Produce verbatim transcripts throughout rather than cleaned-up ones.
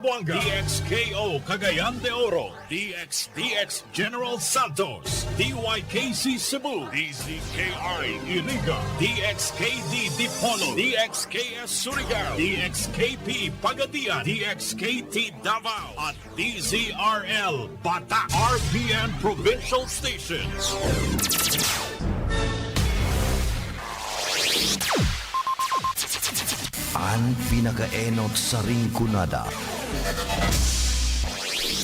Zamboanga, D X K O Cagayan de Oro, D X D X General Santos, D Y K C Cebu, D Z K I Iriga, D X K D Dipolog, D X K S Surigao, D X K P Pagadian, D X K T Davao, at D Z R L Bata, R P N Provincial Stations. An pinakaenot sa Rinconada.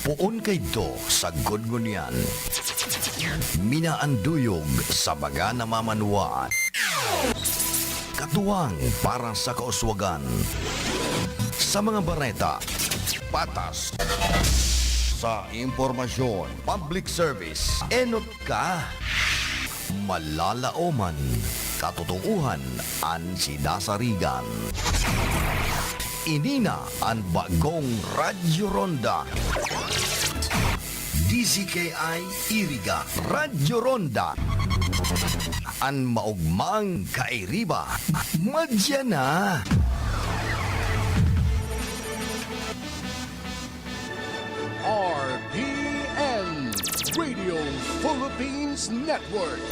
Poon kaidto sagkod ngunyan. Minaanduyog sa mga namamanwaan. Katuwang para sa kauswagan. Sa mga bareta, patas. Sa impormasyon, public service, enot ka. Malalaoman, katotoohan an sinasarigan. Ini na an bagong Radyo Ronda. D Z K I Iriga, Radyo Ronda. An maogmang kairiba, madya na. R P N, Radio Philippines Network,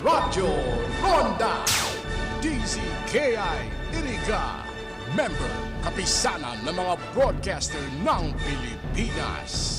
Radyo Ronda, D Z K I Iriga, member, kapisanan ng mga broadcaster ng Pilipinas.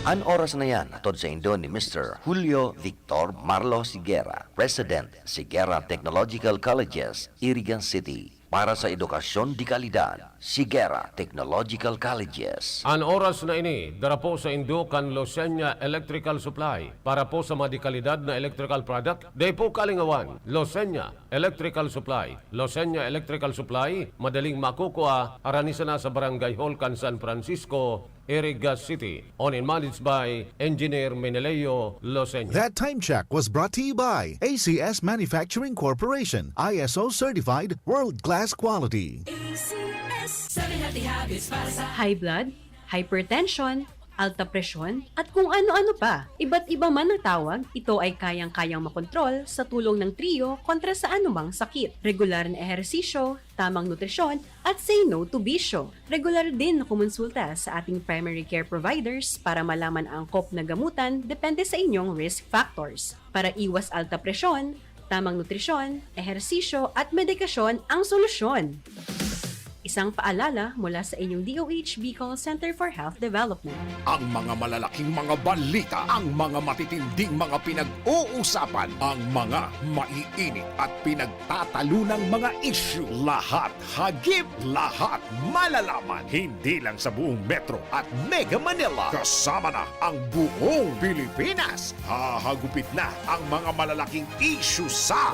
An oras na yan, hatod saindo ni Mister Julio Victor Marlo Sigera, President, Sigera Technological Colleges, Iriga City. Para sa edukasyon de kalidad, Sigera Technological Colleges. An oras na ini, dara po saindo kan Losenya Electrical Supply. Para po sa mga de kalidad na electrical product, dai po kalingawan. Losenya Electrical Supply. Losenya Electrical Supply, madaling makukua, harani sana sa Barangay Hall kan San Francisco, Iriga City. Owned and managed by Engineer Meneleo Loseño. That time check was brought to you by A C S Manufacturing Corporation, I S O certified, world-class quality. A C S, seven healthy habits para sa High blood, hypertension, alta presyon, at kung ano-ano pa. Iba't iba man ang tawag, ito ay kayang-kayang makontrol sa tulong ng Trio kontra sa anumang sakit. Regular na ehersisyo, tamang nutrisyon, at say no to bisyo. Regular din na kumonsulta sa ating primary care providers para malaman ang angkop na gamutan depende sa inyong risk factors. Para iwas alta presyon, tamang nutrisyon, ehersisyo, at medikasyon ang solusyon. Isang paalala mula sa inyong D O H Bicol Center for Health Development. Ang mga malalaking mga balita, ang mga matitinding mga pinag-uusapan, ang mga maiinit at pinagtatalunang mga isyu, lahat hagip, lahat malalaman, hindi lang sa buong Metro at Mega Manila, kasama na ang buong Pilipinas. Hahagupit na ang mga malalaking isyu sa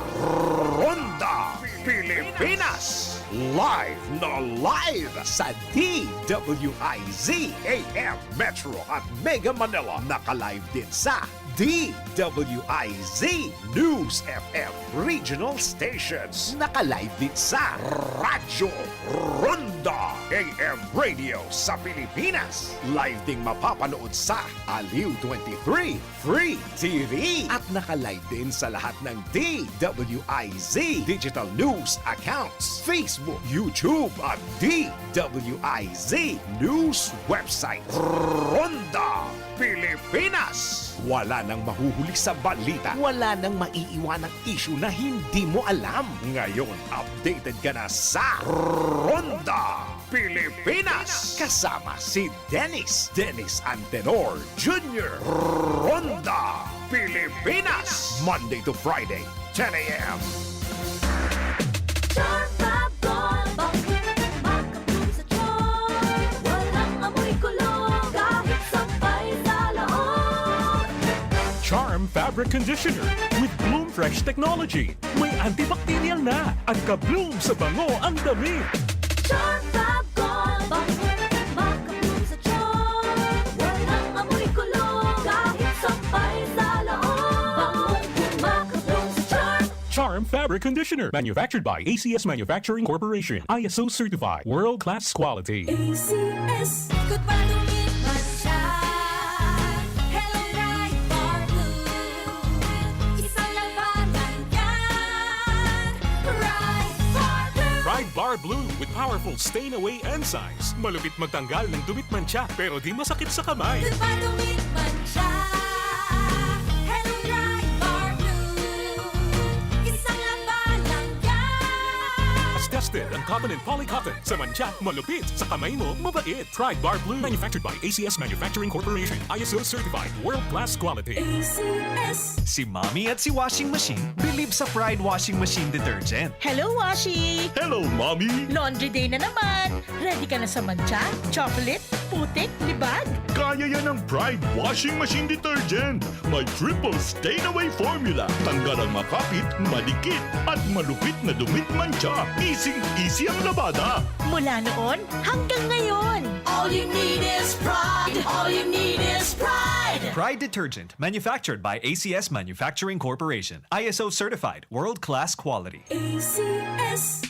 Ronda Pilipinas. Live na live sa D W I Z A M Metro at Mega Manila. Naka-live din sa D W I Z News F M Regional Stations. Naka-live din sa Radyo Ronda A M Radio sa Pilipinas. Live ding mapapanood sa Aliw twenty-three Free T V. At naka-live din sa lahat ng D W I Z Digital News accounts, Facebook, YouTube, at D W I Z News website. Ronda Pilipinas. Wala nang mahuhuli sa balita. Wala nang maiiwanang isyu na hindi mo alam. Ngayon, updated ka na sa Ronda Pilipinas. Kasama si Dennis, Dennis Antenor Junior. Ronda Pilipinas. Monday to Friday, ten A M. Charm Fab Gold, bangong makabloom sa charm. Walang amoy kulo, kahit sampay sa loob. Charm Fabric Conditioner with Bloom Fresh Technology. May antibacterial na at ka-bloom sa bango ang damit. Charm Fab Gold, bangong makabloom sa charm. Walang amoy kulo, kahit sampay sa loob. Bangong makabloom sa charm. Charm Fabric Conditioner, manufactured by A C S Manufacturing Corporation, I S O certified, world-class quality. A C S. Ikot pa, lumipat siya. Hello, Pride for Good. Isang labanan yan. Pride for Good. Pride Bar Blue with powerful stain away enzymes. Malupit magtanggal ng dumi at mantsa, pero di masakit sa kamay. Di ba dumi at mantsa? Hello, Pride Bar Blue. Isang laba lang yan. Mas tested ang cotton and poly cotton. Sa mantsa, malupit. Sa kamay mo, mabait. Pride Bar Blue. Manufactured by A C S Manufacturing Corporation. I S O certified. World class quality. A C S. Si Mommy at si Washing Machine bilib sa Pride Washing Machine Detergent. Hello, Washi! Hello, Mommy! Laundry day na naman! Ready ka na sa mantsa, chocolate, putik, libag? Kaya yan ng Pride Washing Machine Detergent! May triple stain away formula. Tanggal ang makapit, madikit, at malupit na dumi at mantsa. Easy-easy ang labada. Mula noon hanggang ngayon. All you need is Pride. All you need is Pride. Pride Detergent, manufactured by A C S Manufacturing Corporation. I S O certified, world-class quality. A C S.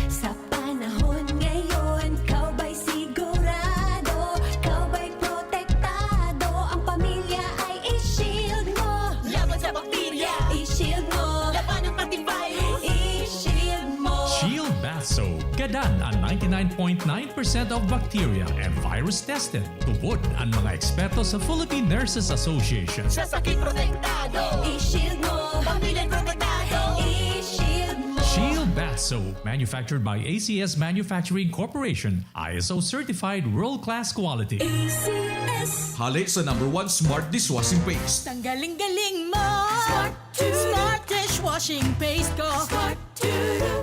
Sa panahon ngayon, ikaw ba'y sigurado? Ikaw ba'y protektado? Ang pamilya ay i-shield mo. Laban sa bakterya, i-shield mo. Labanan pati virus, i-shield mo. Shield Bath Soap. Gadan ang ninety-nine point nine percent of bacteria and virus tested. Tubod ang mga eksperto sa Philippine Nurses Association. Sa sakit protektado, i-shield mo. Pamilya protektado, i-shield mo. Shield Bath Soap, manufactured by A C S Manufacturing Corporation, I S O certified world-class quality. A C S. Hale sa number one smart dishwashing paste. Tanggaling-galing mo! Smart! Smart dishwashing paste ko. Smart!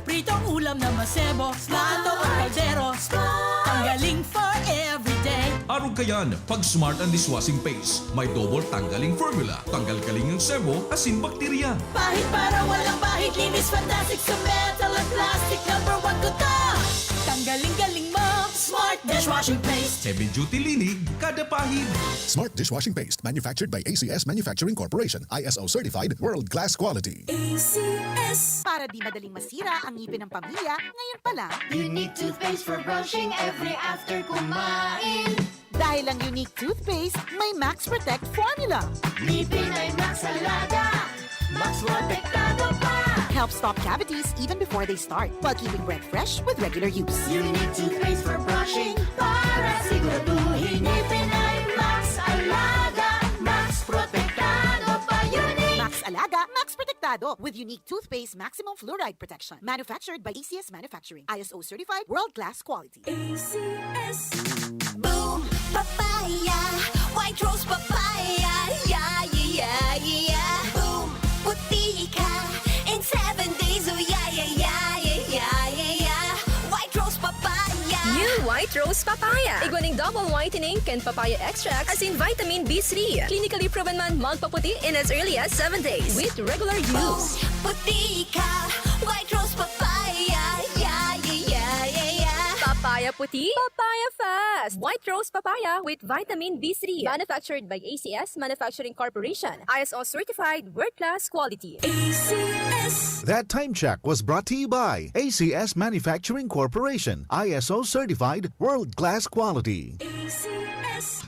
Pritong ulam na masebo. Smart! Adobo kaldero. Smart! Tanggaling for everyday. Arog kayan, pag Smart ang dishwashing paste. May double tanggaling formula. Tanggal galing ang sebo, asin bakterya. Pahid para walang bahid. Linis fantastic sa metal at plastic. Number one ko to. Tanggaling-galing mo. Smart dishwashing paste. Heavy duty linig, kada pahid. Smart dishwashing paste, manufactured by A C S Manufacturing Corporation, I S O certified, world class quality. A C S. Para di madaling masira ang ngipin ng pamilya, ngayon pa lang. Unique toothpaste for brushing every after kumain. Dahil ang Unique Toothpaste, may Max Protect Formula. Ngipin ay Max Alaga, Max Protektado pa. Helps stop cavities even before they start, while keeping breath fresh with regular use. Unique toothpaste for brushing para siguraduhin ngipin ay Max Alaga, Max Protektado pa. Unique. Max Alaga, Max Protektado with Unique Toothpaste Maximum Fluoride Protection. Manufactured by A C S Manufacturing. I S O certified, world-class quality. A C S. Boom! Papaya! White Rose Papaya! Yeah, yeah, yeah, yeah! Boom! Puti ka in seven days! Oh, yeah, yeah, yeah, yeah, yeah, yeah, yeah! White Rose Papaya! New White Rose Papaya! Igwa nin double whitening kan papaya extract asin vitamin B three. Clinically proven man magpaputi in as early as seven days with regular use. Boom! Puti ka! White Rose Papaya! Yeah, yeah, yeah, yeah, yeah! Papaya puti, papaya fast! White Rose Papaya with vitamin B three. Manufactured by A C S Manufacturing Corporation. I S O certified, world-class quality. A C S. That time check was brought to you by A C S Manufacturing Corporation, I S O certified, world-class quality. A C S.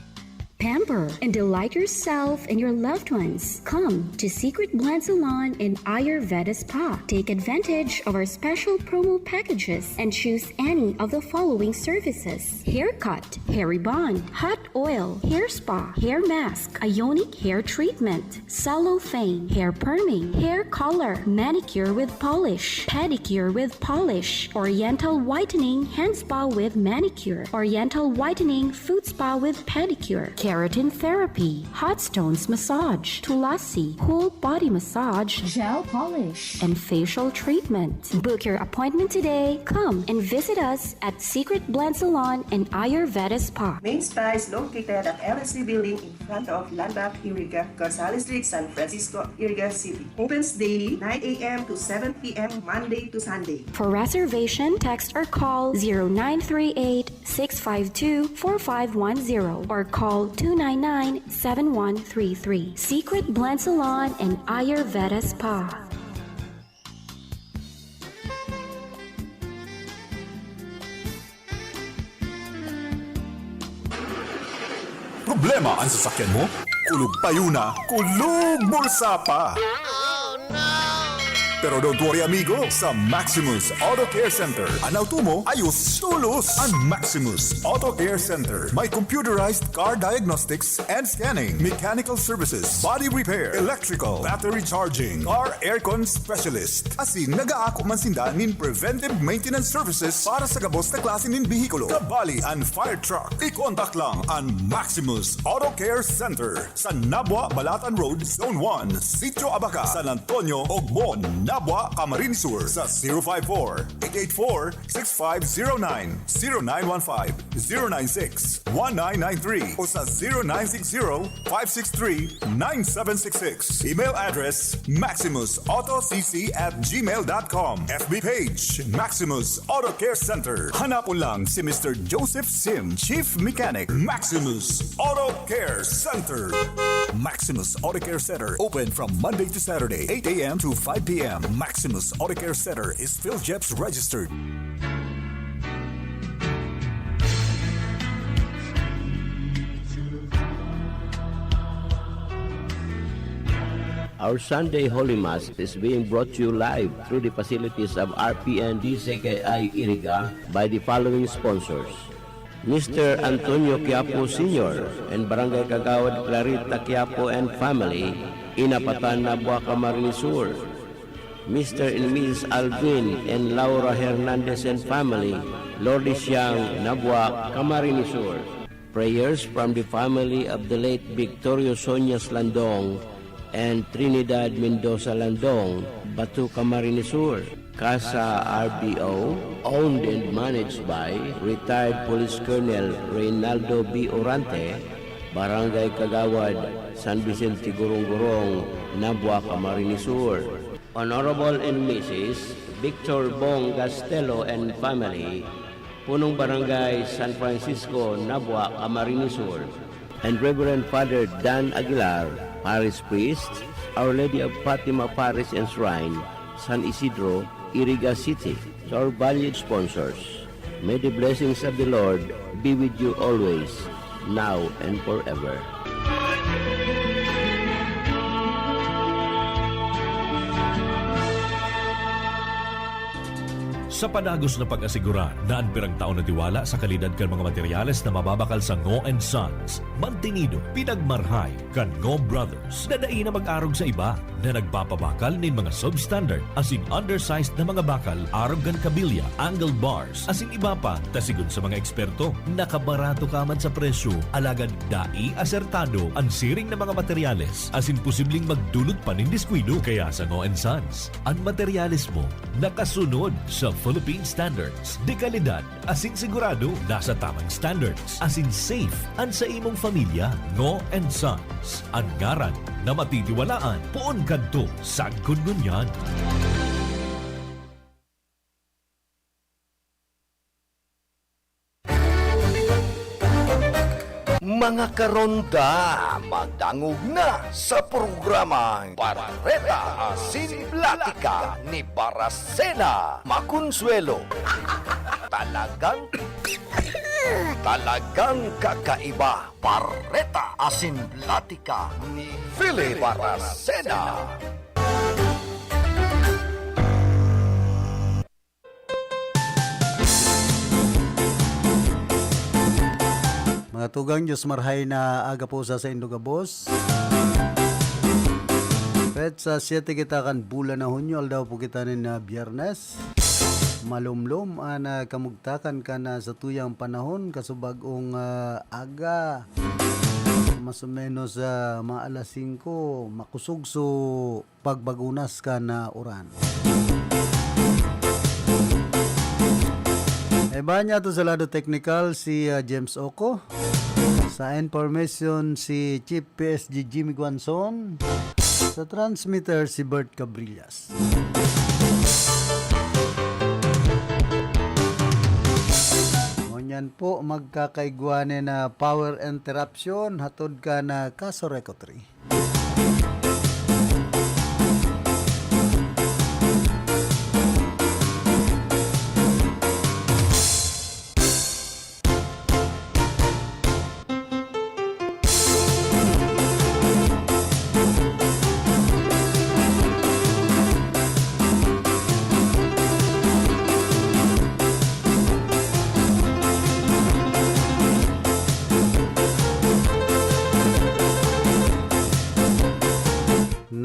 Pamper and delight yourself and your loved ones. Come to Secret Blend Salon and Ayurveda Spa. Take advantage of our special promo packages and choose any of the following services: haircut, hair rebond, hot oil, hair spa, hair mask, ionic hair treatment, cellophane, hair perming, hair color, manicure with polish, pedicure with polish, oriental whitening, hand spa with manicure, oriental whitening, foot spa with pedicure, keratin therapy, hot stones massage, tulasi, whole body massage, gel polish, and facial treatment. Book your appointment today. Come and visit us at Secret Blend Salon and Ayurveda Spa. Main Spa is located at L S C Building in front of Landmark Iriga, Gonzales Street, San Francisco, Iriga City. Opens daily, nine a m to seven p m, Monday to Sunday. For reservation, text or call zero nine three eight, six five two, four five one zero or call two nine nine, seven one three three. Secret Blend Salon and Ayurveda Spa. Problema ang sasakyan mo? Kulog payo na, kulog bulsa pa! Pero don't worry, amigo. Sa Maximus Auto Care Center, an auto mo, ayos tolos. An Maximus Auto Care Center may computerized car diagnostics and scanning, mechanical services, body repair, electrical, battery charging, car aircon specialist. Asin nag-aako man sinda nin preventive maintenance services para sa gabos na klase nin behikulo, kabali an fire truck. I-contact lang an Maximus Auto Care Center sa Nabua, Balatan Road, Zone one, Sitio Abaca, San Antonio, Ogmon, Nabua, Camarines Sur, sa zero five four, eight eight four, six five zero nine, zero nine one five, zero nine six, one nine nine three o sa zero nine six zero, five six three, nine seven six six. Email address, maximus auto c c at gmail dot com. F B page, Maximus Auto Care Center. Hanapon lang si Mister Joseph Sim, Chief Mechanic, Maximus Auto Care Center. Maximus Auto Care Center, open from Monday to Saturday, eight a m to five p m. Maximus Auto Care Center is PhilGEPS registered. Our Sunday Holy Mass is being brought to you live through the facilities of R P N D C K I Iriga by the following sponsors: Mister Antonio Quiapo Senior and Barangay Kagawad Clarita Quiapo and family, Inapatan, Nabua, Camarines Sur. Mister and Missus Alvin and Laura Hernandez and family, Lourdes Siang, Nabua, Camarines Sur. Prayers from the family of the late Victorio Soñas Landong and Trinidad Mendoza Landong, Batu, Camarines Sur. Casa R B O, owned and managed by retired Police Colonel Reynaldo B. Orante, Barangay Kagawad, San Vicente Gorong-Gorong, Nabua, Camarines Sur. Honorable and Missus Victor Bong Gastelo and family, Punong Barangay San Francisco, Nabua, Camarines Sur. And Reverend Father Dan Aguilar, Parish Priest, Our Lady of Fatima Parish and Shrine, San Isidro, Iriga City. To our valued sponsors, may the blessings of the Lord be with you always, now and forever. Sa padagos na pag-asigurar na an pirang taon na tiwala sa kalidad kan mga materyales na mababakal sa Ngo and Sons, mantinido, pinagmarhay kan Ngo Brothers, na dai na mag-arog sa iba na nagpapabakal nin mga substandard asin undersized na mga bakal arog kan kabilya, angle bars, asin iba pa, ta sigon sa mga eksperto, nakabarato ka man sa presyo, alagad dai asertado an siring na mga materyales asin posibleng magdulot pa nin diskuido. Kaya sa Ngo and Sons, an materyales mo nakasunod sa Philippine Standards de Calidad asin sigurado nasa tamang standards asin safe an sa imong pamilya. Ngo and Sons, an ngaran na matitiwalaan poon kadto sagkod ngunyan. Mga karonda, madangog na sa programang Bareta asin Platika ni Barasena Maconsuelo. Talagang, talagang kakaiba. Bareta asin Platika ni Philip Barasena. Mga tugang, Diyos marhay na aga po sa saindo gabos. Petsa siyete kita kan bulan na Hunyo, aldaw po kita nin, ah, Biyernes. Malomlom an, ah, kamugtakan kan, ah, satuyang panahon, kasubag-ong, ah, aga. Mas o menos, ah, mga alas singko, makusog so pagbagunas kan, ah, uran. Iba niya to sa lado teknikal si, ah, James Oco. Sa information si Chief P S G Jimmy Guanzon. Sa transmitter si Bert Cabrillas. Ngunyan po, magkakaigwa na power interruption, hatod kan Kaso Recotry.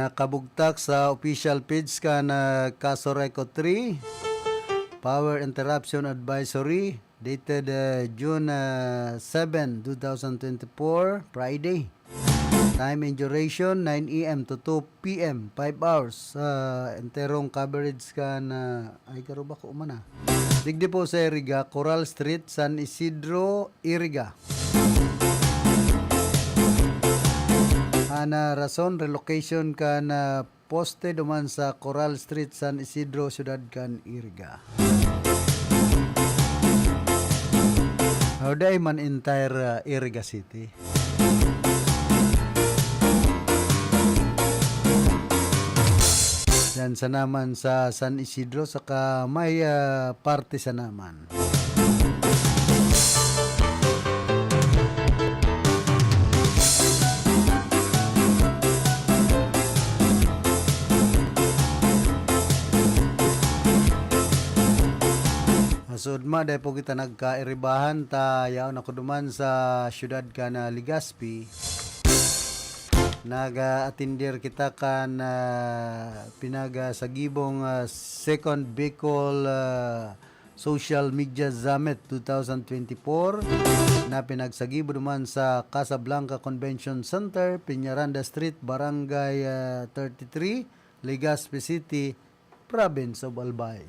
Nakabugtak sa official page kan, ah, Casureco three, Power Interruption Advisory, dated, ah, June, ah, seven, two thousand twenty-four, Friday. Time and duration, nine a m to two p m, five hours. Ah, enterong coverage kan, ah, ay, garo ba ko umana? Digdi po sa Iriga, Coral Street, San Isidro, Iriga. Ana rason, relocation kan, ah, poste duman sa Coral Street, San Isidro, siyudad kan Iriga. O, dai man entire, ah, Iriga City. Yan sa naman sa San Isidro, saka may, ah, parte sa naman. Asud ma, dai po kita nagkairibahan, ta yaon ako duman sa siyudad kan, ah, Legazpi. Nag-a-attender kita kan, ah, pinagsagibong, ah, Second Bicol, ah, Social Media Summit two thousand twenty-four na pinagsagibo duman sa Casablanca Convention Center, Peñaranda Street, Barangay, ah, thirty-three, Legazpi City, Province of Albay.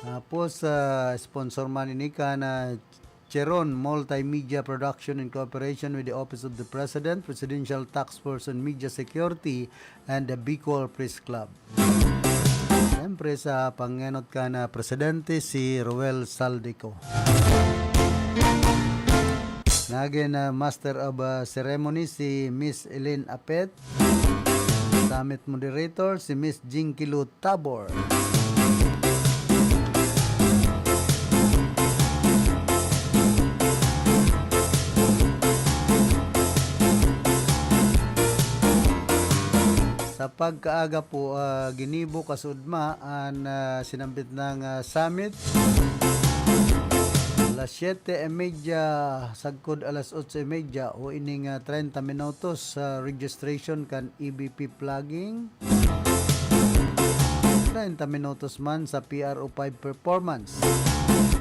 Tapos, ah, sponsor man ini kan, ah, Cheron Multimedia Production in cooperation with the Office of the President, Presidential Task Force on Media Security, and the Bicol Press Club. Siyempre, sa pangenot kan, ah, presidente, si Roel Saldico. Nagin, ah, Master of, ah, Ceremony si Miss Elaine Apet. Summit Moderator si Miss Jinky Lou Tabor. Sa pagkaaga po, ah, ginibo kasudma an, ah, sinambit nang, ah, summit. Alas siyete y media, sagkod alas otso y media, o ining, ah, treinta minutos sa registration kan E V P flagging. Treinta minutos man sa P R O five performance.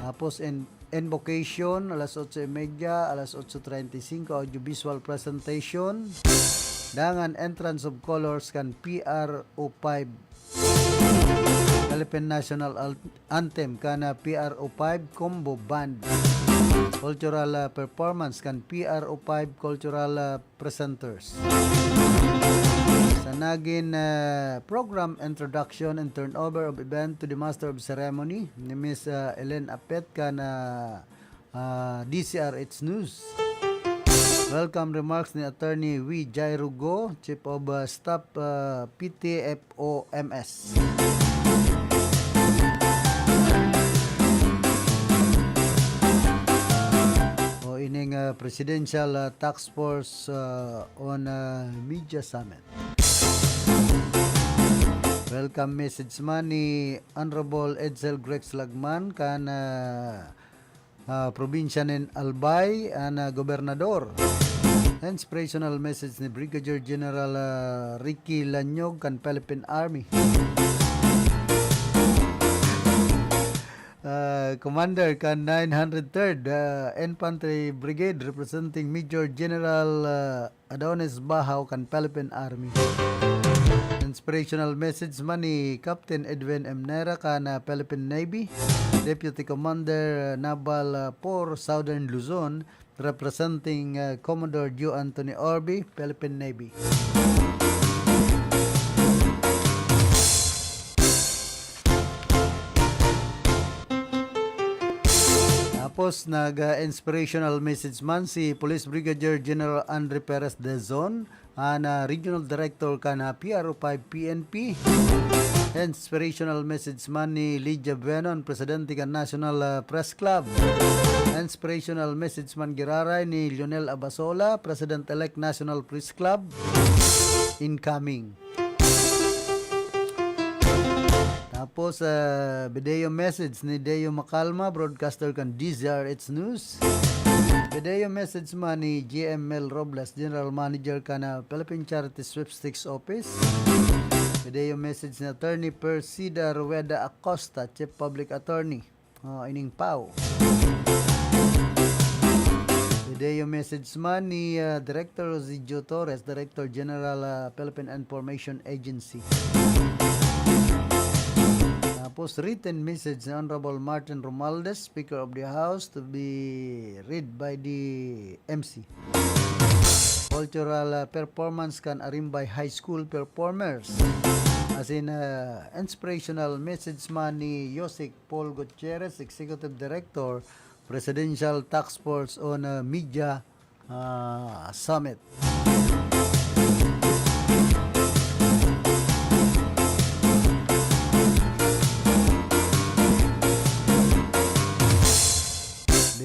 Tapos in invocation, alas otso y media, alas otso treinta y cinco, audiovisual presentation. Dangan entrance of colors kan P R O five. Philippine National Al-, Anthem kan, ah, P R O five Combo Band. Cultural, ah, performance kan P R O five Cultural, ah, presenters. Sa nagin, ah, program, introduction and turnover of event to the Master of Ceremony ni Miss, ah, Elaine Apet kan, ah, ah, D C R H News. Welcome remarks ni Attorney Wi Jairo Go, Chief of, ah, Staff, ah, P T F O M S. O ining, ah, Presidential, ah, Task Force, ah, on, ah, Media Summit. Welcome message man ni Honorable Edsel Grex Lagman kan, ah, ah, probinsya nin Albay, an, ah, gobernador. Inspirational message ni Brigadier General, ah, Ricky Lanyog kan Philippine Army. Ah, Commander kan nine hundred third, ah, Infantry Brigade representing Major General, ah, Adonis Bahaw kan Philippine Army. Inspirational message man ni Captain Edwin M. Nera kan, ah, Philippine Navy, Deputy Commander, ah, Naval, ah, for Southern Luzon, representing, ah, Commodore Joe Anthony Orbi, Philippine Navy. Tapos, nag, ah, inspirational message man si Police Brigadier General Andre Perez Dezon, an, ah, Regional Director kan, ah, P R O five P N P. Inspirational message man ni Lydia Bueno, an Presidente kan National, ah, Press Club. Inspirational message man giraray ni Lionel Abasola, President-elect National Press Club. Incoming. Tapos, ah, video message ni Deo Macalma, broadcaster kan D Z R H News. Video message man ni G M Mel Robles, General Manager kan Philippine Charity Sweepstakes Office. Video message ni Attorney Persida Rueda Acosta, Chief Public Attorney, ah, ining P A O. Video message man ni, ah, Director Rosidio Torres, Director General, ah, Philippine Information Agency. Tapos, written message ni Honorable Martin Romualdez, Speaker of the House, to be read by the M C. Cultural, ah, performance kan Arimbay High School performers. As in, ah, inspirational message man ni Yosek Paul Gutierrez, Executive Director, Presidential Task Force on, ah, Media, ah, Summit.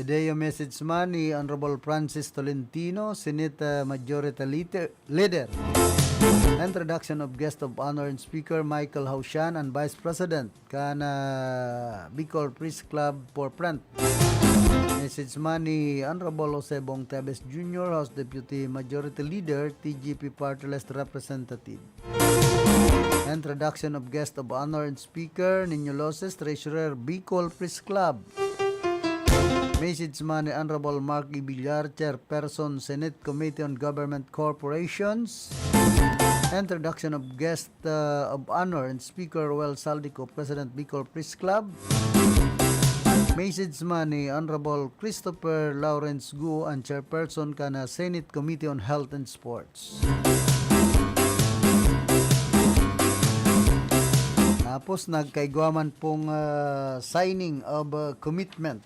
Video message man ni Honorable Francis Tolentino, Senate, ah, Majority Leader, Leader. Introduction of Guest of Honor and Speaker Michael Haushan and Vice President kan, ah, Bicol Press Club for Print. Message man ni Honorable Jose Bong Teves Junior, House Deputy Majority Leader, T G P Party List Representative. Introduction of Guest of Honor and Speaker, Nino Loses, Treasurer, Bicol Press Club. Message man ni Honorable Mark E. Villar, Chairperson, Senate Committee on Government Corporations. Introduction of Guest, uh, of Honor and Speaker, Roel Saldico, President, Bicol Press Club. Message man ni Honorable Christopher Lawrence Guo, ang Chairperson kan Senate Committee on Health and Sports. Tapos nagkaigwa man pong, ah, signing of, ah, commitment.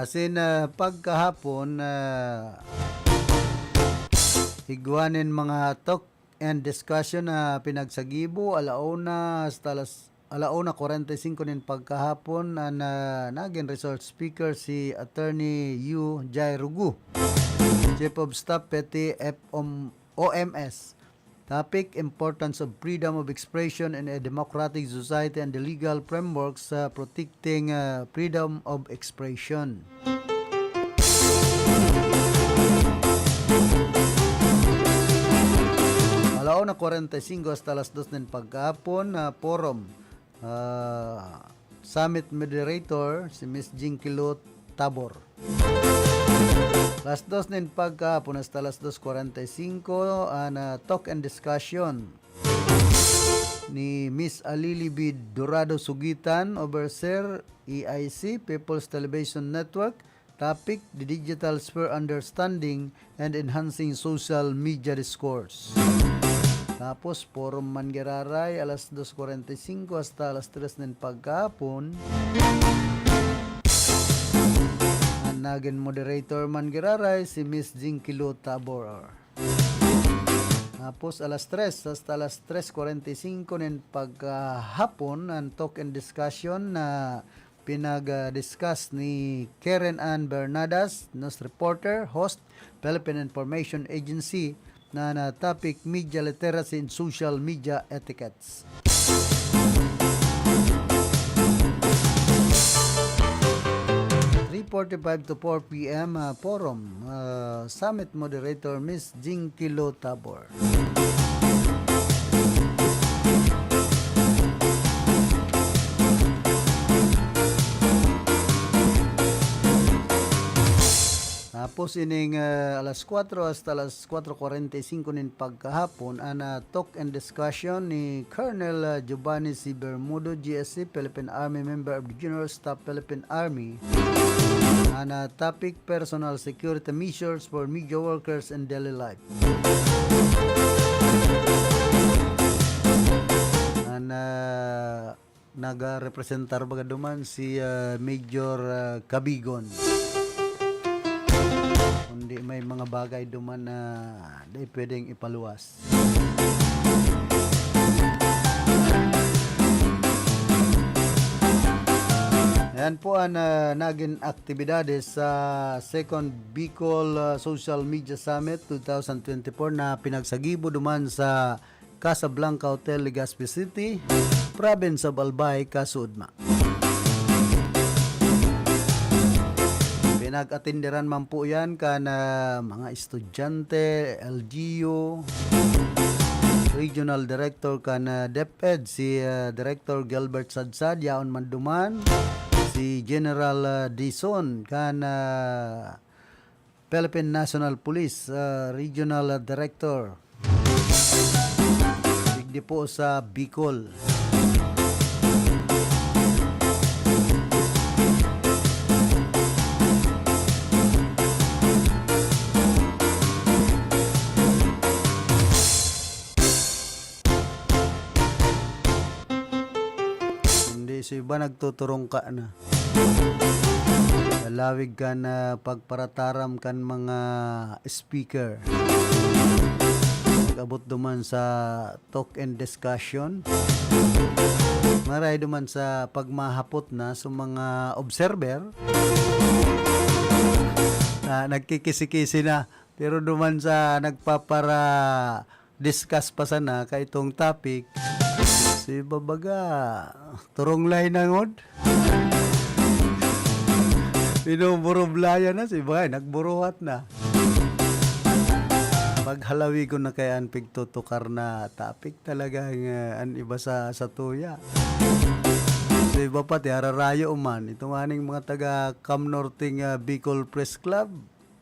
As in, ah, pagkahapon, ah, igwa nin mga talk and discussion na pinagsagibo, alauna hasta alas, alauna kwarenta y singko nin pagkahapon, an, ah, nagin resource speaker si Attorney Yu Jai Rugu, Chief of Staff, Petty F O M S. Topic, importance of freedom of expression in a democratic society and the legal frameworks, ah, protecting, ah, freedom of expression. Alauna kwarenta y singko hasta alas dos nin pagkahapon, ah, forum, ah, summit moderator, si Miss Jinky Lou Tabor. Alas dos nin pagkahapon hasta alas dos kwarenta y singko, an, ah, talk and discussion ni Miss Alili B Dorado Sugitan, Overseer, E I C, People's Television Network, topic, The Digital Sphere, Understanding and Enhancing Social Media Discourse. Tapos, forum man giraray, alas dos kwarenta y singko hasta alas tres nin pagkahapon. An nagin moderator man giraray, si Miss Jinky Lou Tabor. Tapos, alas tres hasta alas tres kwarenta y singko nin pagkahapon, an talk and discussion na pinag-discuss ni Karen Ann Bernadas, news reporter, host, Philippine Information Agency, na, na topic, media literacy and social media etiquettes. Three forty-five to four P M, ah, forum, ah, summit moderator, Miss Jinky Lou Tabor. Tapos ining, ah, alas kwatro hasta alas kwatro kwarenta y singko nin pagkahapon, an, ah, talk and discussion ni Colonel, ah, Giovanni C. Bermudo, G S C, Philippine Army, member of the General Staff, Philippine Army. An, ah, topic, personal security measures for media workers in daily life. An, ah, nagrepresentar baga duman si, ah, Major, ah, Cabigon. Kundi may mga bagay duman na di pwedeng ipaluwas. Yan po ang, ah, naging aktibidades sa Second Bicol, ah, Social Media Summit two thousand twenty-four na pinagsagibo duman sa Casablanca Hotel, Legazpi City, Province of Albay, Kasuudma. Pinag-atenderan man po yan kan, ah, mga estudyante, L G U, Regional Director kan, ah, DepEd, si, ah, Director Gilbert Sadsad, yaon man duman, si General, ah, Dizon kan, ah, Philippine National Police, ah, Regional Director. Digdi po sa Bicol. Hindi, si iba nagtuturungka na. Sa lawig kan, ah, pagparataram kan mga speaker. Nag-abot duman sa talk and discussion. Maray duman sa pagmahapot na sa mga observer. Ah, nagkikisi-kisi na. Pero duman sa nagpapara-discuss pa sana kaitong topic, si babaga, turong lay nangod. Binuburublaya na si bagay, nagburuhat na. Paghalawigon na kaya an pigtutukar na topic, talagang, ah, an iba sa, sa tuya. So, iba pa, tiararayo man. Itong aning mga taga Cam Norte nga Bicol Press Club,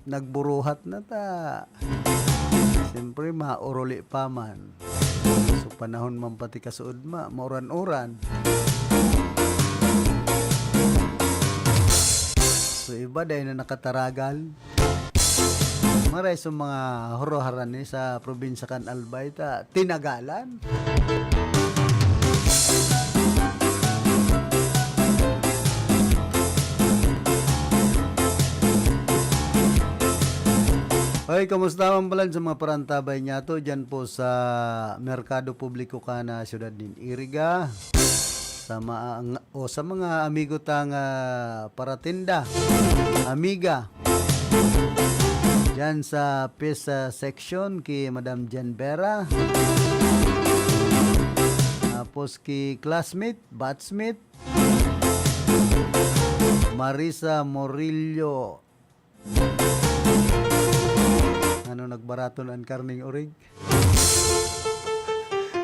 nagburuhat na ta. Siyempre, mauruli pa man. So, panahon man pati kasuodma, mauran-uran. So, iba dahil na nakataragal. Maray sa mga huroharan ni sa probinsya kan Albay ta, tinagalan. Hoy, kamusta man pala sa mga parantabay niyato dyan po sa Merkado Publiko kan, ah, siyudad nin Iriga? Sa mga, o sa mga amigo tang, ah, paratinda, amiga, dyan sa fish, ah, section ki Madam Jen Vera. Tapos ki classmate, batchmate, Marisa Morillo. Ano, nagbarato na an karning orig?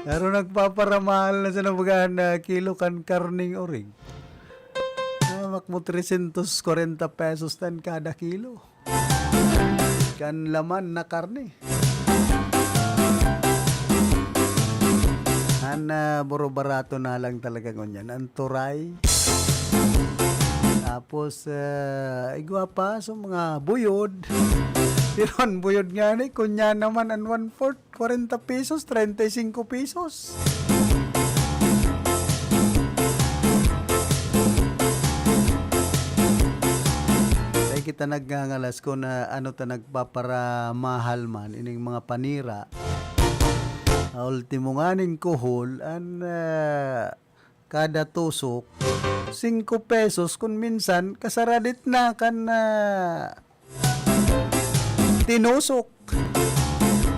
Pero nagpaparamahal na sa nabagaan na kilo kan karning orig. Ah, makmo trescientos kwarenta pesos tan kada kilo. Kan laman na karne. An, ah, buro-barato na lang talaga ngunyan. An turay. Tapos, ah, igwa pa sa mga buyod. Pero an buyod nga ni, kunya naman an one-fourth, kwarenta pesos, treinta y cinco pesos. Dai kita nagngangalas kun, ah, ano ta nagpaparamahal man ining mga panira. Ah, ultimo nganing kuhol, an, ah, kada tusok, singko pesos, kun minsan, kasaradit na kan, ah, tinusok.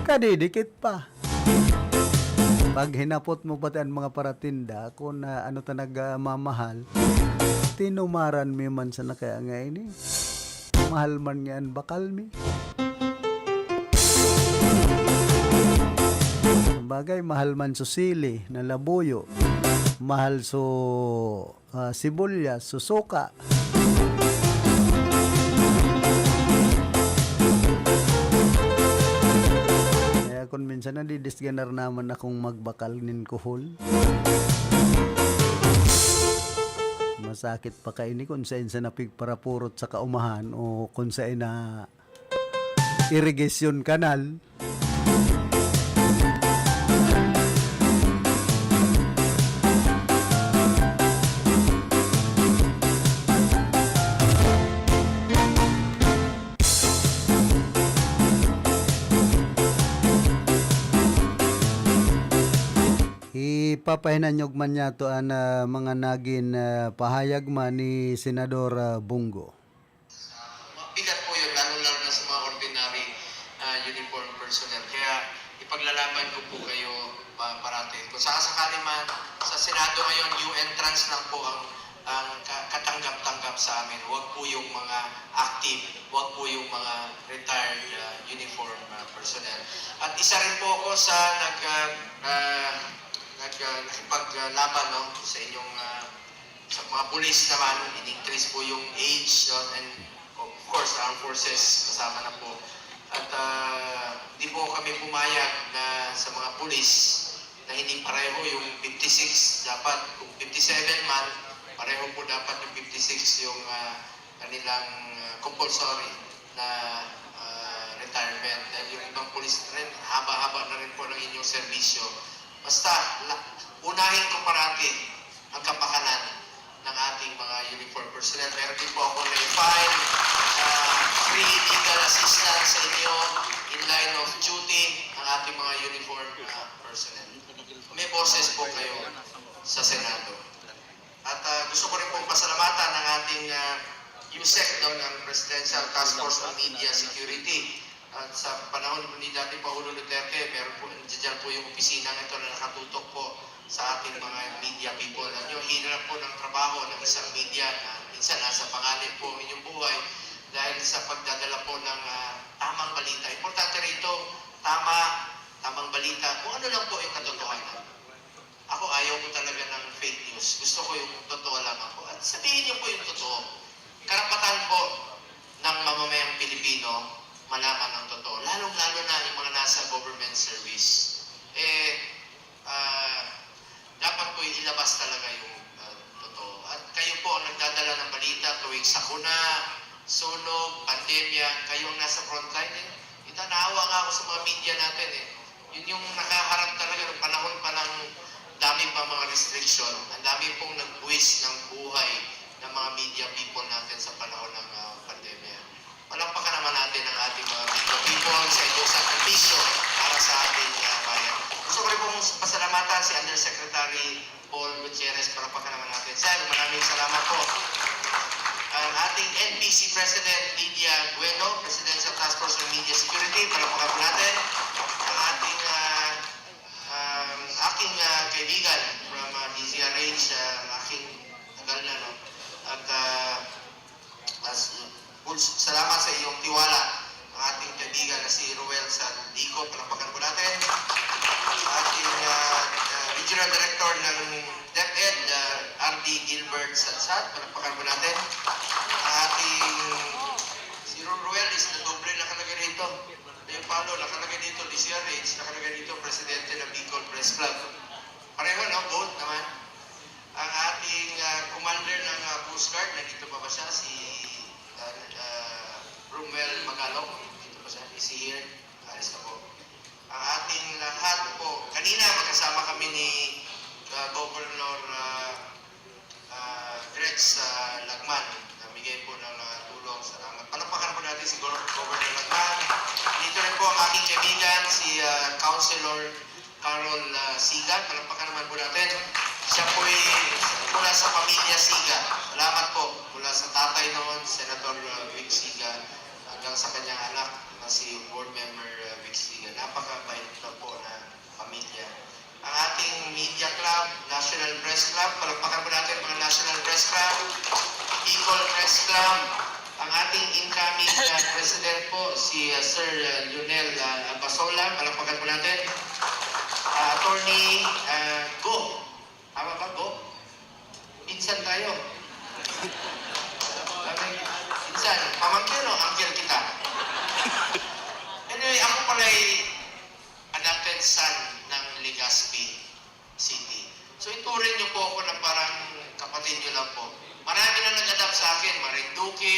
Kadidikit pa. Pag hinapot mo pati an mga paratinda kun, ah, ano ta nagmamahal, tinumaran mi man sana kaya nga ini. Mahal man nga an bakal mi. Sabagay, mahal man so sili na labuyo. Mahal so ah, sibuyas, susuka. Kaya kun minsan nadidisganar naman akong magbakal nin kuhol. Masakit pa kaini kun saen sa napigparapurot sa kaumahan o kun saen na irigasyon kanal. Ipapahinanyog man niyato an, ah, mga nagin, ah, pahayag man ni Senador, ah, Bong Go. Mabigat po yun, lalo-lalo na sa mga ordinary, ah, uniform personnel. Kaya ipaglalaban ko po kayo, pa-, parating. Kung sakasakali man, sa Senado ngayon, new entrants lang po ang, ang ka-, katanggap-tanggap sa amin. Huwag po yung mga active, huwag po yung mga retired, ah, uniform, ah, personnel. At isa rin po ako sa nag, ah, ah, nag, ah, nakipaglaban, no, sa inyong, ah, sa mga pulis naman, in-increase po yung age, no, and of course, armed forces, kasama na po. At, ah, di po kami pumayag na sa mga pulis na hindi pareho yung fifty-six, dapat kung fifty-seven man, pareho po dapat yung fifty-six yung, ah, kanilang, ah, compulsory na, ah, retirement. Dahil yung ibang pulis rin, haba-haba na rin po ng inyong serbisyo. Basta, la-, unahin ko parati ang kapakanan ng ating mga uniform personnel. Meron din po ako na-file, ah, free legal assistance sa inyo in line of duty ng ating mga uniform, ah, personnel. May boses po kayo sa Senado. At, ah, gusto ko rin pong pasalamatan ang ating, ah, USEC, no, ng Presidential Task Force on Media Security. At sa panahon ni dating Pangulong Duterte, meron po, nandiyan po yung opisina ito na nakatutok po sa ating mga media people. Ano, hirap po ng trabaho ng isang media na minsan nasa panganib po ang inyong buhay dahil sa pagdadala po ng, ah, tamang balita. Importante rito, tama, tamang balita, kung ano lang po yung katotohanan. Ako, ayaw ko talaga ng fake news. Gusto ko yung totoo lamang po. At sabihin niyo po yung totoo. Karapatan po ng mamamayang Pilipino malaman ang totoo. Lalong-lalo na yung mga nasa government service. Eh, ah, dapat po ilabas talaga yung, ah, totoo. At kayo po ang nagdadala ng balita tuwing sakuna, sunog, pandemya. Kayo ang nasa frontline eh. Kita, naawa nga ako sa mga media natin eh. Yun yung nakaharap talaga ng panahon pa ng dami pa mga restriction. Ang dami pong nagbuwis ng buhay ng mga media people natin sa panahon ng, ah, pandemya. Palakpakan naman natin ang ating mga media people sa inyong sakripisyo para sa ating, ah, bayan. Gusto ko rin pong pasalamatan si Undersecretary Paul Gutierrez. Palakpakan naman natin. Sir, maraming salamat po. Ang ating N P C President Lydia Bueno, Presidential Task Force on Media Security, palakpakan po natin. Ang ating, ah, um, aking, ah, kaibigan from, ah, D Z R H, ah, ang aking tagal na, no? At, ah, as, full s-, salamat sa iyong tiwala, ang ating kaibigan na si Roel Sandico. Palakpakan po natin. Ang ating, ah, ah, Regional Director ng DepEd, ah, R D Gilbert Sadsad. Palakpakan po natin. Ang ating, si Ro-, Roel is nadoble nakalagay rito. Yung Paolo, nakalagay dito, D Z R H, nakalagay dito, presidente ng Bicol Press Club. Pareho, no? Both naman. Ang ating, ah, commander ng, ah, Coast Guard, nandito pa ba siya? Si, ah, ah, Romuel Magalong, nandito pa siya? Is he here? Alis na po. Ang ating lahat po, kanina magkasama kami ni, ah, Governor, ah, ah, Gretz, ah, Lagman, namigay po ng, ah, tulong. Salamat. Palakpakan po natin si Gov-, Governor Lagman. Dito rin po ang aking kaibigan, si, ah, Councilor Carol, ah, Siga. Palakpakan naman po natin. Siya po'y mula sa pamilya Siga. Salamat po. Mula sa tatay noon, Senator, ah, Vic Siga, hanggang sa kanyang anak na si Board Member, ah, Vic Siga. Napakabait na po na pamilya. Ang ating Media Club, National Press Club, palakpakan po natin mga National Press Club, Bicol Press Club, ang ating incoming, ah, president po, si, ah, Sir, ah, Lionel, ah, Abasola, palakpakan po natin. Ah, Attorney, ah, Go. Tama ba, Go? Pinsan tayo. Sabi, pinsan, pamangkin o uncle kita? Anyway, ako pala'y adopted son ng Legazpi City. So, ituring niyo po ako na parang kapatid niyo lang po. Marami na nag-adopt sa akin, Marinduque,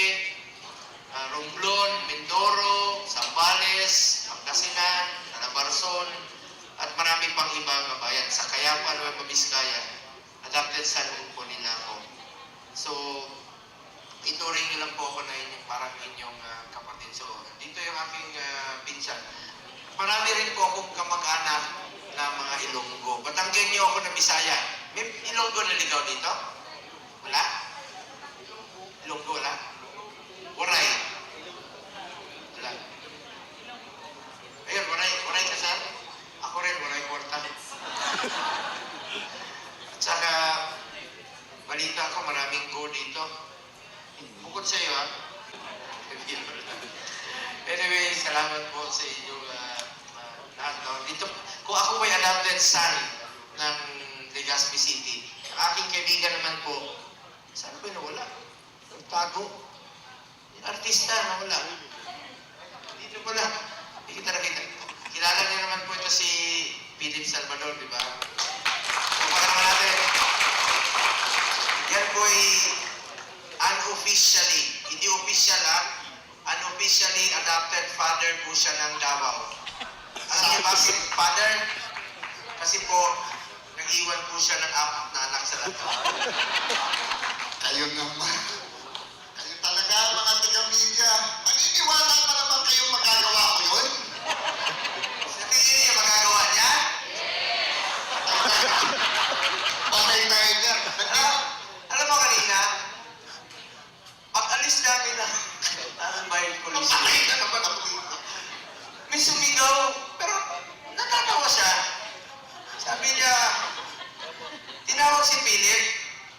ah, Romblon, Mindoro, Zambales, Pangasinan, Calabarzon, at marami pang ibang bayan. Sa Cayapan, Nueva Vizcaya, adopted son po nila ako. So, ituring niyo lang po ako na inyong, parang inyong, ah, kapatid. So, dito yung aking, ah, pinsan. Marami rin po akong kamag-anak na mga Ilonggo. Batanggenyo ako na Bisaya. May Ilonggo na ligaw dito? Wala? Ilonggo, wala? Waray. Wala. Ayun, waray, waray ka, sir? Ako rin, waray kwarta. At saka, balita ko, maraming go dito. Bukod sa iyo, ha? Anyway, salamat po sa inyong, ah, ah, lahat, no? Dito, kung ako po'y adopted son ng Legazpi City, ang aking kaibigan naman po, saan ba nawala? Nagtago. Yung artista, nawala. Dito pala. Hindi kita nakita. Kilala niyo naman po ito si Philip Salvador, di ba? Kumpara naman natin. Yan po'y unofficially, hindi official, ha? Unofficially adopted father po siya ng Davao. Alam niyo bakit father? Kasi po, nag-iwan po siya ng apat na anak sa Davao. Kayo naman. Kayo talaga, mga taga-media. Naniniwala pa naman kayong magagawa ko yun? Sa tingin niyo, magagawa niya? Patay tayo dyan. Alam, alam mo kanina, pag alis namin ng, ng bayan police, Patay na naman ako dito. May sumigaw, pero natatawa siya. Sabi niya, tinawag si Philip.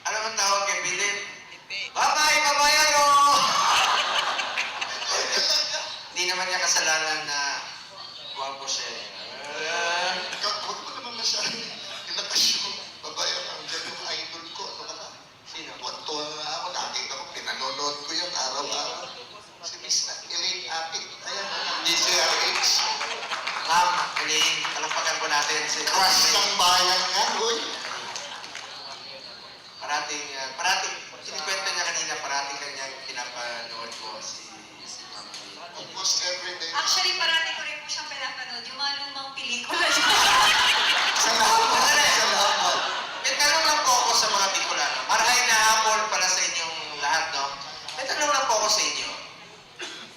Alam mo ang tawag kay Philip? Babay, babayan mo! Hindi naman niya kasalanan na gwapo siya eh. Ah. Ka-, huwag mo naman masyadong inatas yung babae ang dyan yung idol ko. Ano ka na? Sino? Tuwan-tuwa nga ako. Nakita ko, pinanonood ko yan araw-araw. Si Miss Elaine Apit. Ayan, D C R H. Ma'am Elaine, palakpakan po natin si Crush ng bayan yan, uy. Parating, ah, parating, kinikwento niya kanina, parating kanyang pinapanood ko si, si Ma'am Elaine. Almost every day. Actually, parati ko rin po siyang pinapanood, yung mga lumang pelikula. Salamat, salamat. May tanong lang po ako sa mga Bicolano. Marahay na hapon pala sa inyong lahat, no? May tanong lang po ako sa inyo.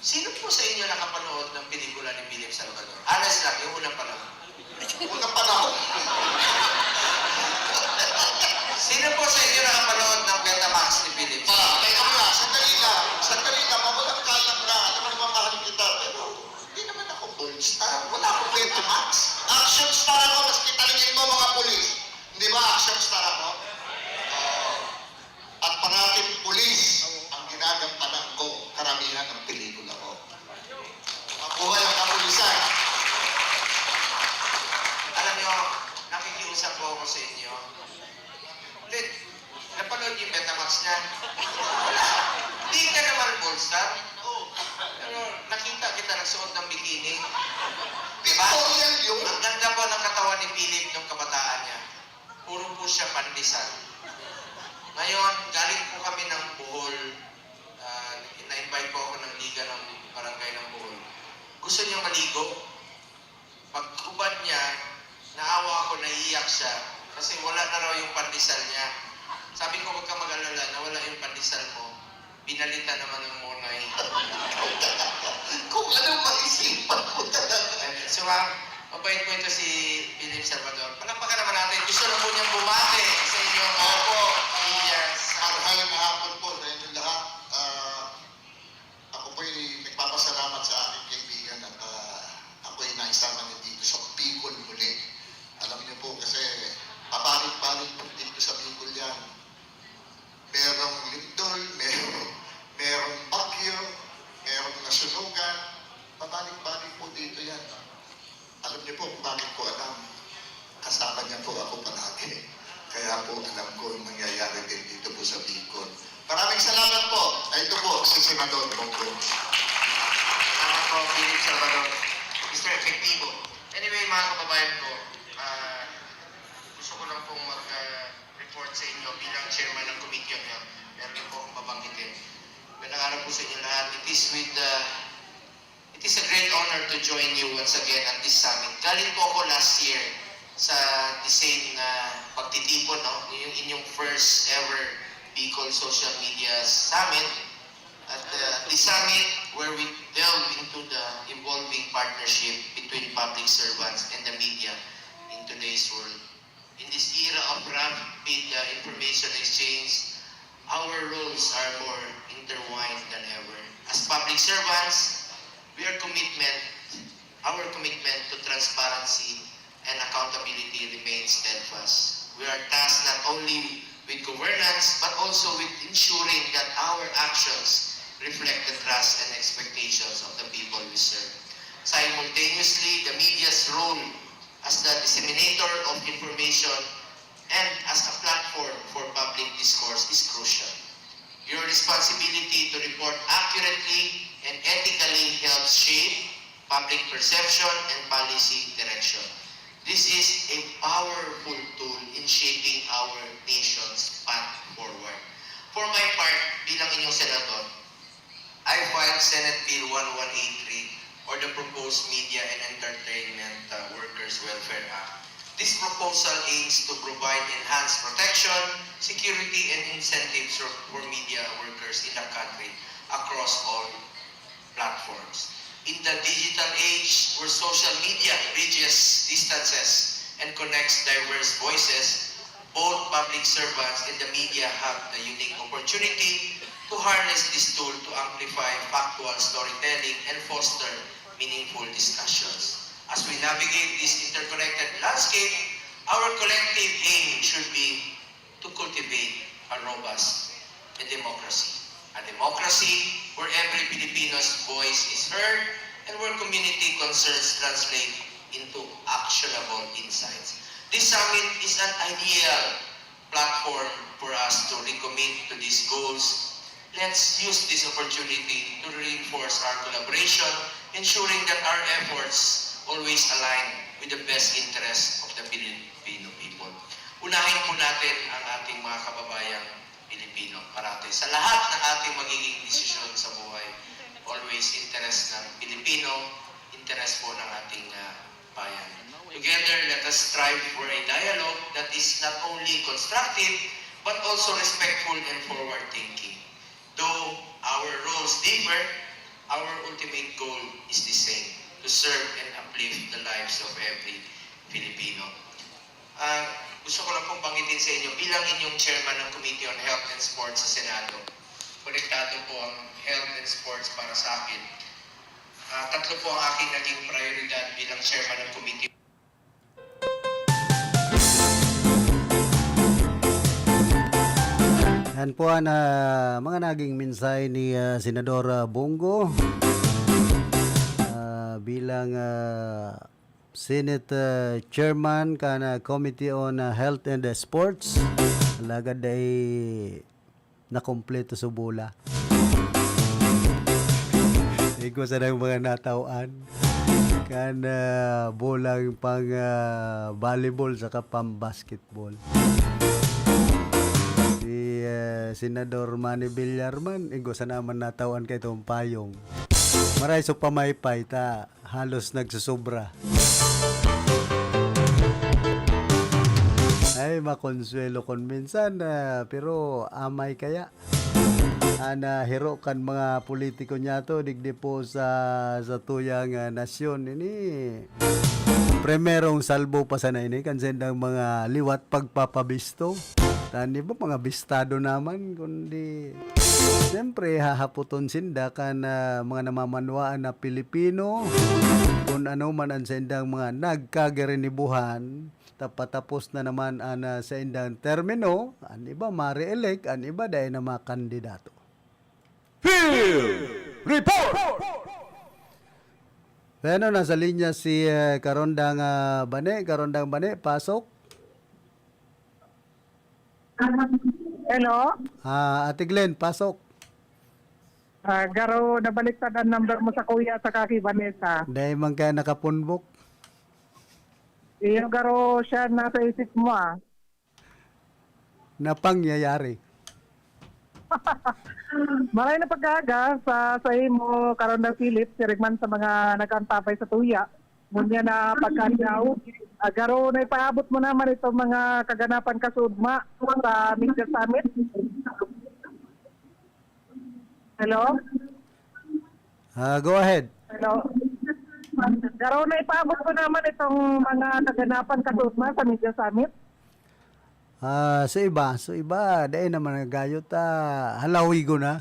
Sino po sa inyo nakapanood ng pelikula ni Philip Salvador? Honest lang, yung unang panahon. Unang panahon. Sino po sa inyo nakapanood ng Betamax ni Philip? Ah, teka muna, sandali lang. Sandali lang, mawalang kalang na. Alam mo naman, mahal kita. Pero hindi naman ako Gold Star. Wala akong Betamax. Action star ako, maski tanungin mo mga pulis. Hindi ba action star ako? Oo. At parating pulis ang ginagampanan ko, karamihan ng pelikula ko. Mabuhay ang kapulisan! Alam nyo, nakikiusap po ako sa inyo. Ulit, napanood niyo yung Betamax niya? Wala. Hindi ka naman Gold Star. Pero nakita kita nagsuot ng bikini. Diba? Pictorial yun. Ang ganda po ng katawan ni Philip nung kabataan niya. Puro po siya pandesal. Ngayon, galing po kami ng Bohol. Ah, na-invite po ako ng Liga ng Barangay ng Bohol. Gusto niya maligo. Paghubad niya, naawa ako, naiiyak siya. Kasi wala na raw yung pandesal niya. Sabi ko, "Huwag ka mag-alala, nawala yung pandesal mo." Binalita naman ng Monay. Kung anong maisipan mo talaga. So, ma'am, mabait po ito si Philip Salvador. Palakpakan naman natin. Gusto lang po niyang bumati sa inyo. Opo. Yes. Marhay na hapon po sa inyong lahat. Ah, ako po'y nagpapasalamat sa aking kaibigan at, ah, ako'y naisama niya dito sa Bicol muli. Alam niyo po kasi, pabalik-balik po dito sa Bicol yan. Merong lindol, merong, merong bagyo, merong nasunugan. Pabalik-balik po dito yan. Alam niyo po kung bakit ko alam? Kasama niya po ako palagi. Kaya po alam ko yung nangyayari din dito po sa Bicol. Maraming salamat po. Ay, ito po, si Senador Bongbong. Salamat po, Philip Salvador. Mister Efectivo. Anyway, mga kababayan ko, ah, gusto ko lang pong mag, ah, report sa inyo bilang chairman ng Committee on Health. Meron po akong babanggitin. Magandang araw po sa inyo lahat. It is with, uh, it is a great honor to join you once again at this summit. Galing po ako last year sa the same na pagtitipon, no? Yung inyong first ever Bicol Social Media Summit. At, uh, the summit where we delve into the evolving partnership between public servants and the media in today's world. In this era of rapid, uh, information exchange, our roles are more intertwined than ever. As public servants, we are commitment, our commitment to transparency and accountability remains steadfast. governance, but also with ensuring that our actions reflect the trust and expectations of the people we serve. Simultaneously, the media's role as the disseminator of information and as a platform for public discourse is crucial. Your responsibility to report accurately and ethically helps shape public perception and policy direction. This is a powerful tool in shaping our nation's path forward. For my part, bilang inyong senador, I filed Senate Bill one one eight three, or the proposed Media and Entertainment, uh, Workers Welfare Act. This proposal aims to provide enhanced protection, security, and incentives for, for media workers in the country across all platforms. In the digital age, where social media bridges distances and connects diverse voices, both public servants and the media have the unique opportunity to harness this tool to amplify factual storytelling and foster meaningful discussions. As we navigate this interconnected landscape, our collective aim should be to cultivate a robust democracy. A democracy where every Filipino's voice is heard and where community concerns translate into actionable insights. This summit is an ideal platform for us to recommit to these goals. Let's use this opportunity to reinforce our collaboration, ensuring that our efforts always align with the best interests of the Filipino people. Unahin po natin ang ating mga kababayang Pilipino parati. Sa lahat ng ating magiging desisyon sa buhay, always interes ng Pilipino, interes po ng ating, ah, bayan. Together, let us strive for a dialogue that is not only constructive, but also respectful and forward-thinking. Though our roles differ, our ultimate goal is the same, to serve and uplift the lives of every Filipino. Ah, gusto ko lang pong banggitin sa inyo, bilang inyong chairman ng Committee on Health and Sports sa Senado, konektado po ang health and sports para sa akin. Ah, tatlo po ang aking naging prioridad bilang chairman ng committee. Yan po ang, ah, mga naging mensahe ni, ah, Senador, ah, Bong Go, ah, bilang, ah, Senate, ah, Chairman kan, ah, Committee on, ah, Health and, ah, Sports. Alagad ay nakumpleto su bola. Igwa sa nang mga natawan kan, ah, bolang pang, ah, volleyball saka pang basketball. Si, ah, Senador Manny Villar man, igwa sa naman natawan kay itong payong. Maray so pamaypay ta halos nagsusubra. Ay, makonsuelo kon minsan, ah, pero amay kaya. An, ah, hiro kan mga politiko niyato, digdi po sa, sa tuyang, ah, nasyon, ini primerong salbo pa sana ini kan sendang mga liwat pagpapabisto. Tani ba, mga bistado naman, kundi siyempre, hahapoton sinda kan, ah, mga namamanwaan na Pilipino, kun ano man an saindang mga nagkagirinibuhan, ta patapos na naman an, ah, saindang termino, an iba mare-elect, an iba dai na makandidato. Field Report! Bueno, nasa linya si, eh, Karondang, ah, Bane. Karondang Bane, pasok. Hello? Ah, Ate Glenn, pasok. Ah, garo, nabaliktad ang number mo sa kuya at saka kay Vanessa. Dahil man kaya nakapunbok. Iyo, garo siya nasa isip mo, ah. Na pangyayari. Maray na pag-aga sa, sa imo, Karondang Philip, siring man sa mga nag-antabay sa tuya. Ngunyan na pagkadyaw, ah, garo na ipaabot mo naman itong mga kaganapan kasuodma sa Media Summit. Hello? Ah, go ahead. Hello? Garo na ipaabot mo naman itong mga kaganapan kasuodma sa Media Summit. Ah, sa iba, sa iba, dai naman nagayo ta halawigon na.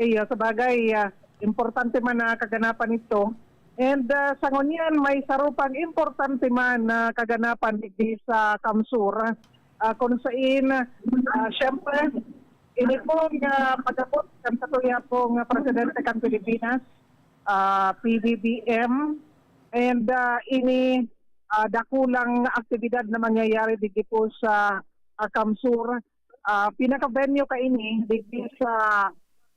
Iyo, sa bagay, ah, importante man na kaganapan ito. And, ah, sa ngunyan, may saro pang importante man na kaganapan digdi sa Kamsur. ah, kung sain, ah, siyempre, ini pong, ah, pag-abot kan satuya pong, ah, Presidente kan Pilipinas, ah, P B B M, and, ah, ini, ah, dakulang aktibidad na mangyayari digdi po sa, ah, Kamsur. Ah, pinaka-venue kaini digdi sa,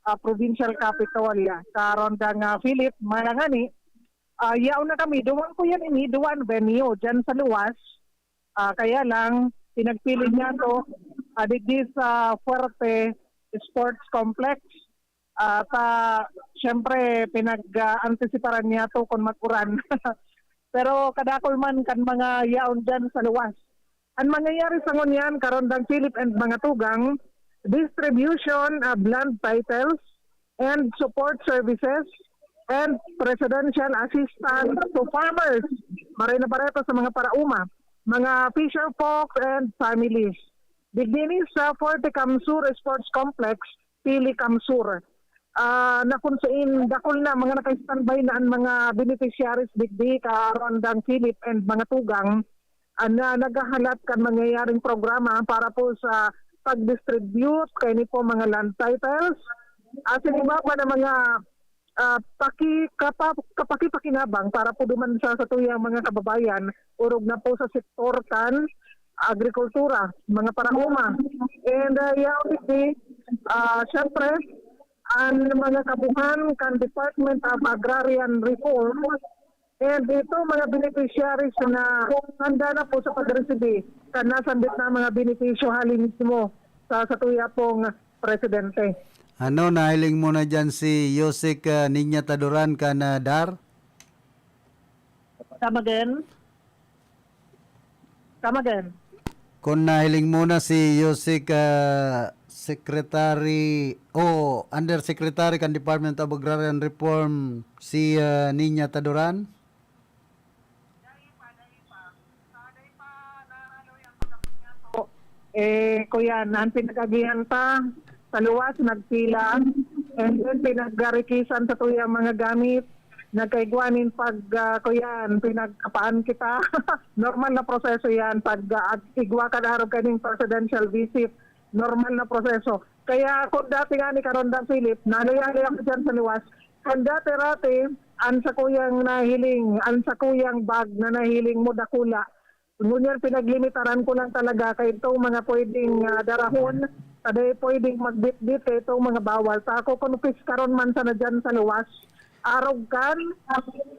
ah, provincial capital, sa Rondang, ah, Philip, Malangani. Ah, yaon na kami, duwang kuyan ini, duwang venue diyan sa luwas. Ah, kaya lang, pinagpili niya to, ah, digdi sa Fuerte Sports Complex. At, ah, siyempre, pinag-antisiparan niya to kung mag-uran. Pero kadakul man kan mga yaon diyan sa luwas. Ang mangyayari sa ngunyan, Karondang Philip and mga tugang, distribution of land titles and support services and presidential assistance to farmers. Maray na bareta sa mga parauma, mga fisher folks and families. Digdi ni sa Forte Kamsur Sports Complex, Pili Kamsur. Ah, na kung sain dakul na, mga naka-standby na ang mga beneficiaries digdi, Karondang Philip and mga tugang, ah, na naghahalat kan mangyayaring programa para po sa pag-distribute kaini po mga land titles. Asin iba pa na mga, ah, paki-, kapa-, kapakipakinabang para po duman sa satuyang mga kababayan, orog na po sa sektor kan agrikultura, mga parauma. And, ah, yaon digdi, ah, siyempre, ang mga kabuhan kan Department of Agrarian Reform, and ito, mga beneficiaries na handa na po sa pag-receive kan nasambit na mga benepisyo hali mismo sa satuya pong presidente. Ano, nahiling mo na diyan si Yusek, ah, Niña Taduran kan, ah, DAR? Come again? Come again? Kung nahiling mo na si Yusek, ah, Secretary o Undersecretary kan Department of Agrarian Reform, si, ah, Niña Taduran? Eh, kuyan, ang pinag-agihan ta, sa luwas, nagpila, and then pinagarikisan sa tuyang mga gamit, nagkaigwa nin pag, ah, kuyan, pinagkapaan kita. Normal na proseso yan, pag, ah, ag-, igwa ka na arog kaning presidential visit, normal na proseso. Kaya kung dati nga ni Karondang Philip, naluya-luya ako dyan sa luwas. Kung dati-rati, ang sakuyang nahiling, ang sakuyang bag na nahiling mo dakula, ngunyan pinaglimitaran ko lang talaga kay itong mga pwedeng, ah, darahon, kada pwedeng magbitbit kay itong mga bawal. Ta ako kung piskaron man sana dyan sa luwas, arog kan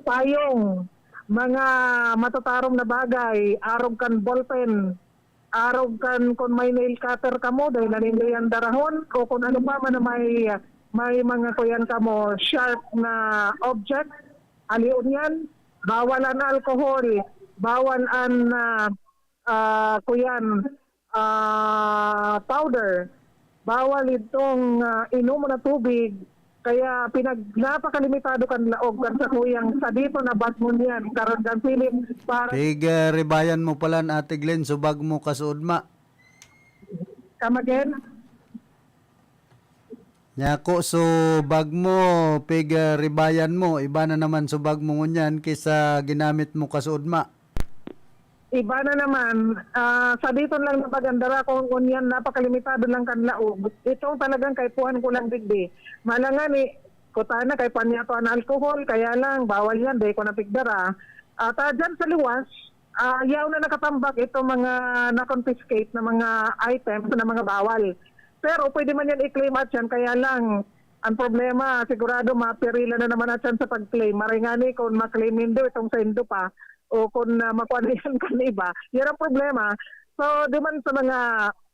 payong, mga matatarom na bagay, arog kan ballpen, arog kan kun may nail cutter kamo, dai na nindo yan darahon, o kun ano pa man na may, may mga kuyan kamo, sharp na object, alion yan. Bawal an alcohol, bawal an, ah, ah, kuyan, ah, powder, bawal itong, ah, inom na tubig. Kaya pinag-, napakalimitado kan laog kan sakuyang sa dito na bag ngunyan, Karondang Philip, para Pig, ah, ribayan mo palan, Ate Glenn, subag mo kasuodma. Come again? Nyako, so bag mo, pig, ah, ribayan mo, iba na naman so bag mo ngunyan kaysa ginamit mo kasuodma. Iba na naman, ah, sa diton lang na pagandara ko ngunyan, napakalimitado lang kan laog. Itong talagang kaipuhan ko lang digdi. Malangani, kutana, kaipuhan niya to an alcohol, kaya lang, bawal yan, dai ko napigdara. At, ah, dyan sa luwas, ah, yaw na nakatambak itong mga na-confiscate na mga items na mga bawal. Pero pwede man yan i-claim at yan, kaya lang, ang problema, sigurado mapirila na naman at yan sa pag-claim. Maray nga ni, kung ma-claim nindo, itong saindo pa, o kung, ah, makuha na yan kan iba, yan ang problema. So, duman sa mga,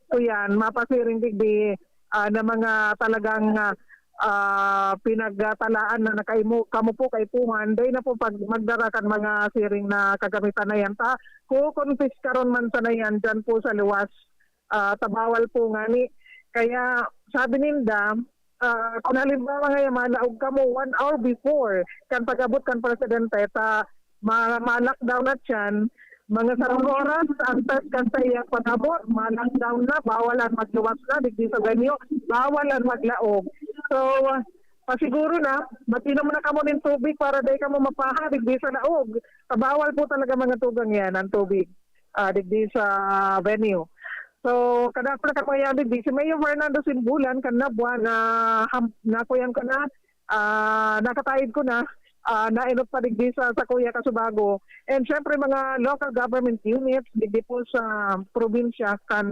kuyan, mapasiring digdi, ah, na mga talagang, ah, ah, pinagtalaan na nakaimo, kamo po kaipuhan, dai na po pag-, magdara kan mga siring na kagamitan na yan. Ta, kukonpiskaron man sana yan dyan po sa luwas, ah, ta bawal po ngani. Kaya sabi ninda, ah, kung halimbawa ngayon, malaog kamo one hour before kan pag-abot kan presidente, ta ma-, ma-lockdown na siyan, mga sarong oras, ang test kan sa iyang pag-abot, ma-lockdown na, bawal ang magluwas na, digdi sa venue, bawal ang maglaog. So, ah, pasiguro na, mag-inom na kamo nin tubig para dai kamo mapaha, digdi sa laog. Sa bawal po talaga mga tugang yan, ang tubig, ah, digdi sa venue. So, kadakula kan mga yaon digdi, si Mayor Fernando Simbulan kan Nabua na ham-, nakuyan ko na, ah, nakataid ko na, ah, naenot pa digdi sa, sa Kuya Kasubago. And syempre, mga local government units, digdi po sa probinsya kan,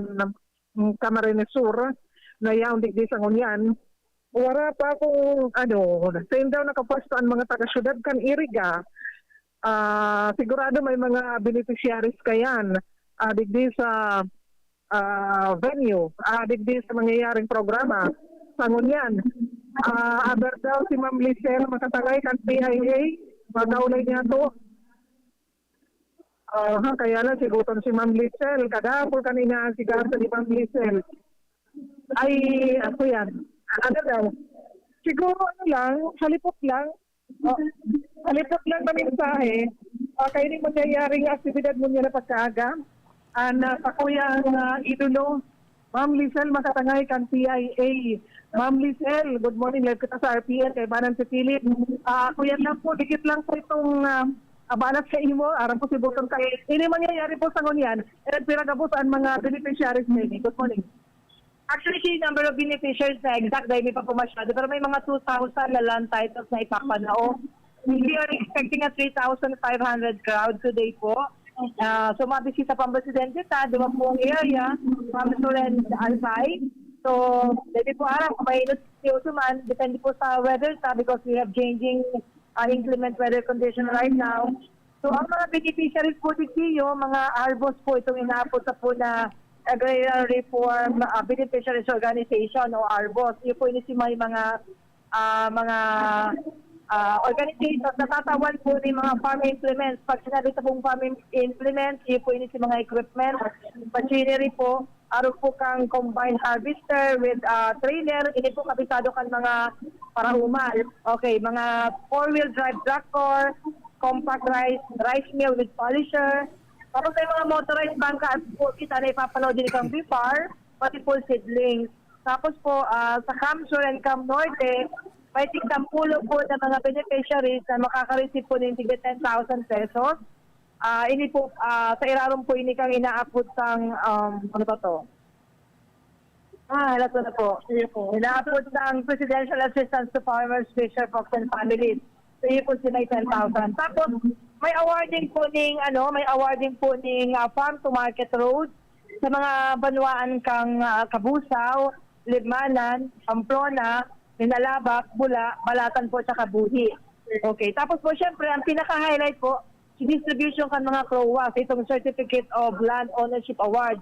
mm, Camarines Sur, na yaon digdi sa ngunyan. Wala pa akong, ano, sain daw nakapwesto an mga taga-syudad kan Iriga. Ah, sigurado may mga beneficiaries kayan, ah, digdi sa, ah, venue, ah, digdi sa mangyayaring programa sa ngunyan. Ah, aber daw si Ma'am Lisel Makatangay kan P I A, makaulay niya to. Aha, kaya lang siguton si Ma'am Lisel. Kadapol kanina si Garza ni Ma'am Lisel. Ay, ako yan. Ano daw? Siguro ano lang, halipot lang. Oh, halipot lang na mensahe. Ah, kayo yung mangyayaring aktibidad mo niya na pagkaaga. Ah, na sa kuyang, ah, idolo, Ma'am Lisel Makatangay kan P I A. Ma'am Lisel, good morning. Live kita sa R P N, kaibanan si Philip. Ah, ako yan lang po, dikit lang po itong, ah, abalat sa imo. Aram ko si Butong ka. Ini mangyayari po sa ngunyan. Eh, pira gabos ang mga beneficiaries na ini. Good morning. Actually, si number of beneficiaries na exact, dahil may pa po masyado, pero may mga two thousand na land titles na ipapanao. We are expecting a three thousand five hundred crowd today po. Ah, so, mabisita pa ang presidente sa duwa pong area, Ma'am Loren Albay. So, pwede po aram kung mainit si Usuman, depende po sa weather sa, because we have changing, ah, inclement weather condition right now. So, ang mga beneficiaries po, Digdiyo, mga ARBOs po itong inaapod sa po na Agrarian Reform, ah, Beneficiaries Organization o ARBOs. Iyo po ini si may mga, ah, mga, ah, organizations na tatawan po ni mga farm implements. Pag sinabi sa pong farm im-, implements, iyo po ini si mga equipment, machinery po, arog po kang combine harvester with, ah, trailer, ini po kabisado kan mga parauma. Okay, mga four-wheel drive tractor, compact rice, rice mill with polisher. Tapos may mga motorized bangka at po kita na ipapanood din kang B P A R, pati po seedlings. Tapos po, ah, sa Camp Sur and Camp Norte, may tig-sampulo po na mga beneficiaries na makaka-receive po ng tig ten thousand pesos. Ah, ini po, ah, sa irarom po ini kang inaapod sang, um, ano ba to? Ah, hala ko na po. Sige po. Inaapod sang Presidential Assistance to Farmers, Fisher Folks and Families. So, iyo po si may ten thousand. Tapos, may awarding po ning, ano, may awarding po ning, ah, farm to market road sa mga banwaan kang, ah, Cabusao, Libmanan, Pamplona, Minalabac, Bula, Balatan po, tsaka Buhi. Okay. Tapos po, syempre, ang pinaka-highlight po, si distribution kan mga CROA, itong Certificate of Land Ownership Award.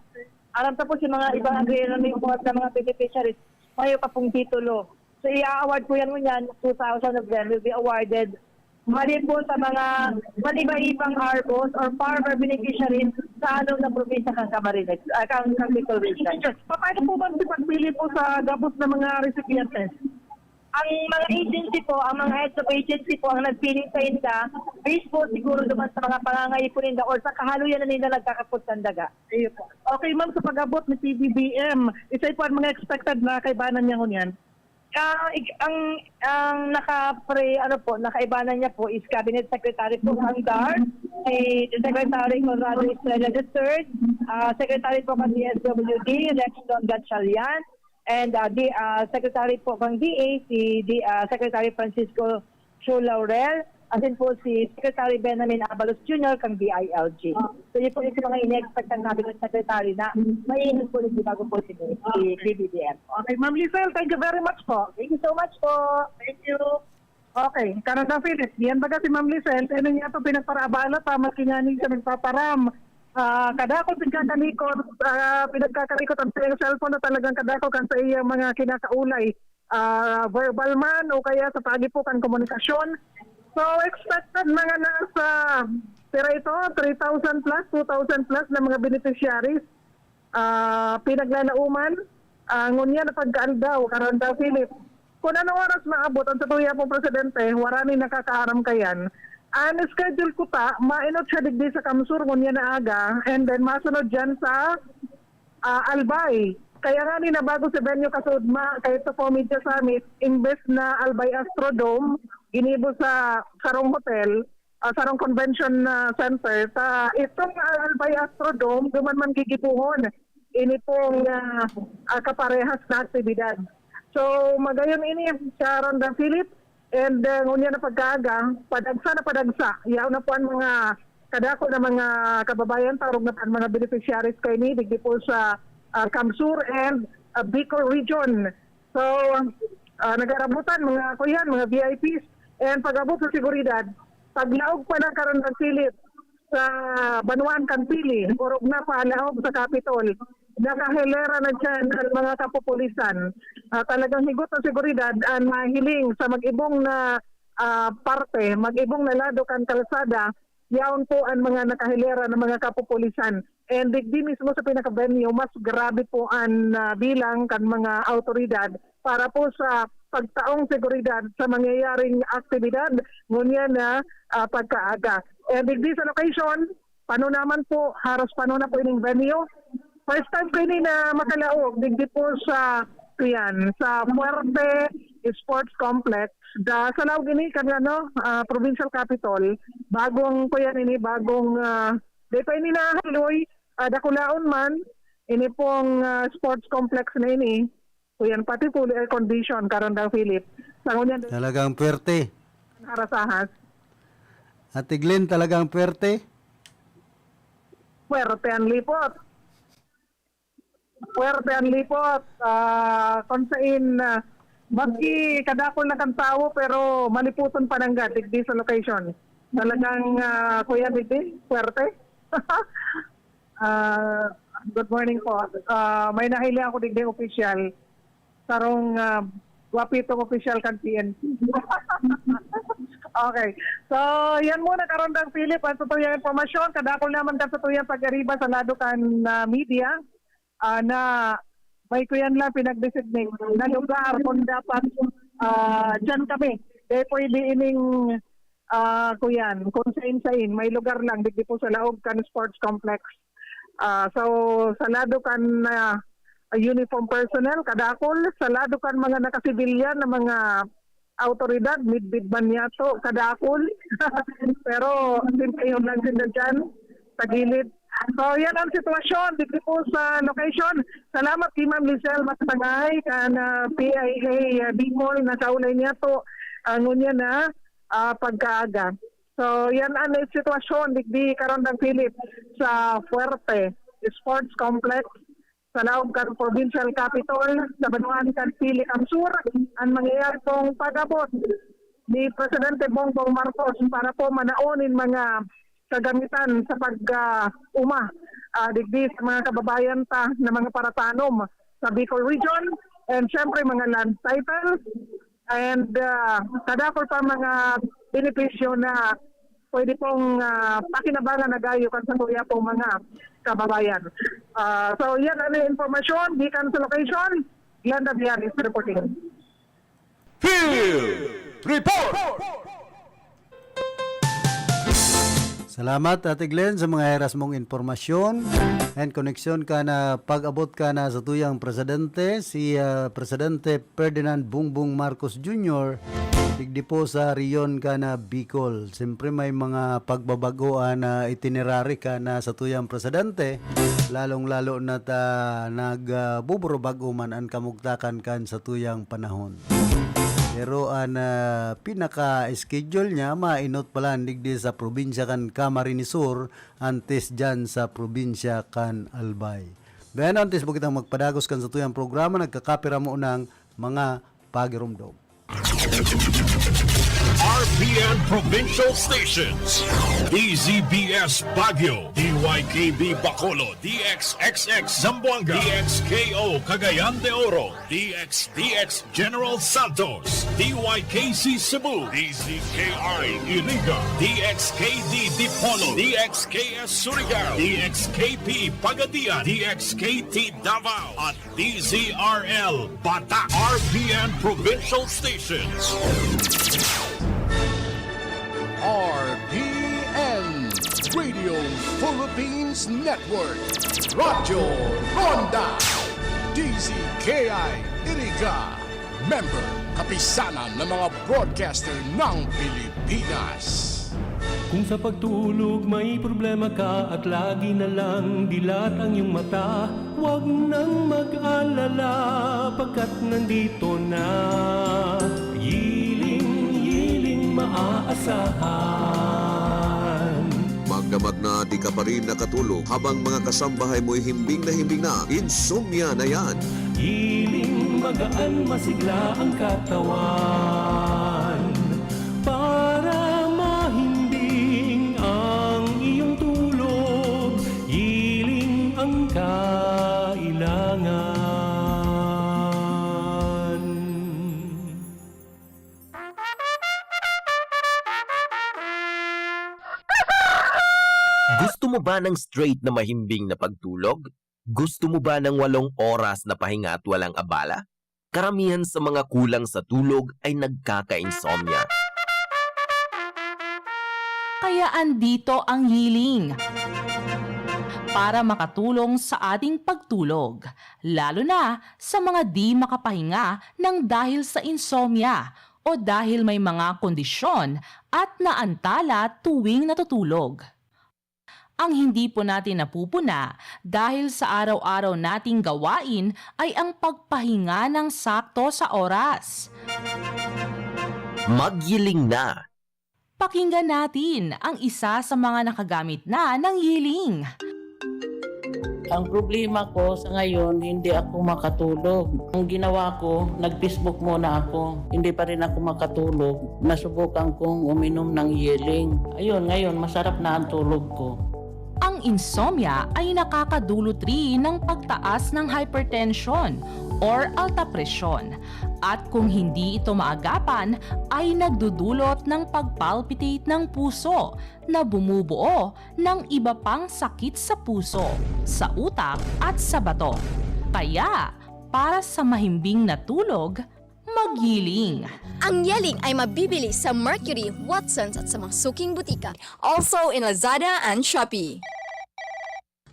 Aram ta po si mga ibang agrarian may award na mga beneficiaries, mayo pa pong titulo. So, i-award po yan ngunyan, two thousand of them will be awarded. Mali po sa mga iba-ibang ARBOs or farmer beneficiaries sa anong na probinsya kang Camarines, ah, kang, kang Bicol Region. Paano po bang pagpili po sa gabos na mga recipientes? Ang mga agency po, ang mga heads of agency po ang nagpili sa inda, based po siguro naman sa mga pangangaipo ninda or sa kahaluyan na ninda nagkakapot sa daga. Ayun po. Okay, ma'am, sa pag-abot ni P B B M, isa po ang mga expected na kaibanan niya ngunyan? Ah, ik-, ang, ang naka-pre-, ano po, nakaibanan niya po is Cabinet Secretary po kang DAR, si Secretary Conrado Estrella the third, ah, Secretary po kang D S W D, Rex Don Gatchalian, and, ah, di, ah, Secretary po kang D A, si di, ah, Secretary Francisco Chu Laurel, asin po si Secretary Benjamin Abalos Junior kang D I L G. So, yun po yung mga ini-expect ng Cabinet Secretary na mainit po rin bago po si, si B B B M. Okay, Ma'am Lisel, thank you very much po. Thank you so much po. Thank you. Okay, Canada Philip, yan baga si Ma'am Lisel, ano niya to, pinagparaabala pa, makinganing siya nagpaparam. Ah, kadakol pinagkakalikot, ah, pinagkakalikot ang sa iyang cellphone na talagang kadakol kan sa iyang mga kinakaulay. Ah, verbal man o kaya sa pagi po kan komunikasyon. So, expected mga nasa, pira ito, three thousand plus, two thousand plus na mga beneficiaries. Ah, pinaglalauman, ah, ngunyan na pagkaaldaw, Canada Philip. Kung anong oras maabot ang satuya pong presidente, wala ni nakakaaram kayan. Ang schedule ko ta, mainot siya digdi sa Kamsur, ngunyan na aga, and then masunod dyan sa, ah, Albay. Kaya nga ni nabago si venue kasudma, kaya sa po Media Summit, imbes na Albay Astrodome, ginibo sa sarong hotel, ah, sarong convention, ah, center, ta itong, ah, Albay Astrodome, duman man gigibuhon. ini pong, ah, ah, kaparehas na aktibidad. So, magayon ini, Sir Randang Philip, and, ah, ngunyan na pagkaaga, padagsa na padagsa. Yaon na po ang mga kadako na mga kababayan, tarog na po ang mga beneficiaries kaini, digdi po sa, ah, CamSur and, ah, Bicol Region. So, ah, nagarabutan, mga kuyan, mga V I Ps, and pag-abot sa seguridad, paglaog pa ng Karandang Philip sa banwaan kan Pili, orog na palaog sa Capitol, nakahilera na dyan ang mga kapupulisan. Ah, talagang higot na seguridad ang mahiling sa mag-ibong na, ah, parte, mag-ibong na lado kan kalsada, yaon po ang mga nakahilera ng mga kapupulisan. And digdi mismo sa pinaka-venue, mas grabe po ang, ah, bilang kan mga awtoridad para po sa pagtaong seguridad sa mangyayaring aktibidad ngunyan na, ah, pagkaaga. And digdi sa location, pano naman po, haros pano na po ining venue. First time ko ini na makalaog, digdi po sa, yan, sa Fuerte Sports Complex. Da, sa laog ini kan, ano, ah, Provincial Capitol, bagong, kuyan ini, bagong, ah, di pa ini nahaloy, ah, dakulaon man, ini pong, ah, sports complex na ini, kuyan, pati fully air condition, Karandang Philip. Sa ngunyan, Talagang puwerte. Harasahas. Ate Glenn, talagang puwerte. Puwerte ang lipot. Puwerte ang lipot. Ah, kung sain, ah, maski kadakol na kan tawo, pero maliputon pa nanggad digdi sa location. Talagang, ah, kuya, digdi, puwerte. Ah, good morning po. Ah, may nahiling ako digdi, opisyal. Sarong, ah, gwapitong opisyal kan P N P. Okay. So, yan muna, Karandang Philip, ang satuyang impormasyon. Kadakol naman kan satuyang pag-ariba sa lado kan, ah, media, ah, na may kuyan lang pinag-designate na lugar kung dapat, ah, dyan kami. Kaya pwede ining, ah, kuyan, kung sain-sain, may lugar lang, digdi po sa laog kan sports complex. Ah, so, sa lado kan, ah, uniform personnel, kadakol, sa lado kan mga nakasibilyan na mga awtoridad, midbid man yato, kadakol. Pero, simplehon lang sinda dyan, sa gilid. So, yan ang sitwasyon dito po sa location. Salamat kay Ma'am Lizelle Magsangay, kan, ah, P I A, ah, Bicol, na kaulay niya to, ah, ngunyan na, ah, pagkaaga. So, yan ang sitwasyon digdi, Karandang Philip, sa Fuerte Sports Complex, sa laog kan Provincial Capitol, sa banwaan kan Pili, CamSur, ang mangyayari pong pag-abot ni Presidente Bongbong Marcos para po manaon nin mga kagamitan sa pag, ah, uma, ah, digdi sa mga kababayan ta na mga paratanom sa Bicol Region, and syempre mga land titles, and, ah, kadakol pa mga benepisyo na pwede pong, ah, pakinabangan na gayo kan sa kuya pong mga kababayan. Ah, so, yan ang impormasyon gikan sa location. Glenda Vianes reporting. Field Report! Salamat, Ate Glenn, sa mga heras mong impormasyon and koneksyon kan, ah, pag-abot kan, ah, satuyang presidente, si, ah, Presidente Ferdinand Bongbong Marcos Junior, digdi po sa rehiyon kan, ah, Bicol. Siyempre, may mga pagbabago an, ah, itinerary kan, ah, satuyang presidente, lalong-lalo na ta nag, ah, buburubag-o man an kamugtakan kan satuyang panahon. Pero an, ah, pinaka-schedule niya, mainot pa lang digdi sa probinsya kan Camarines Sur, antes diyan sa probinsya kan Albay. Then, antes po kitang magpadagos kan satuyang programa, nagkakapira mo ng mga pagirumdom. R P N Provincial Stations, D Z B S Baguio, D Y K B Bacolod, D X X X Zamboanga, D X K O Cagayan de Oro, D X D X General Santos, D Y K C Cebu, D Z K I Iriga, D X K D Dipolog, D X K S Surigao, D X K P Pagadian, D X K T Davao, at D Z R L Bata, R P N Provincial Stations. R P N Radio Philippines Network, Radyo Ronda, D Z K I Iriga, member Kapisanan ng mga Broadcaster ng Pilipinas. Kung sa pagtulog may problema ka at lagi na lang dilat ang iyong mata, huwag nang mag-alala pagkat nandito na, Yiling, Yiling maaasahan. Magdamat na di ka pa rin nakatulog habang mga kasambahay mo'y himbing na himbing na, insomnia na yan. Yiling magaan masigla ang katawan. Para mahimbing ang iyong tulog, Yiling ang kailangan. Gusto mo ba ng straight na mahimbing na pagtulog? Gusto mo ba ng walong oras na pahinga at walang abala? Karamihan sa mga kulang sa tulog ay nagkaka-insomnia. Kaya andito ang Yiling para makatulong sa ating pagtulog, lalo na sa mga di makapahinga ng dahil sa insomnia o dahil may mga kondisyon at naantala tuwing natutulog. Ang hindi po natin napupuna dahil sa araw-araw nating gawain ay ang pagpahinga ng sakto sa oras. Magyiling na! Pakinggan natin ang isa sa mga nakagamit na ng Yiling. Ang problema ko sa ngayon, hindi ako makatulog. Ang ginawa ko, nag-Facebook muna ako. Hindi pa rin ako makatulog. Nasubukan kong uminom ng Yiling. Ayun, ngayon, masarap na ang tulog ko. Ang insomnia ay nakakadulot rin ng pagtaas ng hypertension or alta presyon. At kung hindi ito maagapan, ay nagdudulot ng pagpalpitate ng puso na bumubuo ng iba pang sakit sa puso, sa utak at sa bato. Kaya, para sa mahimbing na tulog, magyiling. Ang Yiling ay mabibili sa Mercury, Watsons at sa mga suking butika. Also in Lazada and Shopee.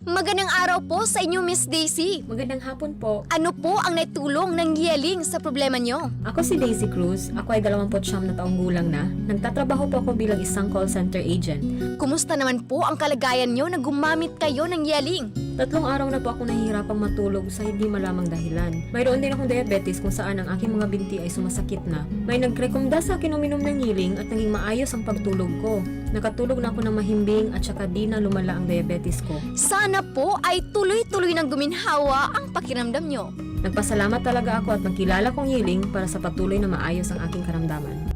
Magandang araw po sa inyo, Miss Daisy. Magandang hapon po. Ano po ang naitulong ng Yiling sa problema nyo? Ako si Daisy Cruz. Ako ay dalawampu't siyam na taong gulang na. Nagtatrabaho po ako bilang isang call center agent. Kumusta naman po ang kalagayan nyo na gumamit kayo ng Yiling? Tatlong araw na po ako nahihirapang matulog sa hindi malamang dahilan. Mayroon din akong diabetes kung saan ang aking mga binti ay sumasakit na. May nagrekomenda sa akin uminom ng Yiling at naging maayos ang pagtulog ko. Nakatulog na ako ng mahimbing at saka di na lumala ang diabetes ko. Sana po ay tuloy-tuloy nang guminhawa ang pakiramdam nyo. Nagpasalamat talaga ako at nagkilala kong Yiling para sa patuloy na maayos ang aking karamdaman.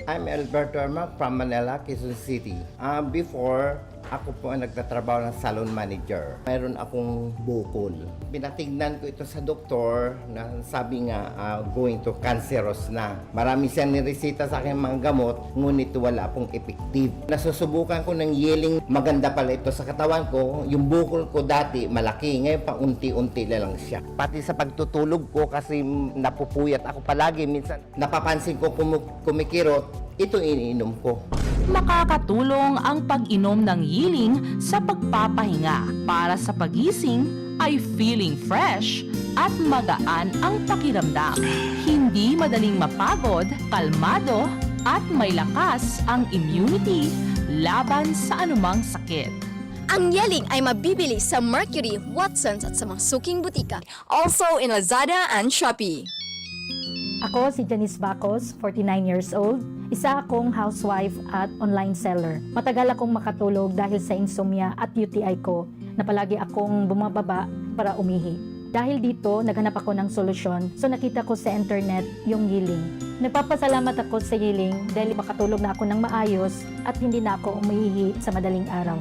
I'm Alberto Arma from Manila, Quezon City. Ah, before, ako po ang nagtatrabaho ng salon manager. Mayroon akong bukol. Pinatignan ko ito sa doktor na sabi nga, ah, going to cancerous na. Marami siyang niresita sa akin mga gamot, ngunit wala pong effective. Nasusubukan ko ng Yiling, maganda pala ito sa katawan ko. Yung bukol ko dati, malaki. Ngayon, paunti-unti na lang siya. Pati sa pagtutulog ko, kasi napupuyat ako palagi. Minsan, napapansin ko kumu- kumikirot, ito iniinom ko. Makakatulong ang pag-inom ng Yiling sa pagpapahinga. Para sa pagising ay feeling fresh at magaan ang pakiramdam. Hindi madaling mapagod, kalmado, at may lakas ang immunity laban sa anumang sakit. Ang Yiling ay mabibili sa Mercury, Watsons at sa mga suking butika. Also in Lazada and Shopee. Ako si Janice Bacos, forty-nine years old. Isa akong housewife at online seller. Matagal akong makatulog dahil sa insomnia at U T I ko na palagi akong bumababa para umihi. Dahil dito, naghanap ako ng solusyon. So nakita ko sa internet yung Yiling. Nagpapasalamat ako sa Yiling dahil makatulog na ako ng maayos at hindi na ako umiihi sa madaling araw.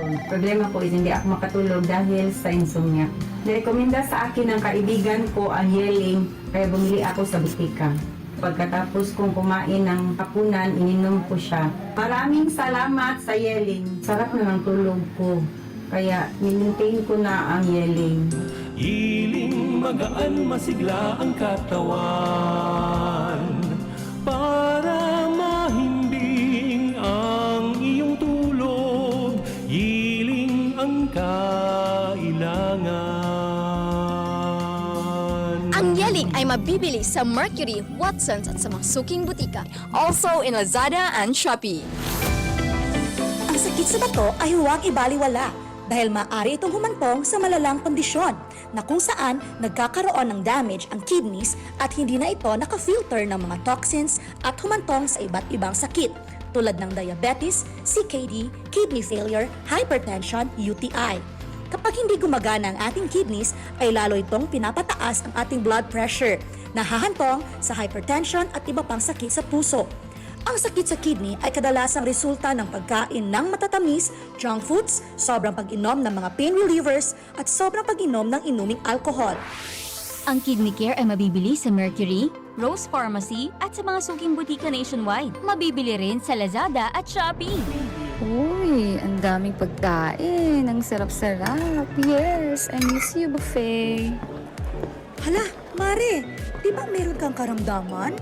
Ang problema ko is hindi ako makatulog dahil sa insomnia. Nirekomenda sa akin ng kaibigan ko ang Yiling, kaya bumili ako sa butika. Pagkatapos kong kumain ng hapunan, ininom ko siya. Maraming salamat sa Yiling. Sarap na ng tulog ko. Kaya, ninintain ko na ang Yiling. Yiling magaan masigla ang katawan. Para mahimbing ang iyong tulog, Yiling ang kailangan. Ang Yiling Ay mabibili sa Mercury, Watsons at sa mga suking butika. Also in Lazada and Shopee. Ang sakit sa bato ay huwag ibaliwala dahil maaari itong humantong sa malalang kondisyon na kung saan nagkakaroon ng damage ang kidneys at hindi na ito naka-filter ng mga toxins at humantong sa iba't ibang sakit tulad ng diabetes, C K D, kidney failure, hypertension, U T I. Kapag hindi gumagana ang ating kidneys, ay lalo itong pinapataas ang ating blood pressure, nahahantong sa hypertension at iba pang sakit sa puso. Ang sakit sa kidney ay kadalasang resulta ng pagkain ng matatamis, junk foods, sobrang pag-inom ng mga pain relievers, at sobrang pag-inom ng inuming alcohol. Ang Kidney Care ay mabibili sa Mercury, Rose Pharmacy at sa mga suking butika nationwide. Mabibili rin sa Lazada at Shopee. Uy, ang daming pagkain. Ang sarap-sarap. Yes, I miss you, buffet. Hala, Mare, di ba meron kang karamdaman?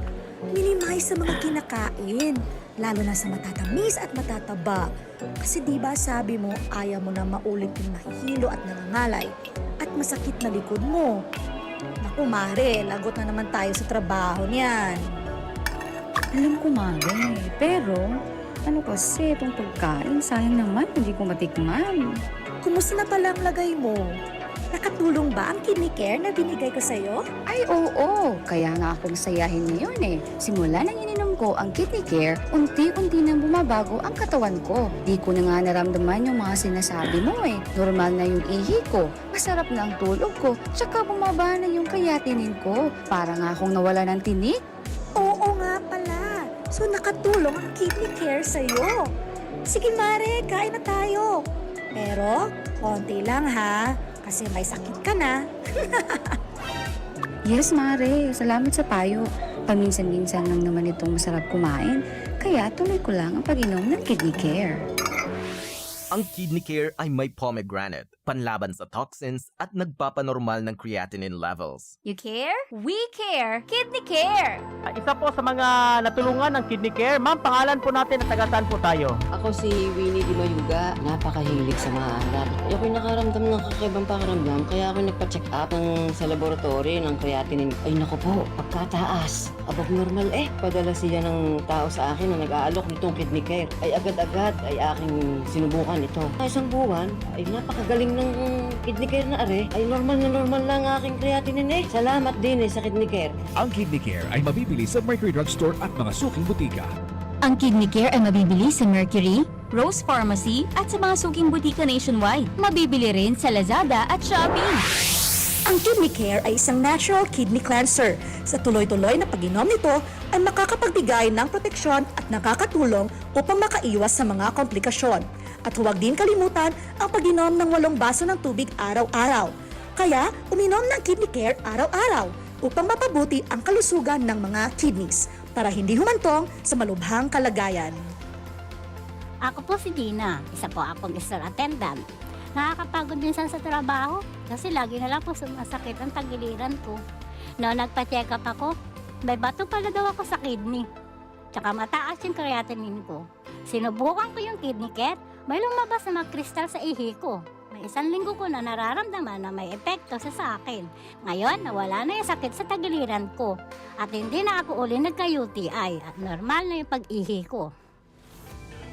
Minimize sa mga kinakain, lalo na sa matatamis at matataba. Kasi di ba sabi mo, ayaw mo na maulit yung nahihilo at nangangalay at masakit na likod mo. Naku, Mare, lagot na naman tayo sa trabaho niyan. Alam ko, Mare. Pero, ano kasi itong pagkain? Sayang naman, hindi ko matikman. Kumusta na pala ang lagay mo? Nakatulong ba ang kidney care na binigay ko sa'yo? Ay, oo. Kaya nga ako masayahin ngayon eh. Simula nang ininom ko ang Kidney Care, unti-unti nang bumabago ang katawan ko. Di ko na nga naramdaman yung mga sinasabi mo eh. Normal na yung ihi ko, masarap na ang tulog ko, tsaka bumaba na yung creatinine ko. Para nga akong nawala ng tinik. Oo nga pala. So nakatulong ang Kidney Care sa'yo. Sige Mare, kain na tayo. Pero, konti lang ha. Kasi may sakit ka na. Yes, Mare. Salamat sa payo. Paminsan-minsan lang naman itong masarap kumain. Kaya tuloy ko lang ang pag-inom ng Kidney Care. Ang Kidney Care ay may pomegranate, panlaban sa toxins at nagpapanormal ng creatinine levels. You care? We care! Kidney Care! Ah, isa po sa mga natulungan ng Kidney Care. Ma'am, pangalan po natin at taga saan po tayo? Ako si Winnie Di Mayuga, napakahilig sa maalat. Ako'y nakaramdam ng kakaibang pakiramdam, kaya ako nagpa-check up ng, sa laboratory ng creatinine. Ay naku po, pagkataas. Above normal eh. Padala siya ng tao sa akin na nag-aalok nitong Kidney Care. Ay agad-agad ay aking sinubukan ito. Sa isang buwan, ay napakagaling ng Kidney Care na are. Ay normal na normal lang ang aking creatinine eh. Salamat din eh sa Kidney Care. Ang Kidney Care ay mabibili sa Mercury Drugstore at mga suking butika. Ang Kidney Care ay mabibili sa Mercury, Rose Pharmacy at sa mga suking butika nationwide. Mabibili rin sa Lazada at Shopee. Ang Kidney Care ay isang natural kidney cleanser. Sa tuloy-tuloy na pag-inom nito ay makakapagbigay ng proteksyon at nakakatulong upang makaiwas sa mga komplikasyon. At huwag din kalimutan ang pag-inom ng walong baso ng tubig araw-araw. Kaya, uminom ng Kidney Care araw-araw upang mapabuti ang kalusugan ng mga kidneys para hindi humantong sa malubhang kalagayan. Ako po si Dina, isa po akong store attendant. Nakakapagod minsan sa trabaho kasi lagi na lang po sumasakit ang tagiliran ko. Noon nagpa-check up ako, may bato pala daw ako sa kidney. Tsaka mataas yung creatinine ko. Sinubukan ko yung Kidney Care, may lumabas na mga kristal sa ihi ko. May isang linggo ko na nararamdaman na may epekto sa sa akin. Ngayon, nawala na yung sakit sa tagiliran ko. At hindi na ako uli nagka-U T I at normal na yung pag-ihi ko.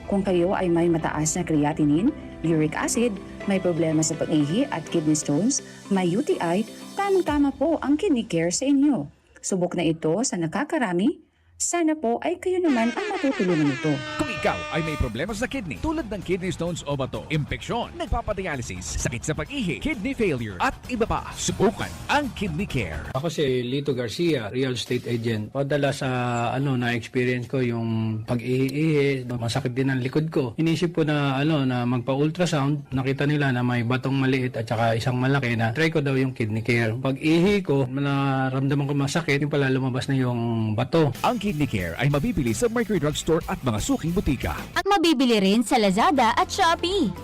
Kung kayo ay may mataas na creatinine, uric acid, may problema sa pag-ihi at kidney stones, may U T I, tamang-tama po ang Kidney Care sa inyo. Subok na ito sa nakakarami. Sana po ay kayo naman ang matutulungan nito. Kung ikaw ay may problema sa kidney tulad ng kidney stones o bato, impeksyon, nagpapadialysis, sakit sa pag-ihi, kidney failure, at iba pa, subukan ang Kidney Care. Ako si Lito Garcia, real estate agent. Madalas sa ano na-experience ko yung pag-ihi-ihi, masakit din ang likod ko. Inisip ko na ano na magpa-ultrasound, nakita nila na may batong maliit at saka isang malaki na try ko daw yung Kidney Care. Pag-ihi ko, naramdaman ko masakit, yung pala lumabas na yung bato. Ang Kidney Care ay mabibili sa Mercury Drugstore at mga suking butika. At mabibili rin sa Lazada at Shopee.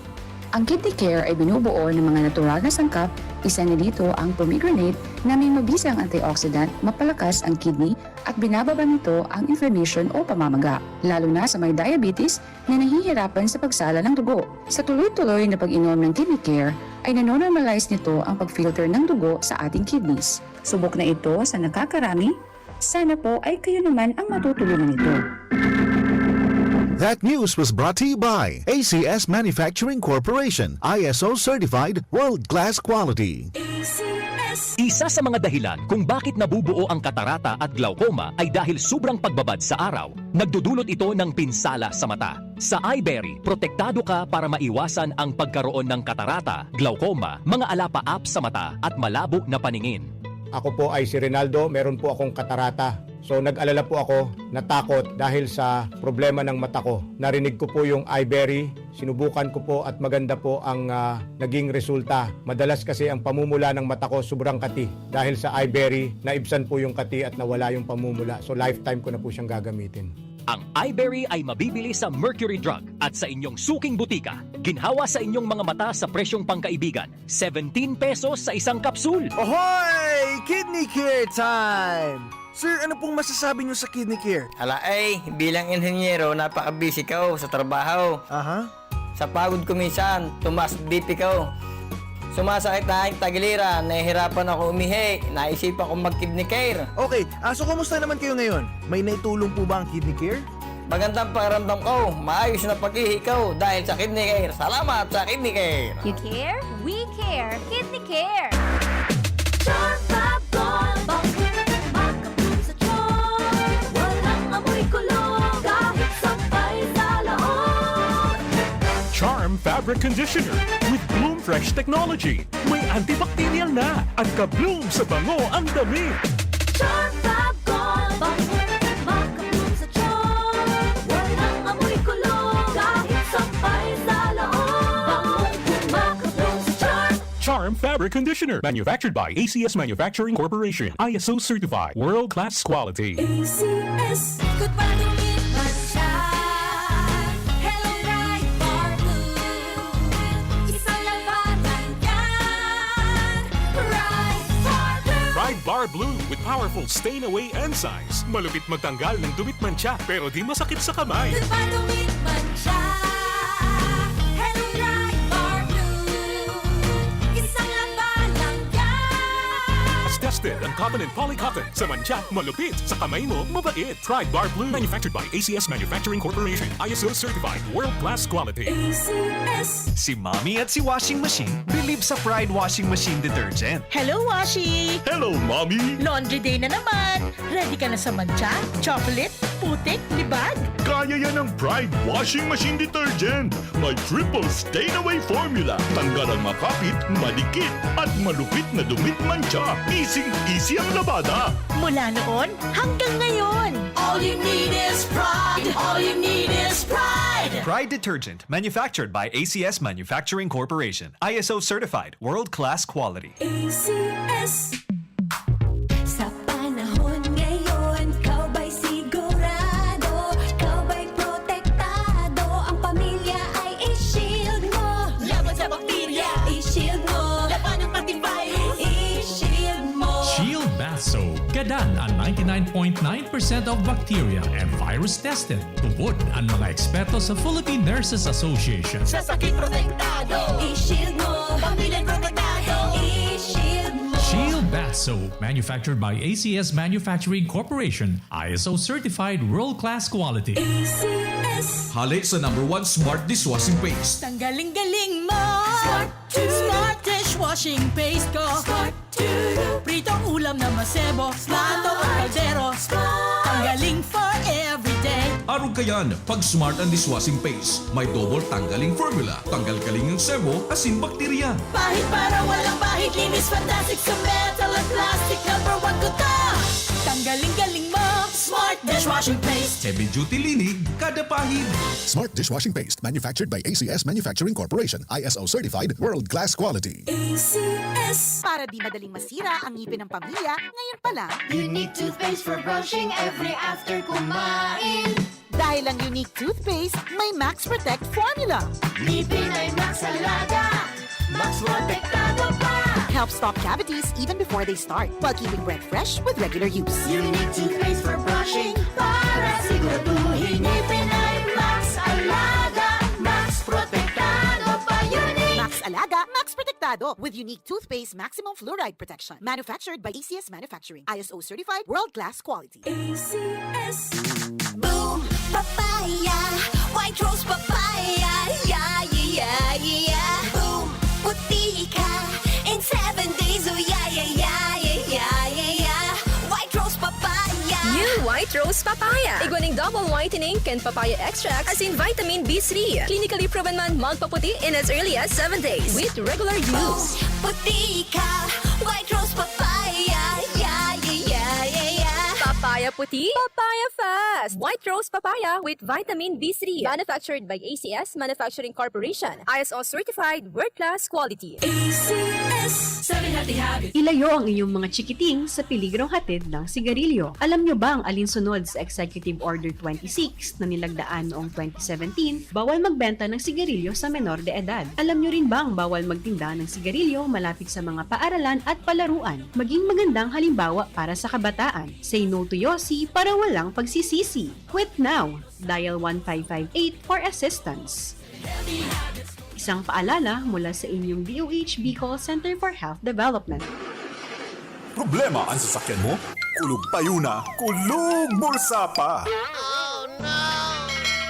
Ang Kidney Care ay binubuo ng mga natural na sangkap, isa na dito ang pomegranate na may mabisang antioxidant, mapalakas ang kidney at binababa nito ang inflammation o pamamaga, lalo na sa may diabetes na nahihirapan sa pagsala ng dugo. Sa tuloy-tuloy na pag-inom ng Kidney Care, ay nanonormalize nito ang pag-filter ng dugo sa ating kidneys. Subok na ito sa nakakarami, sana po ay kayo naman ang matutulungan nito. That news was brought to you by A C S Manufacturing Corporation, I S O certified, world-class quality. Isa sa mga dahilan kung bakit nabubuo ang katarata at glaucoma ay dahil sobrang pagbabad sa araw. Nagdudulot ito ng pinsala sa mata. Sa Eyeberry, protektado ka para maiwasan ang pagkaroon ng katarata, glaucoma, mga alapaap sa mata at malabo na paningin. Ako po ay si Rinaldo, meron po akong katarata. So nag-alala po ako, natakot dahil sa problema ng mata ko. Narinig ko po yung Eyeberry, sinubukan ko po at maganda po ang ah, naging resulta. Madalas kasi ang pamumula ng mata ko sobrang kati. Dahil sa Eyeberry, naibsan po yung kati at nawala yung pamumula. So lifetime ko na po siyang gagamitin. Ang Eyeberry ay mabibili sa Mercury Drug at sa inyong suking butika. Ginhawa sa inyong mga mata sa presyong pangkaibigan, seventeen pesos sa isang kapsul. Ohoy! Kidney Care time! Sir, ano pong masasabi niyo sa Kidney Care? Ala ay, bilang inhenyero, napaka-busy ko sa trabaho. Aha. Sa pagod ko minsan, tumaas B P ko. Sumasakit na ang tagiliran, nahihirapan ako umihi, naisipan kong mag-kidney care. Okay, ah, so kumusta naman kayo ngayon? May naitulong po ba ang Kidney Care? Magandang pakiramdam ko, maayos na pag-ihi ko dahil sa Kidney Care. Salamat sa Kidney Care! You care? We care! Kidney Care! Charm Fab Gold, bangkit, makaplum sa tiyan. Walang amoy kulog, kahit sampay sa laog. Charm Fabric Conditioner with Bloom Fresh Technology. May antibacterial na at ka-bloom sa bango ang damit. Charm Fab Gold, bangkit, makaplum sa tiyan. Walang amoy kulog, kahit sampay sa laog. Bangong makaplum sa tiyan. Charm Fabric Conditioner, manufactured by A C S Manufacturing Corporation, I S O certified, world-class quality. A C S. Good pa dumit man siya. Hello, Pride Bar Blue. Isang labanan yan. Pride Bar Blue. Pride Bar Blue with powerful stain away enzymes. Malupit magtanggal ng dumit mantsa pero di masakit sa kamay. Good pa dumit man siya. Hello, Pride Bar Blue. Isang labanan yan. Tested ang cotton and poly cotton. Sa mantsa, malupit. Sa kamay mo, mabait. Pride Bar Blue. Manufactured by A C S Manufacturing Corporation. I S O certified. World class quality. A C S. Si Mommy at si Washing Machine bilib sa Pride Washing Machine Detergent. Hello, Washi! Hello, Mommy! Laundry day na naman! Ready ka na sa mantsa, chocolate, putik, libag? Kaya yan ng Pride Washing Machine Detergent! May triple stain away formula. Tanggal ang makapit, madikit, at malupit na dumit mantsa. Easy-easy ang labada. Mula noon hanggang ngayon. All you need is pride. All you need is pride. Pride Detergent, manufactured by A C S Manufacturing Corporation. I S O certified, world-class quality. A C S. Sa panahon ngayon, ikaw ba'y sigurado? Ikaw ba'y protektado? Ang pamilya ay i-shield mo. Laban sa bakterya, i-shield mo. Laban ng pati virus, i-shield mo. Shield Bath Soap. Gadan ang ninety-nine point nine percent of bacteria and virus tested. Tubod ang mga eksperto sa Philippine Nurses Association. Sa sakit protektado, i-shield mo. Pamilya protektado, i-shield mo. Shield Bath Soap, manufactured by A C S Manufacturing Corporation, I S O certified world-class quality. A C S. Hale sa number one smart dishwashing paste. Tanggaling-galing mo! Smart to. Smart dishwashing paste ko! Smart to. Pritong ulam na masebo, plato o kaldero. Tanggaling for everyday. Arog kayan, pag smart ang dishwashing paste. May double tanggaling formula. Tanggal kaling ang sebo, asin bakterya. Pahid para walang bahid, linis fantastic sa metal at plastic. Number one ko to. Tanggaling-galing mo, Smart Dishwashing Paste. Heavy duty linig, kada pahid. Smart Dishwashing Paste, manufactured by A C S Manufacturing Corporation, I S O certified, world-class quality. A C S. Para di madaling masira ang ngipin ng pamilya, ngayon pa lang. Unique toothpaste for brushing every after kumain. Dahil ang Unique Toothpaste may Max Protect Formula. Ngipin ay Max Alaga. Max Protektado pa. Helps stop cavities even before they start, while keeping breath fresh with regular use. Unique toothpaste for brushing para siguraduhin ngipin ay Max Alaga. Max Protektado pa, Unique. Max Alaga, Max Protect protektado with unique toothpaste maximum fluoride protection. Manufactured by A C S Manufacturing. I S O certified, world-class quality. A C S. Boom Papaya, White Rose Papaya, yeah, yeah, yeah, yeah. Boom, puti ka in seven days, oh yeah, yeah, yeah, yeah, yeah, yeah, yeah. White Rose Papaya. New White Rose Papaya. Igwa ning double whitening kan papaya extract, asin vitamin B three. Clinically proven man magpaputi in as early as seven days with regular use. Puti ka, White Rose Papaya, yeah, yeah, yeah, yeah, yeah. Papaya puti, papaya fast. White Rose Papaya with vitamin B three. Manufactured by A C S Manufacturing Corporation. I S O certified, world-class quality. A C S. Seven Healthy Habits. Ilayo ang inyong mga chikiting sa peligrong hatid ng sigarilyo. Alam nyo bang alinsunod sa Executive Order twenty-six na nilagdaan noong twenty seventeen, bawal magbenta ng sigarilyo sa menor de edad? Alam nyo rin bang bawal magtinda ng sigarilyo malapit sa mga paaralan at palaruan? Maging magandang halimbawa para sa kabataan. Say no to Yossi para walang pagsisisi. Quit now! Dial one five five eight for assistance. Isang paalala mula sa inyong D O H Bicol Center for Health Development. Problema ang sasakyan mo? Kulog payo na, kulog bulsa pa!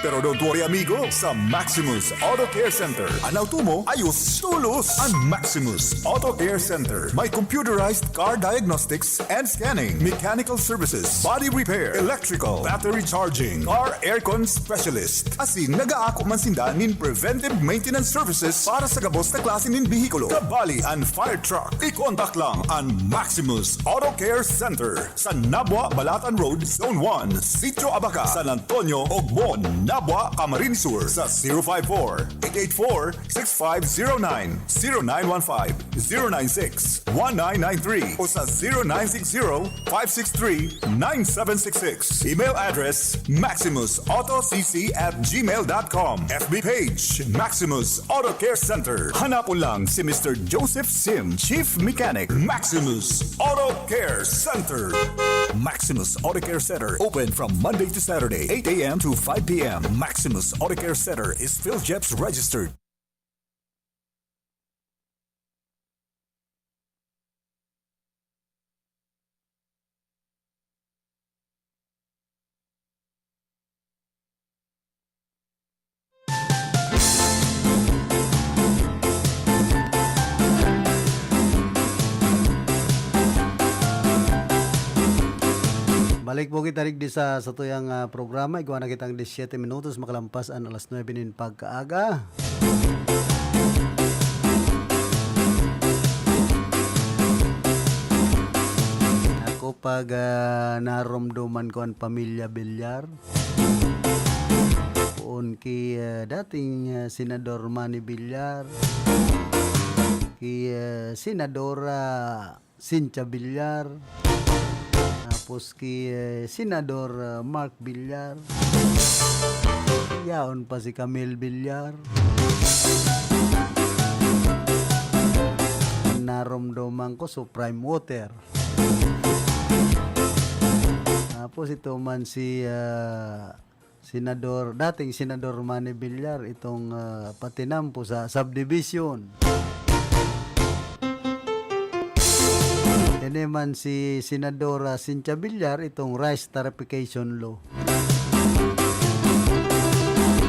Pero don't worry, amigo, sa Maximus Auto Care Center, an auto mo, ayos tolos! An Maximus Auto Care Center may computerized car diagnostics and scanning, mechanical services, body repair, electrical, battery charging, car aircon specialist. Asin nagaako man sinda nin preventive maintenance services para sa gabos na klase nin behikulo, kabali an fire truck. I-contact lang an Maximus Auto Care Center sa Nabua, Balatan Road, Zone one, Sitio Abaca, San Antonio, Ogmon, Nabua, Camarines Sur, sa zero five four, eight eight four, six five zero nine, zero nine one five, zero nine six, one nine nine three o sa zero nine six zero, five six three, nine seven six six. Email address, maximus auto c c at gmail dot com. F B page, Maximus Auto Care Center. Hanapon lang si Mister Joseph Sim, Chief Mechanic, Maximus Auto Care Center. Maximus Auto Care Center, open from Monday to Saturday, eight a m to five p m. Maximus Auto Care Center is PhilJEPS registered. Balik po kita digdi sa satuyang, ah, programa. Igwa na kitang disyete minutos makalampas an alas nuebe nin pagkaaga. Ako, pag, ah, naromdoman ko an pamilya Villar, poon ki, ah, dating, ah, Senador Manny Villar, ki, ah, Senadora Cynthia Villar, tapos ki, eh, Senador, ah, Mark Villar. Yaon pa si Camille Villar. Naromdoman ko, Supreme Water. Tapos ito man si, ah, Senador, dating Senador Manny Villar, itong, ah, patinampo sa subdivision. Ini man si Senadora Cynthia Villar, itong rice tariffication law.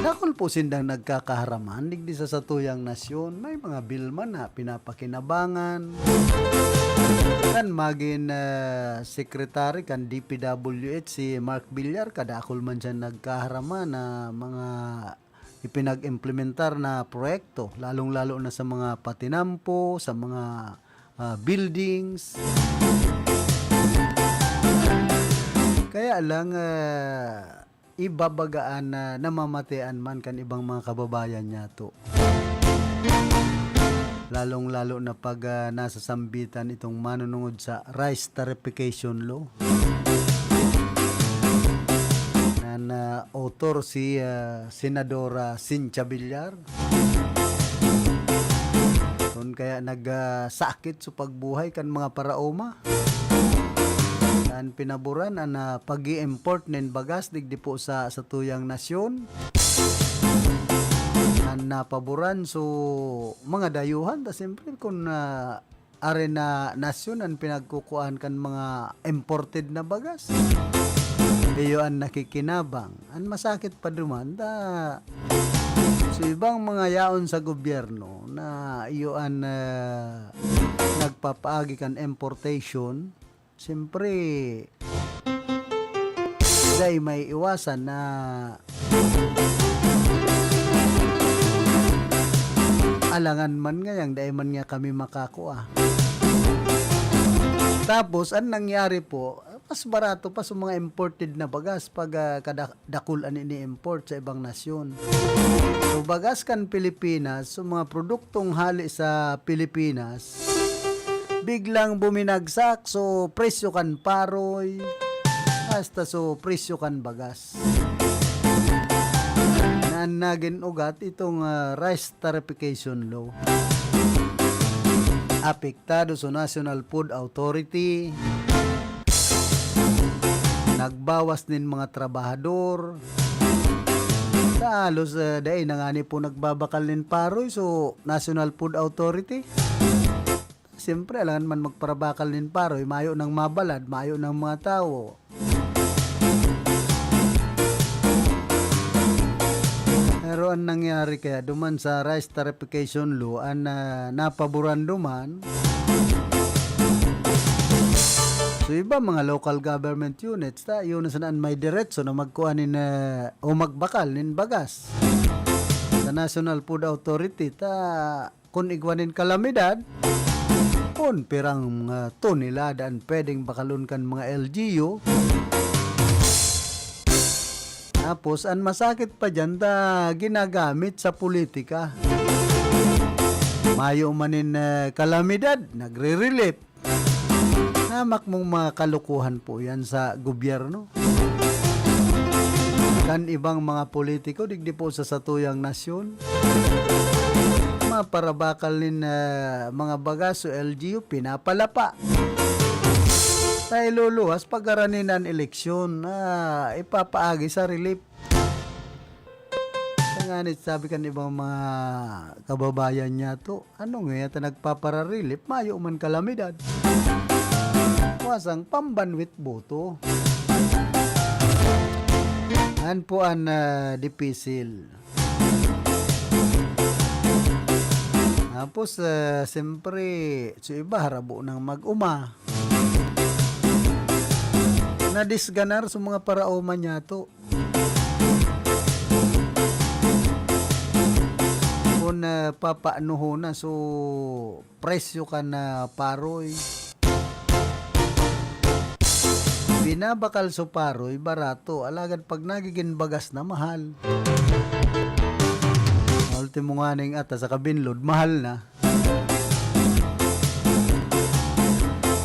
Dakul po sindang nagkakaharaman digdi sa satuyang nasyon. May mga bill man na pinapakinabangan. Kan magin, ah, secretary kan D P W H si Mark Villar, kadakul man siya nagkaharama na mga ipinag-implementar na proyekto, lalong-lalo na sa mga patinampo, sa mga, ah, buildings. Kaya lang, ah, iba baga an, ah, namamatean man kan ibang mga kababayan niyato. Lalong-lalo na pag, ah, nasasambitan itong manunungod sa rice tariffication law. An, ah, author si, ah, Senadora Cynthia Villar. Kun kaya nag, ah, sakit sa pagbuhay kan mga paraoma. An pinaboran an, ah, pag-i-import nin bagas digdi po sa satuyang nasyon. Na napaboran. So, mga dayuhan ta, siyempre, kun, ah, ari na nasyon an pinagkukuhaan kan mga imported na bagas, iyo an nakikinabang. An masakit pa duman, ta, so, ibang mga yaon sa gobyerno na iyo an, ah, nagpapaagi kan importation, siyempre, dai maiiwasan na alangan man ngayang dai man nga kami makakua. Tapos, an nangyari po, mas barato pa sa mga imported na bagas pag, ah, kada-, dakul an ini-import sa ibang nasyon. So, bagas kan Pilipinas, so mga produktong hali sa Pilipinas, biglang buminagsak, so presyo kan paroy, hasta so presyo kan bagas. Na nagin ugat itong, ah, rice tariffication law. Apektado so National Food Authority, nagbawas nin mga trabahador. Sa halos, ah, dai na ngani po nagbabakal nin paroy, so National Food Authority. Siyempre, alangan man magparabakal nin paroy, mayo nang mabalad, mayo nang mga tawo. Pero an nangyari kaya duman sa rice tariffication law, an, ah, napaboran duman, so iba mga local government units, ta, yun na sana an may diretso na magkuha nin, ah, o magbakal nin bagas sa National Food Authority, ta, kun igwa nin kalamidad, kun pirang mga tonelada an pwedeng bakalon kan mga L G U. Tapos, an masakit pa diyan, ta ginagamit sa politika. Mayo man nin, eh, kalamidad, nagre-relief. Hamak mong mga kalokohan po yan sa gobyerno. Kan ibang mga politiko, digdi po sa satuyang nasyon, maparabakal nin, ah, mga bagas o L G U, pinapalapa. Tayo luluwas pag aranin an eleksyon na ipapaagi sa relief. Tanganit sabi kan ibang mga kababayan niya to, ano nga ta nagpapararelip, mayo man kalamidad. Wasang pambanwit boto. An po an, ah, dipisil. Tapos, ah, siyempre, so iba harabo nang mag-uma. Nadisganar sa mga paraoma niya to. Kun, ah, papaanohon na, so, presyo kan, ah, paroy. Binabakal so paroy, barato. Alagad pag nagigin bagas na, mahal. Ultimo nga ning ata sa kabinlod, mahal na.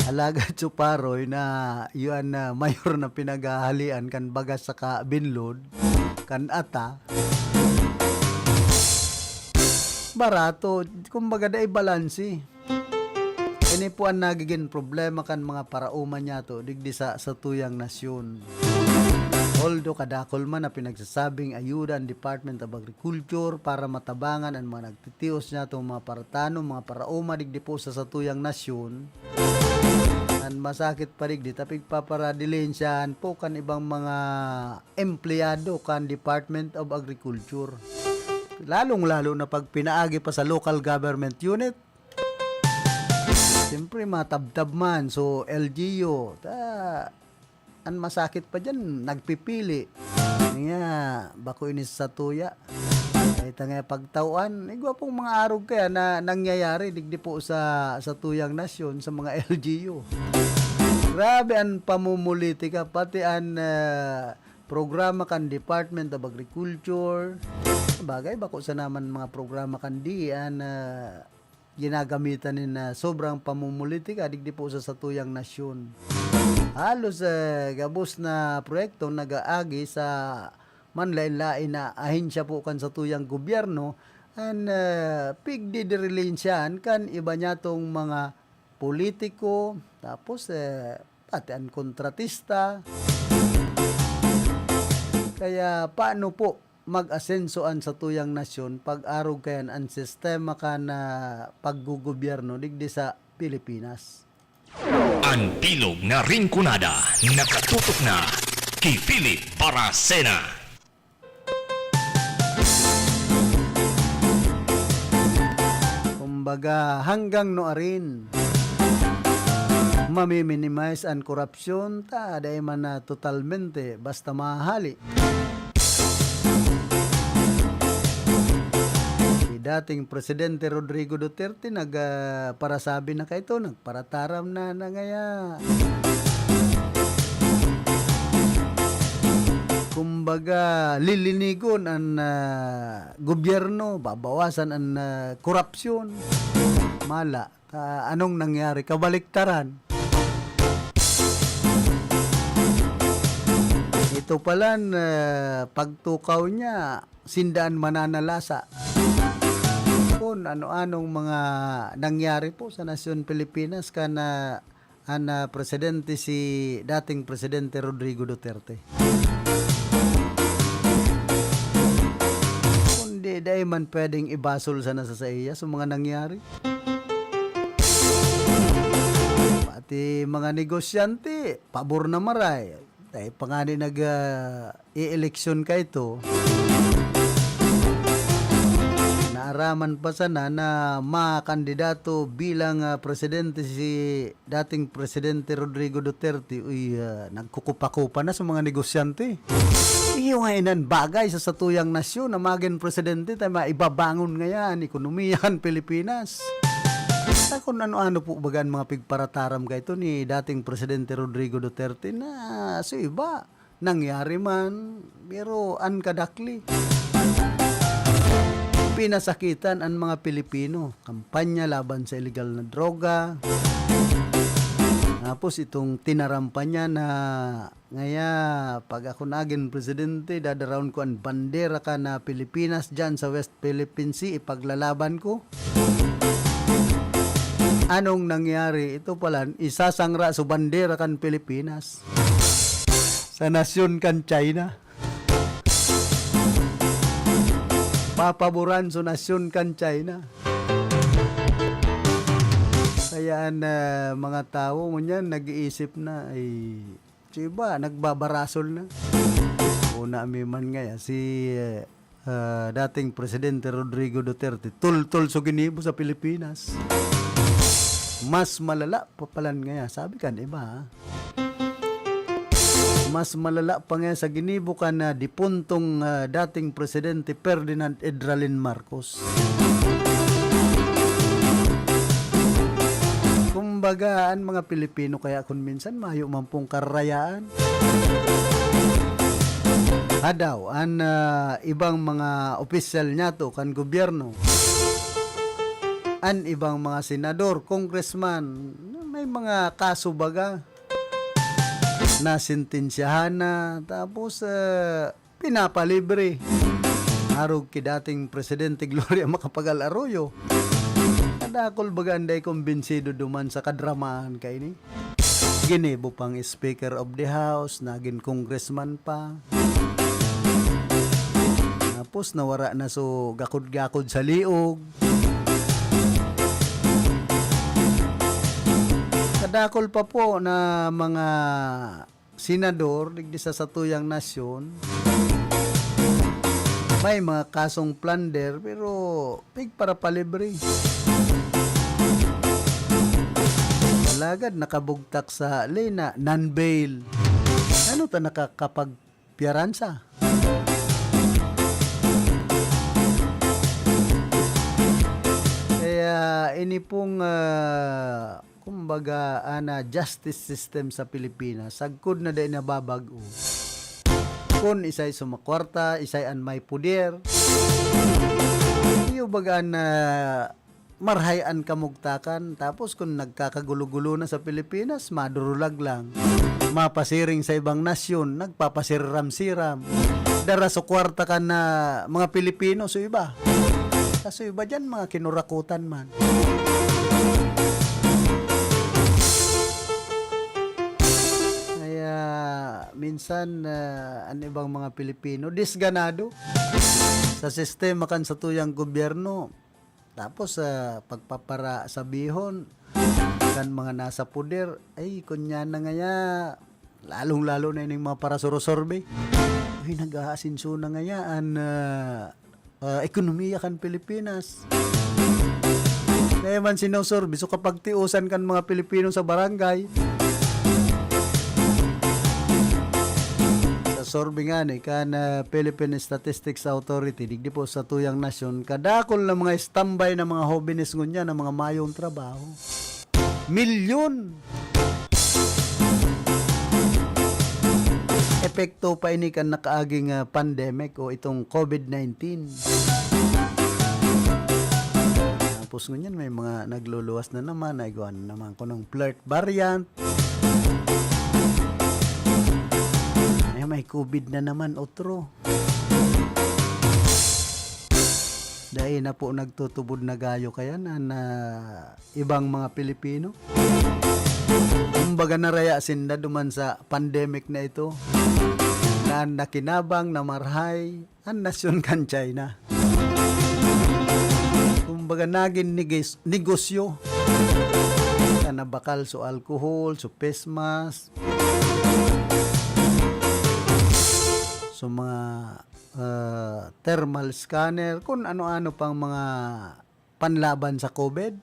Alagad so paroy na, iyo an, ah, mayor na pinaghahalian kan bagas saka binlod, kan ata. Barato, kumbaga, dai balanse. Ini po an nagigin problema kan mga paraoma niyato digdi sa satuyang nasyon. Although kadakul man na pinagsasabing ayuda an Department of Agriculture para matabangan an mga nagtitios niyatong mga paratanom, mga paraoma digdi po sa satuyang nasyon, an masakit pa digdi ta pigpaparadilihensyahan po kan ibang mga empleyado kan Department of Agriculture. Lalong-lalo na pag pinaagi pa sa local government unit, siyempre, matabtab man. So, L G U, ta, an masakit pa diyan, nagpipili. Kaya, bako ini sa satuya. Kahit nga pagtawan, igwa pong mga arog kaya na nangyayari digdi po sa, sa tuyang nasyon, sa mga L G U. Grabe an pamumulitika, pati an, ah, programa kan Department of Agriculture. Bagay, bako sa naman mga programa kan D E A na ginagamitan nin, ah, sobrang pamumulitika digdi po sa satuyang nasyon. Halos, ah, gabos na proyekto nag-aagi sa manlain-lain na ahensya po kan satuyang gobyerno an, ah, pigdidirilinsyahan kan iba niyatong mga politiko, tapos, eh, pati an kontratista. Kaya paano po mag-asenso an satuyang nasyon pag-arog kaiyan an sistema kan, ah, paggogobyerno digdi sa Pilipinas. An bilog na ringkonada nakatutok na ki Philip Baracena. Kumbaga, hanggang nuarin, mami-minimize an korupsyon, ta dai man na totalmente basta mahahali. Si dating Presidente Rodrigo Duterte nag, ah, parasabi na kaito, nagparataram na, na ngaya. Kumbaga, lilinigon an, ah, gobyerno, babawasan an, ah, korupsyon. Mala, ah, anong nangyari? Kabaliktaran. Ito palan, ah, pagtukaw niya, sinda an mananalasa. Kun ano-anong mga nangyari po sa nasyon Pilipinas kan, ah, an, ah, presidente si dating Presidente Rodrigo Duterte. Kundi dai man pwedeng ibasol sana sa saiya sa mga nangyari. Pati mga negosyante, pabor na maray. Dai pa ngani nag, ah, e-eleksyon kaito. Naaraman pa sana na makandidato bilang, ah, presidente si dating Presidente Rodrigo Duterte. Uy, ah, nagkukupa-kupa na sa mga negosyante. Iyo nga inan bagay sa satuyang nasyon na magin presidente ta maibabangon ngaya an ekonomiya kan Pilipinas. Sa kun ano-ano po baga an mga pigparataram kaito ni dating Presidente Rodrigo Duterte na sa iba, nangyari man, pero an kadakli, pinasakitan an mga Pilipino. Kampanya laban sa iligal na droga. Tapos itong tinaram pa niya na, "Ngaya, pag ako nagin presidente, dadarahon ko an bandera kan Pilipinas diyan sa West Philippine Sea, ipaglalaban ko." Anong nangyari? Ito pala, isasangra so bandera kan Pilipinas sa nasyon kan China. Papaboran so nasyon kan China. Kaya an, ah, mga tawo ngunyan nag-iisip na, ay, sa iba, nagbabarasol na. Una mi man ngaya, si, ah, dating Presidente Rodrigo Duterte, tultol so ginibo sa Pilipinas. Mas malala pa palan ngaya, sabi kan iba, ha? Mas malala pa ngaya sa ginibo kan, ah, dipuntong, ah, dating Presidente Ferdinand Edralin Marcos. Kumbaga, an mga Pilipino kaya kun minsan mayo man pong karayaan. Hadaw, an, ah, ibang mga opisyal niyato kan gobyerno, an ibang mga senador, congressman, may mga kaso baga. Nasentensyahan na, tapos, ah, pinapalibre. Arog ki dating Presidente Gloria Macapagal Arroyo. Kadakul baga an dai kumbinsido duman sa kadramahan kaini. Ginibo pang Speaker of the House, nagin congressman pa. Tapos nawara na so gakod-gakod sa liog. Kadakul pa po na mga senador digdi sa satuyang nasyon, may mga kasong plunder, pero pigparapalibre. Alagad nakabugtak sa lena, non-bail. Ano ta nakakapagpiyaransa? Kaya ini pong, ah, kumbaga, ana, justice system sa Pilipinas, sagkod na dai nababag-o. Kun isay sumakwarta, isay an may poder. Iyo baga na marhay an kamugtakan, tapos kun nagkakagulo-gulo na sa Pilipinas, madurulag lang. Mapasiring sa ibang nasyon, nagpapasiram-siram. Dara sa kwarta kan, ah, mga Pilipino, so iba. Kaso iba diyan, mga kinurakutan man. Kaya, Minsan, ah, an ibang mga Pilipino disganado sa sistema kan satuyang gobyerno. Tapos, ah, pagpaparasabihon kan mga nasa poder, ay, kunyan na ngaya, lalong-lalo na ining mga parasorosorbe. Uy, nag-aasensyo na ngaya an, ah, ah, ekonomiya kan Pilipinas. Kaya man sinosorbe, so kapagtiusan kan mga Pilipino sa barangay. Sa sorbe ngani kan, ah, Philippine Statistics Authority, digdi po sa tuyang nasyon, kadakol na mga standby na mga hobenes ngunyan na mga mayong trabaho. Milyon! Epekto pa ini kan nakaaging, ah, pandemic o itong COVID nineteen. Tapos ngunyan may mga nagluluwas na naman, naigwa na naman kunong flirt variant. Ay, may COVID na naman, otro. Dai na po nagtutubod na gayo kaya na, na ibang mga Pilipino. Kumbaga, naraya sinda duman sa pandemic na ito na nakinabang na marahay an nasyon kan China. Kumbaga, nagin negis-, negosyo. Sa nabakal, so alcohol, so face mask, so mga, ah, thermal scanner, kung ano-ano pang mga panlaban sa COVID.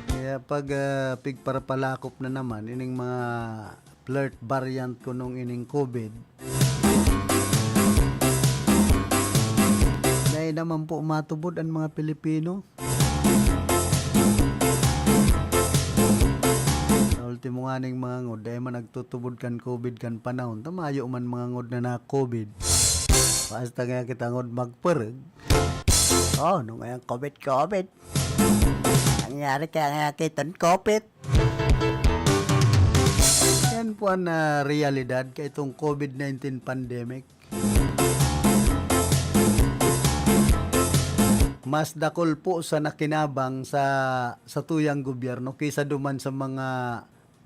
Kaya pag, ah, pigparapalakop na naman ining mga flirt variant kunong ining COVID, dai naman po matubod an mga Pilipino. Sa ultimo nganing mga ngod, dai man nagtutubod kan COVID kan panahon. Ta mayo man mga ngod na na-COVID. Basta nga kita ngod magpurug. Oh, ano nga yung COVID, COVID? Nangyari kaya nga kiton COVID? Yan po ang, ah, realidad kay itong COVID nineteen pandemic. Mas dakul po sa nakinabang sa, sa tuyang gobyerno kaysa duman sa mga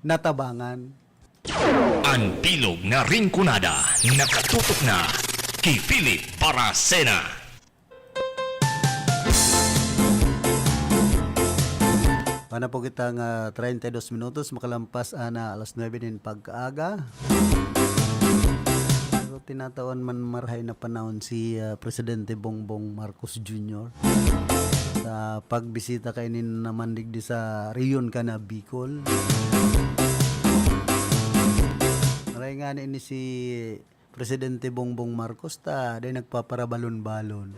natabangan. An bilog na Rinconada, nakatutok na ki Philip Baracena. Wala po kita nga treinta y dos minutos, makalampas ana alas nuebe nin pagkaaga. Pero tinatawan man marahay na panahon si, ah, Presidente Bongbong Marcos Junior sa pagbisita kaini naman digdi sa Rehiyon kan Bicol. Maray nga ni ini si Presidente Bongbong Marcos ta dai nagpaparabalon-balon.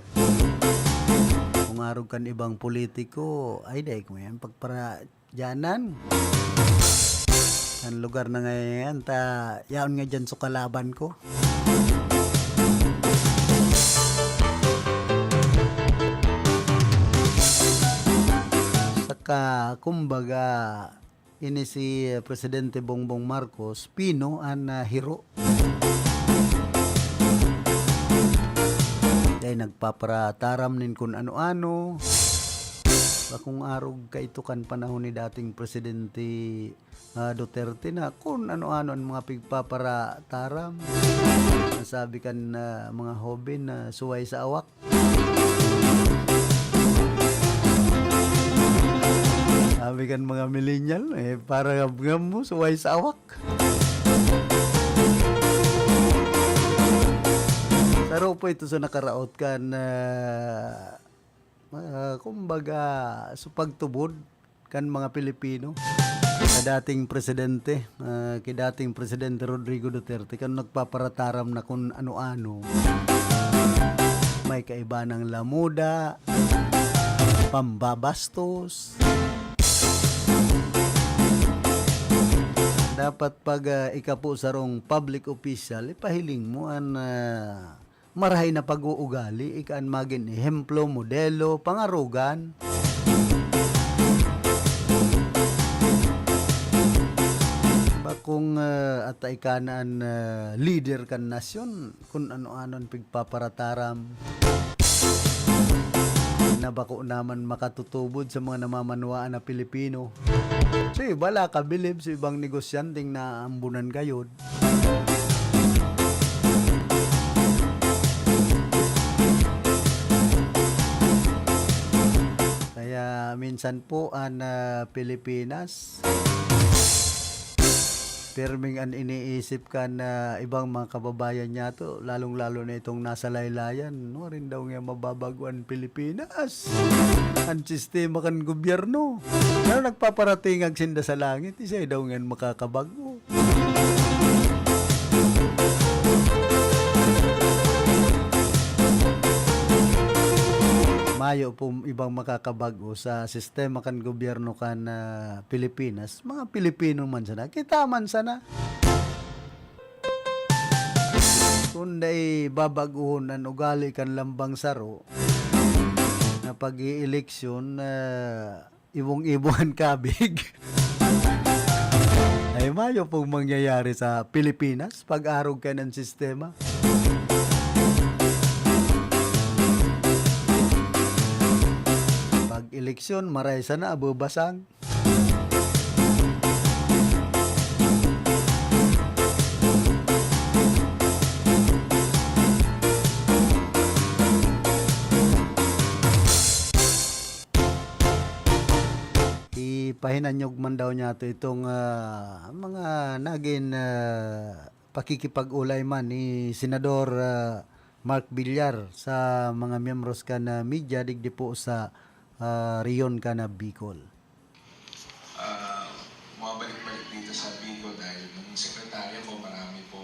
Kung arog kan ibang politiko, ay, dai ko yan pagparadyanan. Ang lugar na ngayon yan, ta, yaon nga dyan sa kalaban ko. Saka, kumbaga, ini si, eh, Presidente Bongbong Marcos, pino an, ah, hiro. Dai nagpaparataram nin kun ano-ano. Bakong arog kaito kan panahon ni dating Presidente, ah, Duterte na kun ano-ano an mga pigpaparataram. Nasabi kan, ah, mga hoben na suway sa awak. Sabi kan mga millennial, eh, para ngam mo, suway sa awak. Saro po ito sa nakaraot kan, ah, ah, kumbaga, sa pagtubod kan mga Pilipino sa dating presidente, ah, kay dating Presidente Rodrigo Duterte, kan nagpaparataram na kun ano-ano. May kaiba ng lamuda, pambabastos. Dapat pag, ah, ika po sarong public official, ipahiling mo an, ah, marahay na pag-uugali, ika an magin ehemplo, modelo, pangarogan. Ba, Kung, ah, ata ika na an, ah, lider kan nasyon, kun ano-ano an pigpaparataram na bako naman makatutubod sa mga namamanwaan na Pilipino. So, iba la kabilib sa ibang negosyanteng naambunan kayod. Kaya minsan po, an, ah, Pilipinas, pirming an iniisip kan, ah, ibang mga kababayan niyato, lalong-lalo na itong nasa laylayan. Nuarin daw nga mababago an Pilipinas. An sistema kan gobyerno. Pero nagpaparatingag sinda sa langit, isay daw ngan makakabago. Mayo po ibang makakabago sa sistema kan gobyerno kan, ah, Pilipinas. Mga Pilipino man sana. Kita man sana. Kung dai babaguhon an ugali kan lambang saro na pag-ieleksyon, ah, ibong-ibong an kabig. Ay, mayo pong mangyayari sa Pilipinas pag-arog kan sistema. Pag-eleksyon, maray sana abubasang. Ipahinanyog man daw niyato itong, ah, mga nagin, ah, pakikipag-olay man ni Senador, ah, Mark Villar sa mga miyembros kan, ah, media digdi po sa, ah, rehiyon kan, ah, Bicol. Ah, bumabalik-balik dito sa Bicol dahil nung sekretaryo ko, marami po,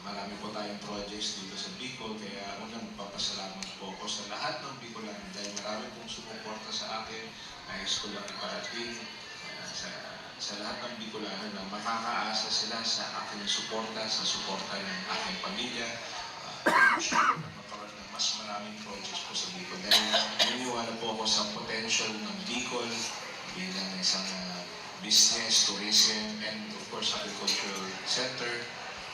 marami po tayong projects dito sa Bicol. Kaya unang papasalamat po ako sa lahat ng Bicolano dahil marami pong sumuporta sa akin. Nais ko lang iparating, ah, sa, sa lahat ng Bicolano na makakaasa sila sa aking suporta, sa suporta ng aking pamilya. Ah, gusto ko na magkaroon ng mas maraming projects po sa Bicol. Dahil naniniwala po ako sa potential ng Bicol bilang isang, ah, business, tourism, and of course, agricultural center.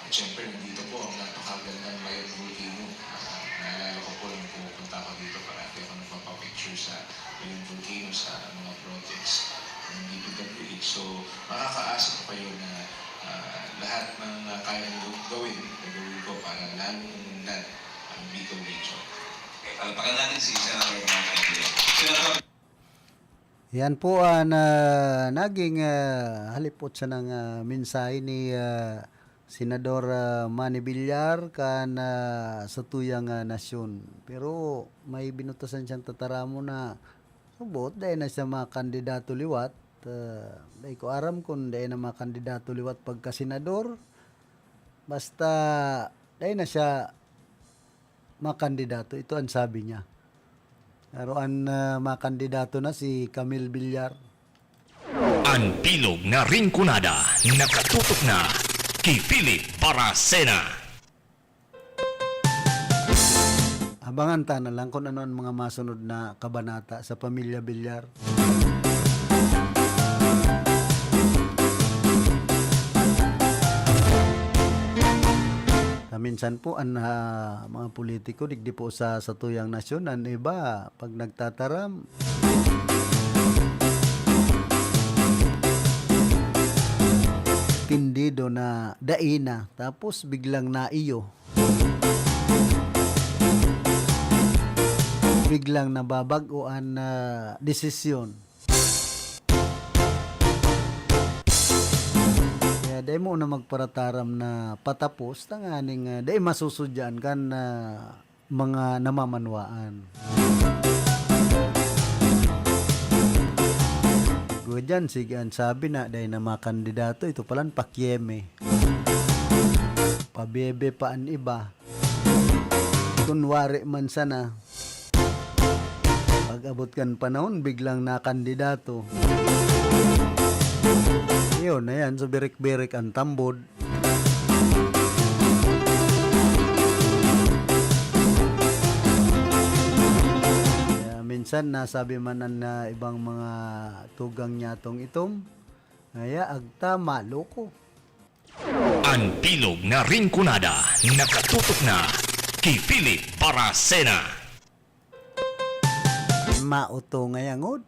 At syempre, nandito po ang napakagandang Mayon Volcano. Ah, naalala ko po nung pumupunta ako dito, parati ako nagpapapicture sa Mayon Volcano sa mga projects ng D P W H. So, makakaasa po kayo na, ah, lahat ng, ah, kaya niyong gawin, gagawin ko para lalong umunlad ang Bicol Region. Okay, palakpakan natin si Senator Mark Enrile. Senator. Yan po an, ah, naging, ah, halipot sanang, ah, mensahe ni, ah, Senador, ah, Manny Villar kan, ah, satuyang, ah, nasyon. Pero may binutasan siyang tataramon na subot, dai na siya makandidato liwat. Ah, dai ko aram kun dai na makandidato liwat pagka senador. Basta, dai na siya makandidato. Ito an sabi niya. Pero an, ah, makandidato na si Camille Villar. An bilog na Rinconada, nakatutok na ki Philip Baracena. Abangan ta na lang kun ano an mga masunod na kabanata sa Pamilya Villar. Sa minsan po, an, ah, mga politiko, digdi po sa satuyang nasyon, an iba, pag nagtataram, tindido na dai na, tapos biglang naiyo. Biglang nababag-o an, ah, desisyon. Kaya dai mo na magparataram na patapos, tanganing, ah, dai masusudyaan kan, ah, mga namamanwaan. Igwa diyan, sige, an sabi na, dai na makandidato, ito palan pakyeme. Pabebe pa an iba. Kunwari man sana, pag-abot kan panahon, biglang nakandidato. Yun, ayan, so birik-birik an tambod. Kaya minsan, nasabi man an, ah, ibang mga tugang niyatong itom, Kaya agta maloko. An bilog na Rinconada nakatutok na ki Philip Baracena. Mao to ngayangod.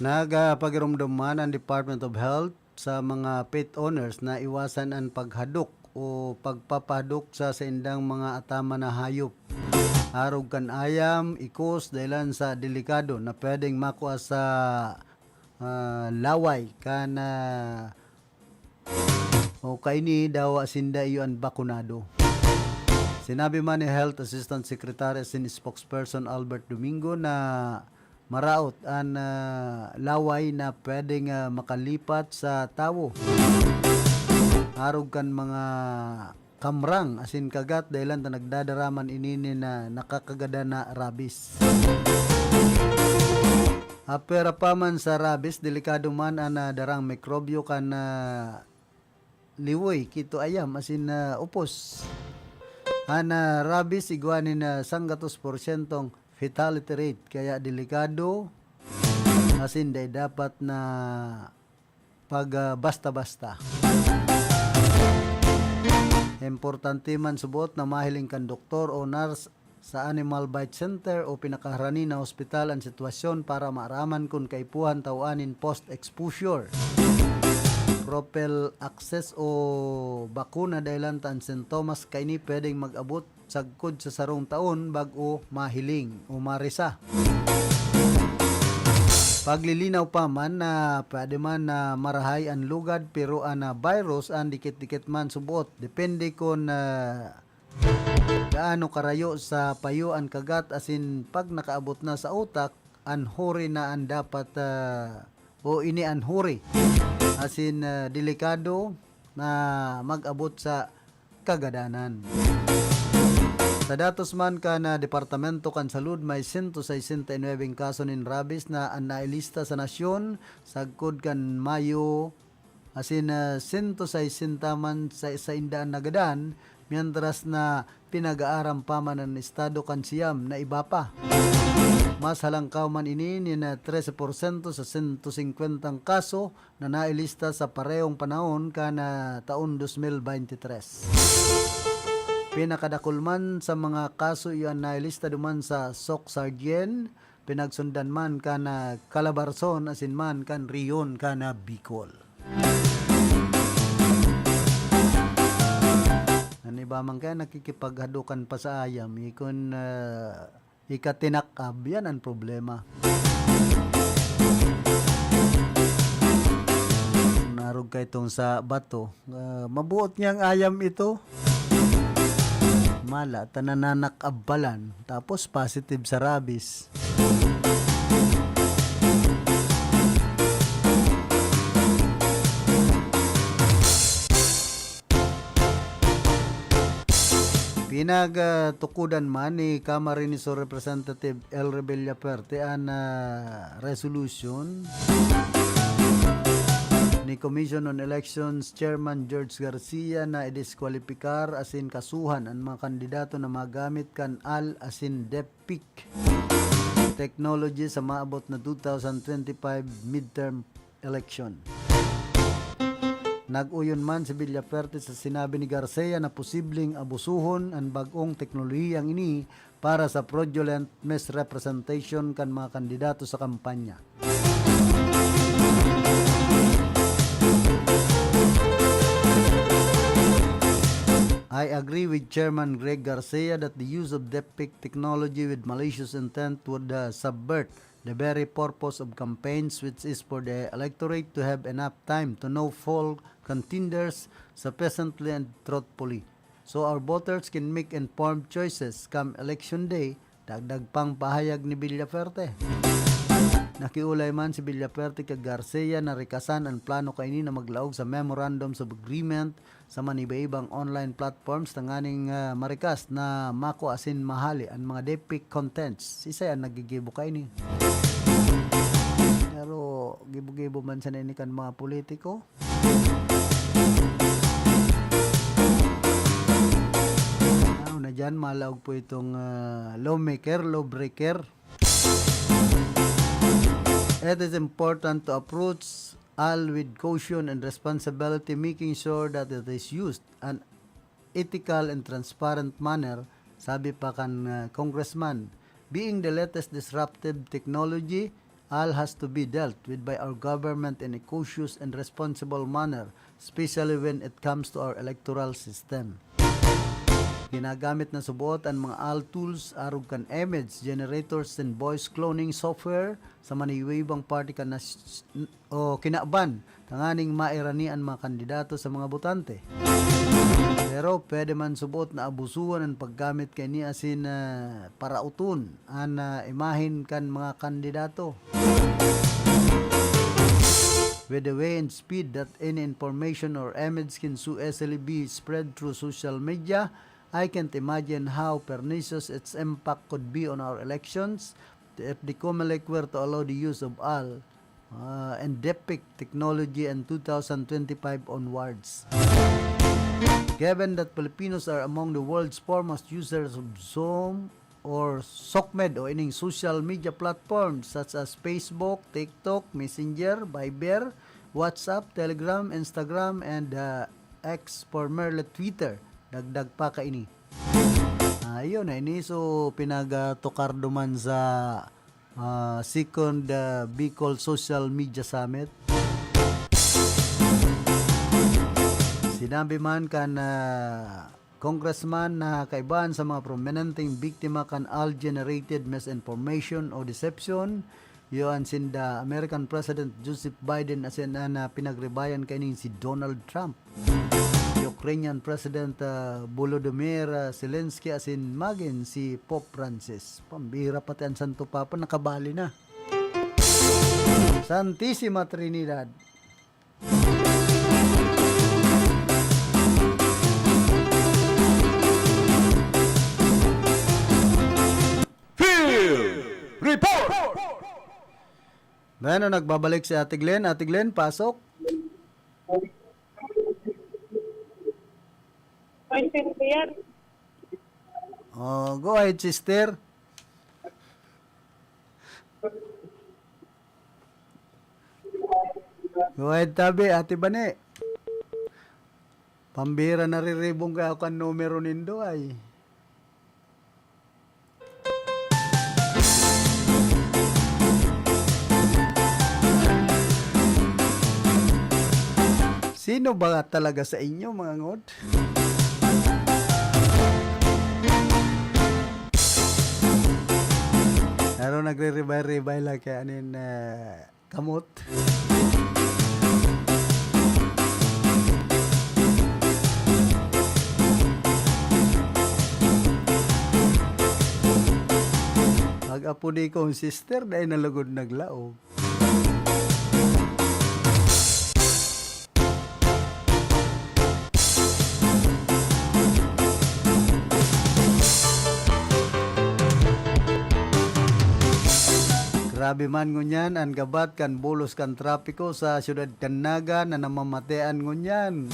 Nagpagiromdom man ang Department of Health sa mga pet owners na iwasan an paghadok o pagpapahadok sa saindang mga ataman na hayop, arog kan ayam, ikos, dahelan sa delikado na pwedeng makua sa, ah, laway kan, ah, o kaini daw sinda iyo an bakunado. Sinabi man ni Health Assistant Secretary asin Spokesperson Albert Domingo na maraot an, ah, laway na pwedeng, ah, makalipat sa tawo arog kan mga kamrang asin kagat dahelan ta nagdadara man ini nin, ah, nakakagadan na rabies. Apwera pa man sa rabies, delikado man an, ah, darang mikrobyo kan, ah, liwoy, kito ayam asin, ah, upos. An, ah, rabies igwa nin, ah, sanggatos porsyentong fatality rate, kaya delikado asin dai dapat na pag, ah, basta-basta. Importante man subot na mahiling kan doktor o nurse sa Animal Bite Center o pinakaharani na ospital an sitwasyon para maaraman kun kaipuhan tawan nin post-exposure prophylaxis o bakuna, dahelan ta an sintomas kaini pwedeng mag-abot sagkod sa sarong taon bag-o mahiling o marisa. Paglilinaw pa man na pwede man na marahay an lugad, pero an, ah, virus an dikit-dikit man subot, depende kun, ah, gaano karayo sa payo an kagat, asin pag nakaabot na sa utak, an huri na an dapat, ah, o ini an huri. Asin, ah, delikado na mag-abot sa kagadanan. Sa datos man kan, ah, Departamento kan Salud, may sento sesenta y nuebe kaso nin rabies na an nailista sa nasyon sagkod kan Mayo, asin, ah, sento sesenta man sa, sainda an nagadan, mientras na pinag-aaram pa man an estado kan siyam na iba pa. Mas halangkaw man ini nin, ah, trese porsyento sa sento singkwentang kaso na nailista sa parehong panahon kan, ah, taon dos mil beintitres. Pinakadakul man sa mga kaso iyo an nailista duman sa Soc Sardien, pinagsundan man kan, ah, Calabarzon asin man kan Rion kan, ah, Bicol. An iba man kaya nakikipaghadokan pa sa ayam, ikon, ah, ikatinak-ab, yan an problema. Narog ka itong sa bato, ah, mabuot niyang ayam ito. Mala, ta nananak-ab palan, tapos positive sa rabies. Pinagtukudan man ni Camarines Sur Representative Elry Villafuerte an, ah, resolution ni Commission on Elections Chairman George Garcia na idiskwalipikar asin kasuhan an mga kandidato na magamit kan al asin DepPIC technology sa maabot na two thousand twenty-five midterm election. Nag-uyon man si Villafuerte sa sinabi ni Garcia na posibleng abusuhon an bag-ong teknolohiyang ini para sa fraudulent misrepresentation kan mga kandidato sa kampanya. I agree with Chairman Greg Garcia that the use of DepPIC technology with malicious intent would, uh, subvert the very purpose of campaigns, which is for the electorate to have enough time to know false contenders sufficiently and truthfully. so our voters can make informed choices come election day, dagdag pang pahayag ni Villafuerte. Nakiulay man si Villafuerte kay Garcia na rikasan an plano kaini na maglaog sa Memorandums of Agreement sa maniba-ibang online platforms tanganing, ah, marikas na makua asin mahali an mga deepfake contents. Sisay an nagigibo kaini? Pero gibo-gibo man sana ini kan mga politiko. Ano na dyan, malaog po itong, ah, lawmaker, lawbreaker. It is important to approach all with caution and responsibility, making sure that it is used an ethical and transparent manner, sabi pa kan, ah, congressman. Being the latest disruptive technology, all has to be dealt with by our government in a cautious and responsible manner, especially when it comes to our electoral system. Ginagamit na subot an mga all tools arog kan image generators and voice cloning software sa maniwibang party kan nas-, o kinaban tanganing mairani an mga kandidato sa mga botante. Pero pwede man subot na abusuhan an paggamit kaini asin, ah, parauton an, ah, imahen kan mga kandidato. With the way and speed that any information or image can so easily be spread through social media, I can't imagine how pernicious its impact could be on our elections if the Comelec were to allow the use of all, uh, and deepfake technology in two thousand twenty-five onwards. Given that Filipinos are among the world's foremost users of Zoom or SOCMED o ining social media platforms such as Facebook, TikTok, Messenger, Viber, WhatsApp, Telegram, Instagram, and, uh, X, formerly Twitter, dagdag pa kaini. Ah, yun, eh, ini so pinagtukar duman sa, ah, second, ah, Bicol Social Media Summit. Sinabi man kan, ah, congressman na kaibahan sa mga prominenteng biktima kan all generated misinformation o deception, iyo an sinda American President Joseph Biden asin an, ah, pinagribayan kaining si Donald Trump, Ukrainian President, ah, Volodymyr, ah, Zelensky asin magin si Pope Francis. Pambira, pati an Santo Papa nakabali na. Santisima Trinidad. Field Report! Bueno, nagbabalik si Ate Glenn. Ate Glenn, pasok. Ay, sir, sir. Oh, go ahead, sister. Go ahead, tabi, Ate Bane. Pambira, nariribong kaya ako kan numero nindo, ay. Sino ba talaga sa inyo, mga ngot? Pero nagre-ribay-ribay lang kaya anin, eh, kamot. Pag apo ni kong sister, dai na lugod naglaog. Grabe man ngunyan an gabat kan bulos kan trapiko sa siyudad kan Naga na namamatean ngunyan.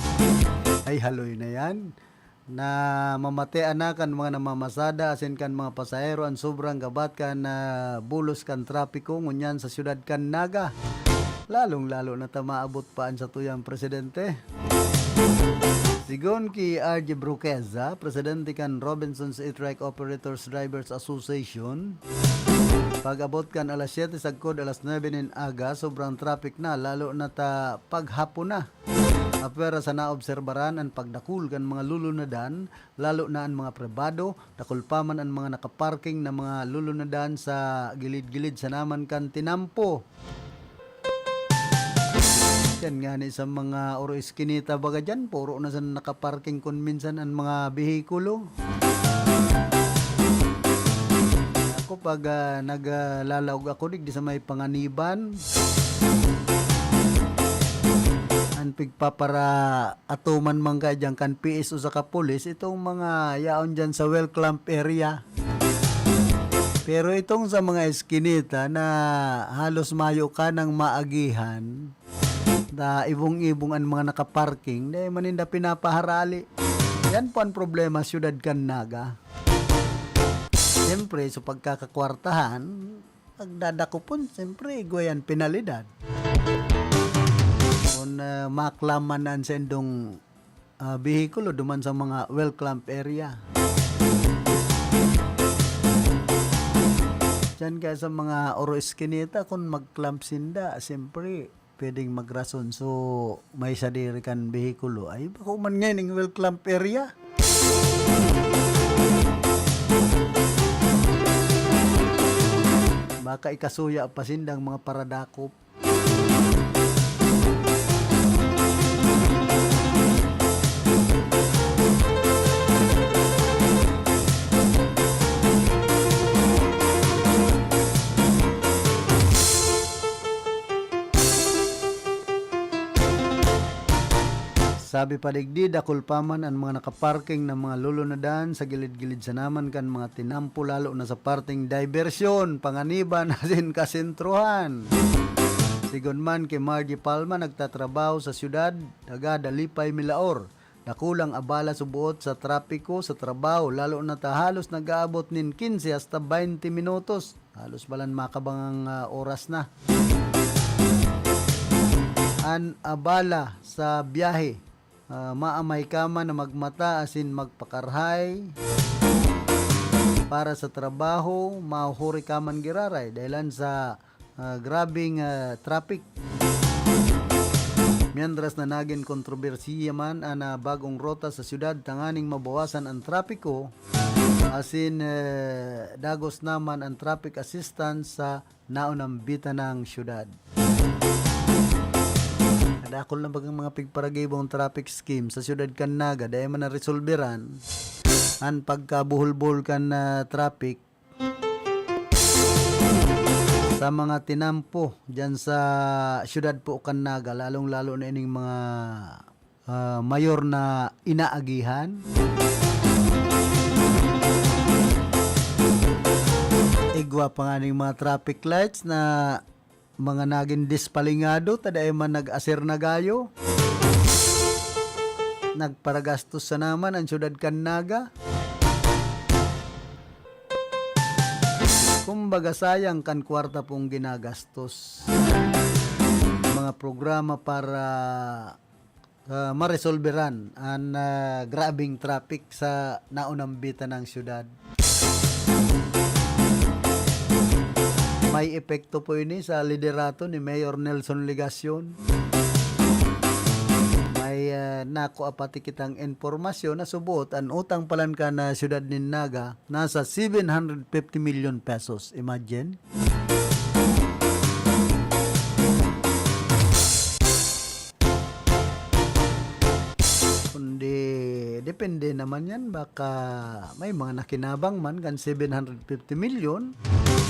Ay, haloy na yan. Namamatean na kan mga namamasada asin kan mga pasahero an sobrang gabat kan, ah, bulos kan trapiko ngunyan sa siyudad kan Naga. Lalong-lalo na ta maabot pa an satuyang presidente. Sigon ki R J Broqueza, presidente kan Robinsons E-Trike Operators Drivers Association, pag-abot kan alas siyete sagkod alas nuebe nin aga, sobrang traffic na, lalo na ta paghapon na. Apwera sa naobserbaran an pagdakul kan mga lulunadan, lalo na an mga pribado, dakul pa man an mga nakaparking na mga lulunadan sa gilid-gilid sa naman kan tinampo. Yan nga ni sa mga oro eskinita baga dyan, puro na sa nakaparking kun minsan ang mga behikulo. Ako pag, ah, naglalaog ako digdi sa may Panganiban, ang pigpaparaatuman man kaya dyan kan P S o sa kapulis, itong mga yaon dyan sa well clamp area. Pero itong sa mga eskinita na halos mayo ka nang maagihan, na ibong-ibong an mga nakaparking, dai man ninda pinapaharali. Yan po ang problema, siyudad kan Naga. Siyempre, sa pagkakakwartahan, pagdadakopon, siyempre, igwa yan penalidad. Kung, ah, maklaman na an saindong, ah, behikulo duman sa mga well clamp area. Diyan kaya sa mga oro eskinita, kung mag-clamp sinda, siyempre, pwedeng magrason. So, may sadiri kan behikulo. Ay, bako man ngayon yung well clamp area. Baka ikasuya pa sindang mga paradakop. Sabi pa digdi, dakul pa man an mga nakaparking na mga lulunadan sa gilid-gilid sa naman kan mga tinampo, lalo na sa parteng diversyon, panganiban asin kasentrohan. Sigon man ki Margie Palma, nagtatrabaho sa siyudad, taga Dalipay, Milaor, dakulang abala suboot sa trapiko sa trabaho, lalo na ta halos nag-aabot nin kinse hasta baynte minutos. Halos balan makabangang, ah, oras na. An abala sa biyahe, ah, maamay ka man na magmata asin magpakarhay para sa trabaho, mahuhuri ka man giraray dahilan sa, ah, grabeng, ah, traffic. Mientras na nagin kontrobersiya man an, ah, bagong rota sa siyudad tanganing mabawasan an trapiko, asin, eh, dagos naman an traffic assistance sa naunambitan nang siyudad. Kadakol na bagang mga pigparagibong traffic scheme sa siyudad kan Naga, dai man naresolberan an pagkabuhol-buhol kan, ah, traffic sa mga tinampo diyan sa siyudad po kan Naga, lalong-lalo na ining mga, ah, mayor na inaagihan. Igwa pa nga ning mga traffic lights na mga nagin dispalingado, ta dai man nag-asir na gayo. Nagparagastos sa naman ang siyudad kan Naga. Kumbaga, sayang kan kwarta pong ginagastos. Mga programa para, ah, maresolberan an, ah, grabeng traffic sa naunambitan ng siyudad. May epekto po ini sa liderato ni Mayor Nelson Legacion. May, ah, nakua pati kitang impormasyon na subot an utang palan kan, ah, siyudad nin Naga nasa seven hundred fifty million pesos. Imagine. Kundi depende naman yan, baka may mga nakinabang man kan seven hundred fifty million.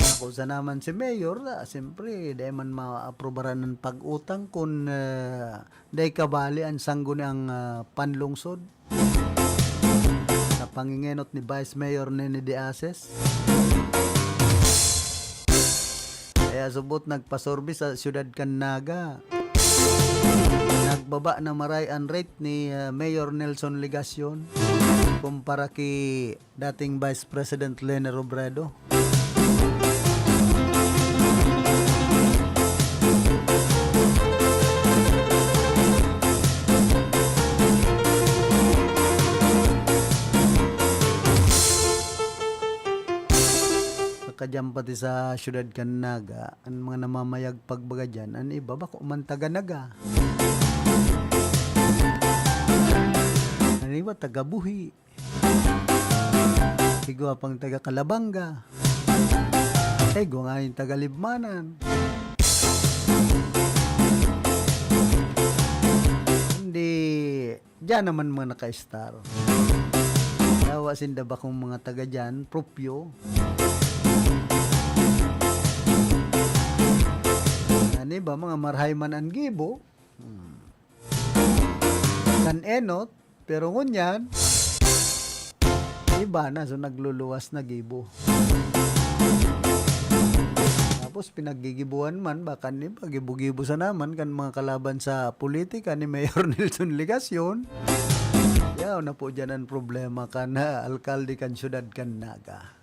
Ako sa naman si Mayor, ah, siyempre, dai man maaprobaran ang pag-utang kun, ah, dai kabali ang sangguniang, ah, panlungsod. Sa pangingenot ni Vice Mayor Nene de Aces. Kaya subot nagpasurvey sa siyudad kan Naga. Nagbaba na maray an rate ni, ah, Mayor Nelson Legacion kumpara ki dating Vice President Leni Robredo. Nakadyan pati sa siyudad kan Naga, an mga namamayag pagbaga dyan, an iba bako man taga Naga. An iba taga Buhi. Igwa pang taga Calabanga. Igwa nga yung taga Libmanan. Diyan naman mga naka-star. Yawa sinda bakong mga taga diyan, propyo. Ano ba, mga marhay man ang gibo? Hmm. Kan enot, pero ngunyan, iba na, so nagluluwas na gibo. Tapos pinaggigibuhan man, baka ni ba, gibo-gibo sa naman kan mga kalaban sa politika ni Mayor Nelson Legacion. Yaw na po dyan ang problema kan, ah, alkalde kan syudad kan Naga.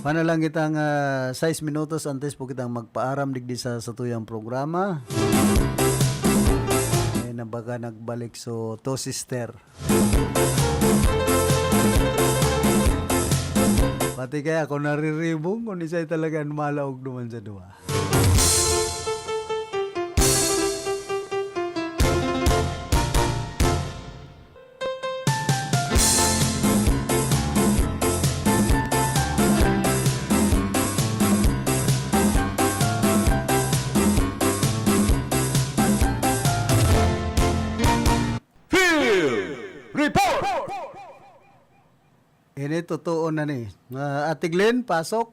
Pana lang kitang, ah, sais minutos antes po kitang magpaaram digdi sa satuyang programa. Eh, na baga nagbalik so to sister. Pati kaya ako nariribong kung isay talaga an malaog duman sa duwa. Field Report! Ini totoo na ni. Ah, Ate Glenn, pasok.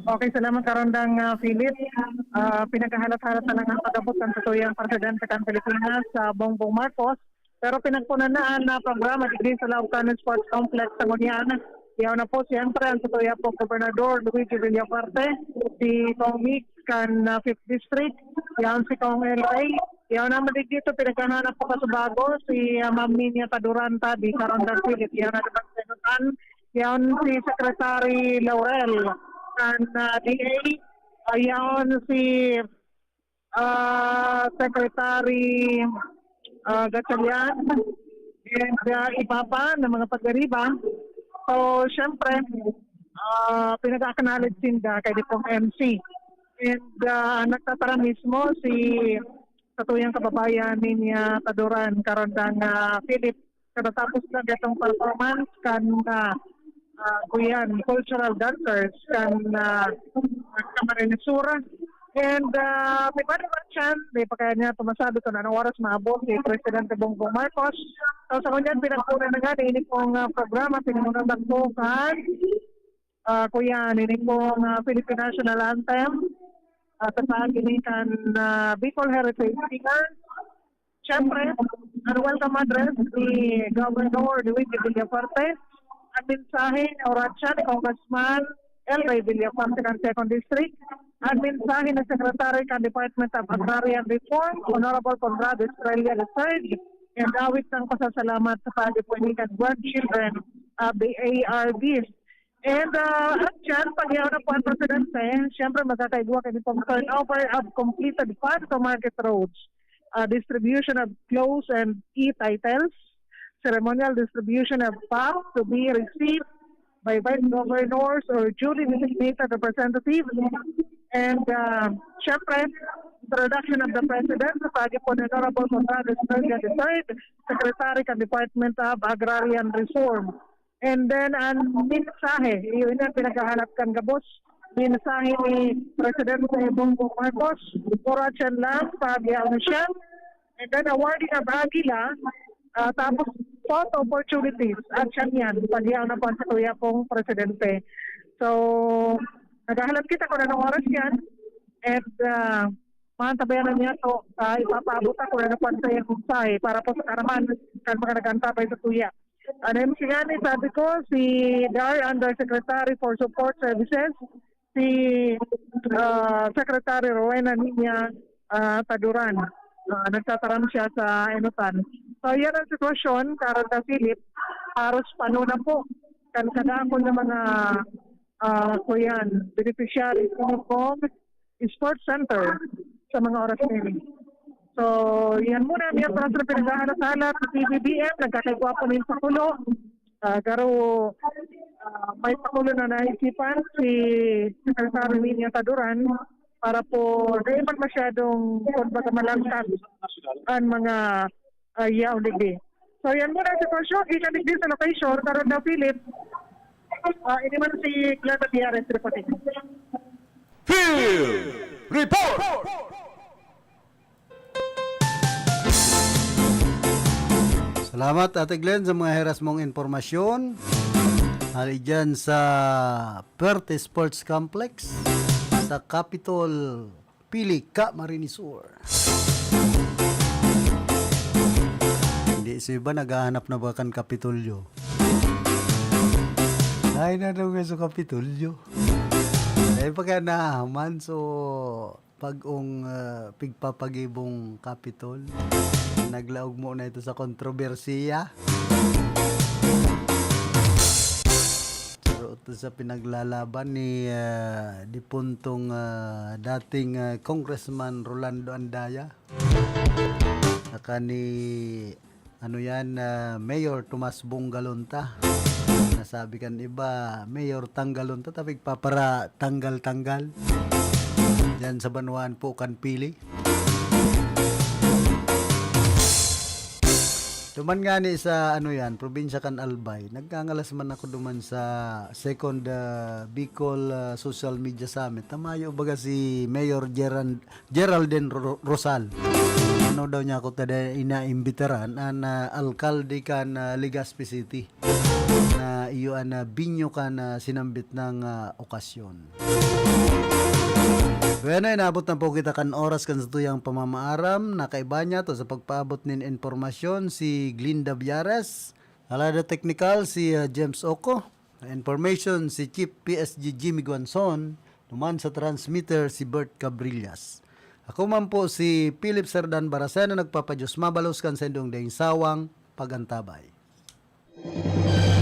Okay, salamat, Karandang, ah, Philip. Ah, pinaghahalat-halat na lang ang pag-abot kan satuyang presidente kan Pilipinas, sa Bongbong Marcos. Pero pinagpunan na ang, ah, programa digdi sa Laob kan Sports Complex sa ngunyan. Yaon na po, siyempre, ang satuya po, Gobernador Luigi Villafuerte, si Cong Migs kan, ah, Fifth District, yaon si Cong L A. Yaon naman digdi, pinaghahanap po kasubago si, ah, Ma'am Niña Taduranta, di Karandang Philip. Yaon na naman sa Yaon si Secretary Laurel kan, ah, D A. Ah, yaon si, ah, Secretary, ah, Gatchalian. And, ah, iba pa na mga pag-ariba. So, syempre, ah, pinag-acknowledge sinda kay Dipong M C. And, ah, nagtatara mismo si satuyang kababayan Niña Taduran, Karandang, ah, Philip. Katatapos lang itong performance kan, ah, ah, kuyan, cultural dancers kan, ah, Camarines Sur. And, ah, may bali ba siya? May pa kaya niya tumasabi kung anong oras maabot si Presidente Bongbong Marcos. So, sa ngunyan, pinagpuna na nga, ini pong, ah, programa, pinagmuna po kan, ah, kuyan, ini pong, ah, Philippine National Anthem. Ah, sa paginikan na Bicol Heritage Singer. Siyempre, ang welcome address ni Governor Luigi Villafuerte, ang mensahe ni Horacio ni Congressman Elray Villafuerte kan Second District, ang mensahe ni Secretary kan Department of Agrarian Reform, Honorable Conrado Estrella the third, and awit ng pasasalamat sa pagdipwede kan grandchildren of the A R Ds. And, ah, at yan, pag yaon na po ang presidente, siyempre magkakaigwa kami pong turnover of completed funds to market roads, ah, distribution of clothes and e-titles, ceremonial distribution of funds to be received by vice governors or duly designated representatives, and, ah, siyempre, introduction of the President, sa pagi po ni Honorable Conrado Estrella the third, Secretary kan Department of Agrarian Reform. And then, ang mensahe, yun ang pinaghahanap kan gabos. Mensahe ni Presidente Bongbong Marcos, oras yan lang, pag-yaon siya. And then, awarding of Agila, ah, tapos photo opportunities, at siya yan, pag-yaon na po ang satuya pong presidente. So, naghahalat kita kung anong oras yan. And, ah, mga tabayanan niya to, ah, ipapaabot ako na nakuha sa iyang mensahe para po sa karaman kan mga nag-antabay sa tuya. Ano yung siya ni sabi ko, si D A R Undersecretary for Support Services, si, ah, Secretary Rowena Niña, ah, Taduran. Ah, nagtataram siya sa Enutan. So, yan ang sitwasyon, Carol Philip, haros pano na po. Kan kadakol ng mga, ah, kuyan, beneficiaries ng Sports Center sa mga oras na yun. So, yan muna, may oras na pinag-aalat-alat sa P B B M, nagkakaigwa po na yung pakulo. Ah, garo, ah, may pakulo na naisipan si Secretary Nina Taduran para po di man masyadong, kumbaga, malangkas ang mga, ah, yaon digdi. So, yan muna ang sitwasyon. Gikan din sa location, karon daw, Philip. Ah, ini man si Glenda Piares reporting. Field Report! Salamat, Ate Glenn, sa mga heras mong impormasyon. Hali dyan sa Perte Sports Complex, sa Capitol, Pili, Camarines Sur. Hindi, sa iba naghahanap na ba kan Kapitolyo? Ay, na daw sa Kapitolyo. Ay, pagka naman, so, pag-ong ah, pigpapagibong Kapitol, naglaog mo na ito sa kontrobersiya. Pero ito sa pinaglalaban ni ah, dipuntong ah, dating ah, Congressman Rolando Andaya, saka ni ano yan, ah, Mayor Tomas Bong Galonta. Nasabi kan iba, Mayor Tanggalonta, tapig papara tanggal-tanggal. Diyan sa banwaan po kan Pili. Duman nga ni sa ano yan, probinsya kan Albay. Nagkangalas man ako duman sa second ah, Bicol ah, Social Media Summit. Tamayo baga si Mayor Geran Geraldine Ro- Rosal. Ano daw niya ako tada inaimbitaran an ah, alkalde kan ah, Legazpi City na iyo an ah, binyo kan ah, sinambit ng ah, okasyon. Bueno, inabot na po kita kan oras kan satuyang pamamaaram. Nakaiba niya to sa pagpaabot nin impormasyon si Glinda Biares. Alada Technical si ah, James Oco. Information si Chief P S G Jimmy Guanzon, duman sa transmitter si Bert Cabrillas. Ako man po si Philip Serdan Baracena, nagpapadyos mabalos kan sendong daing sawang pagantabay.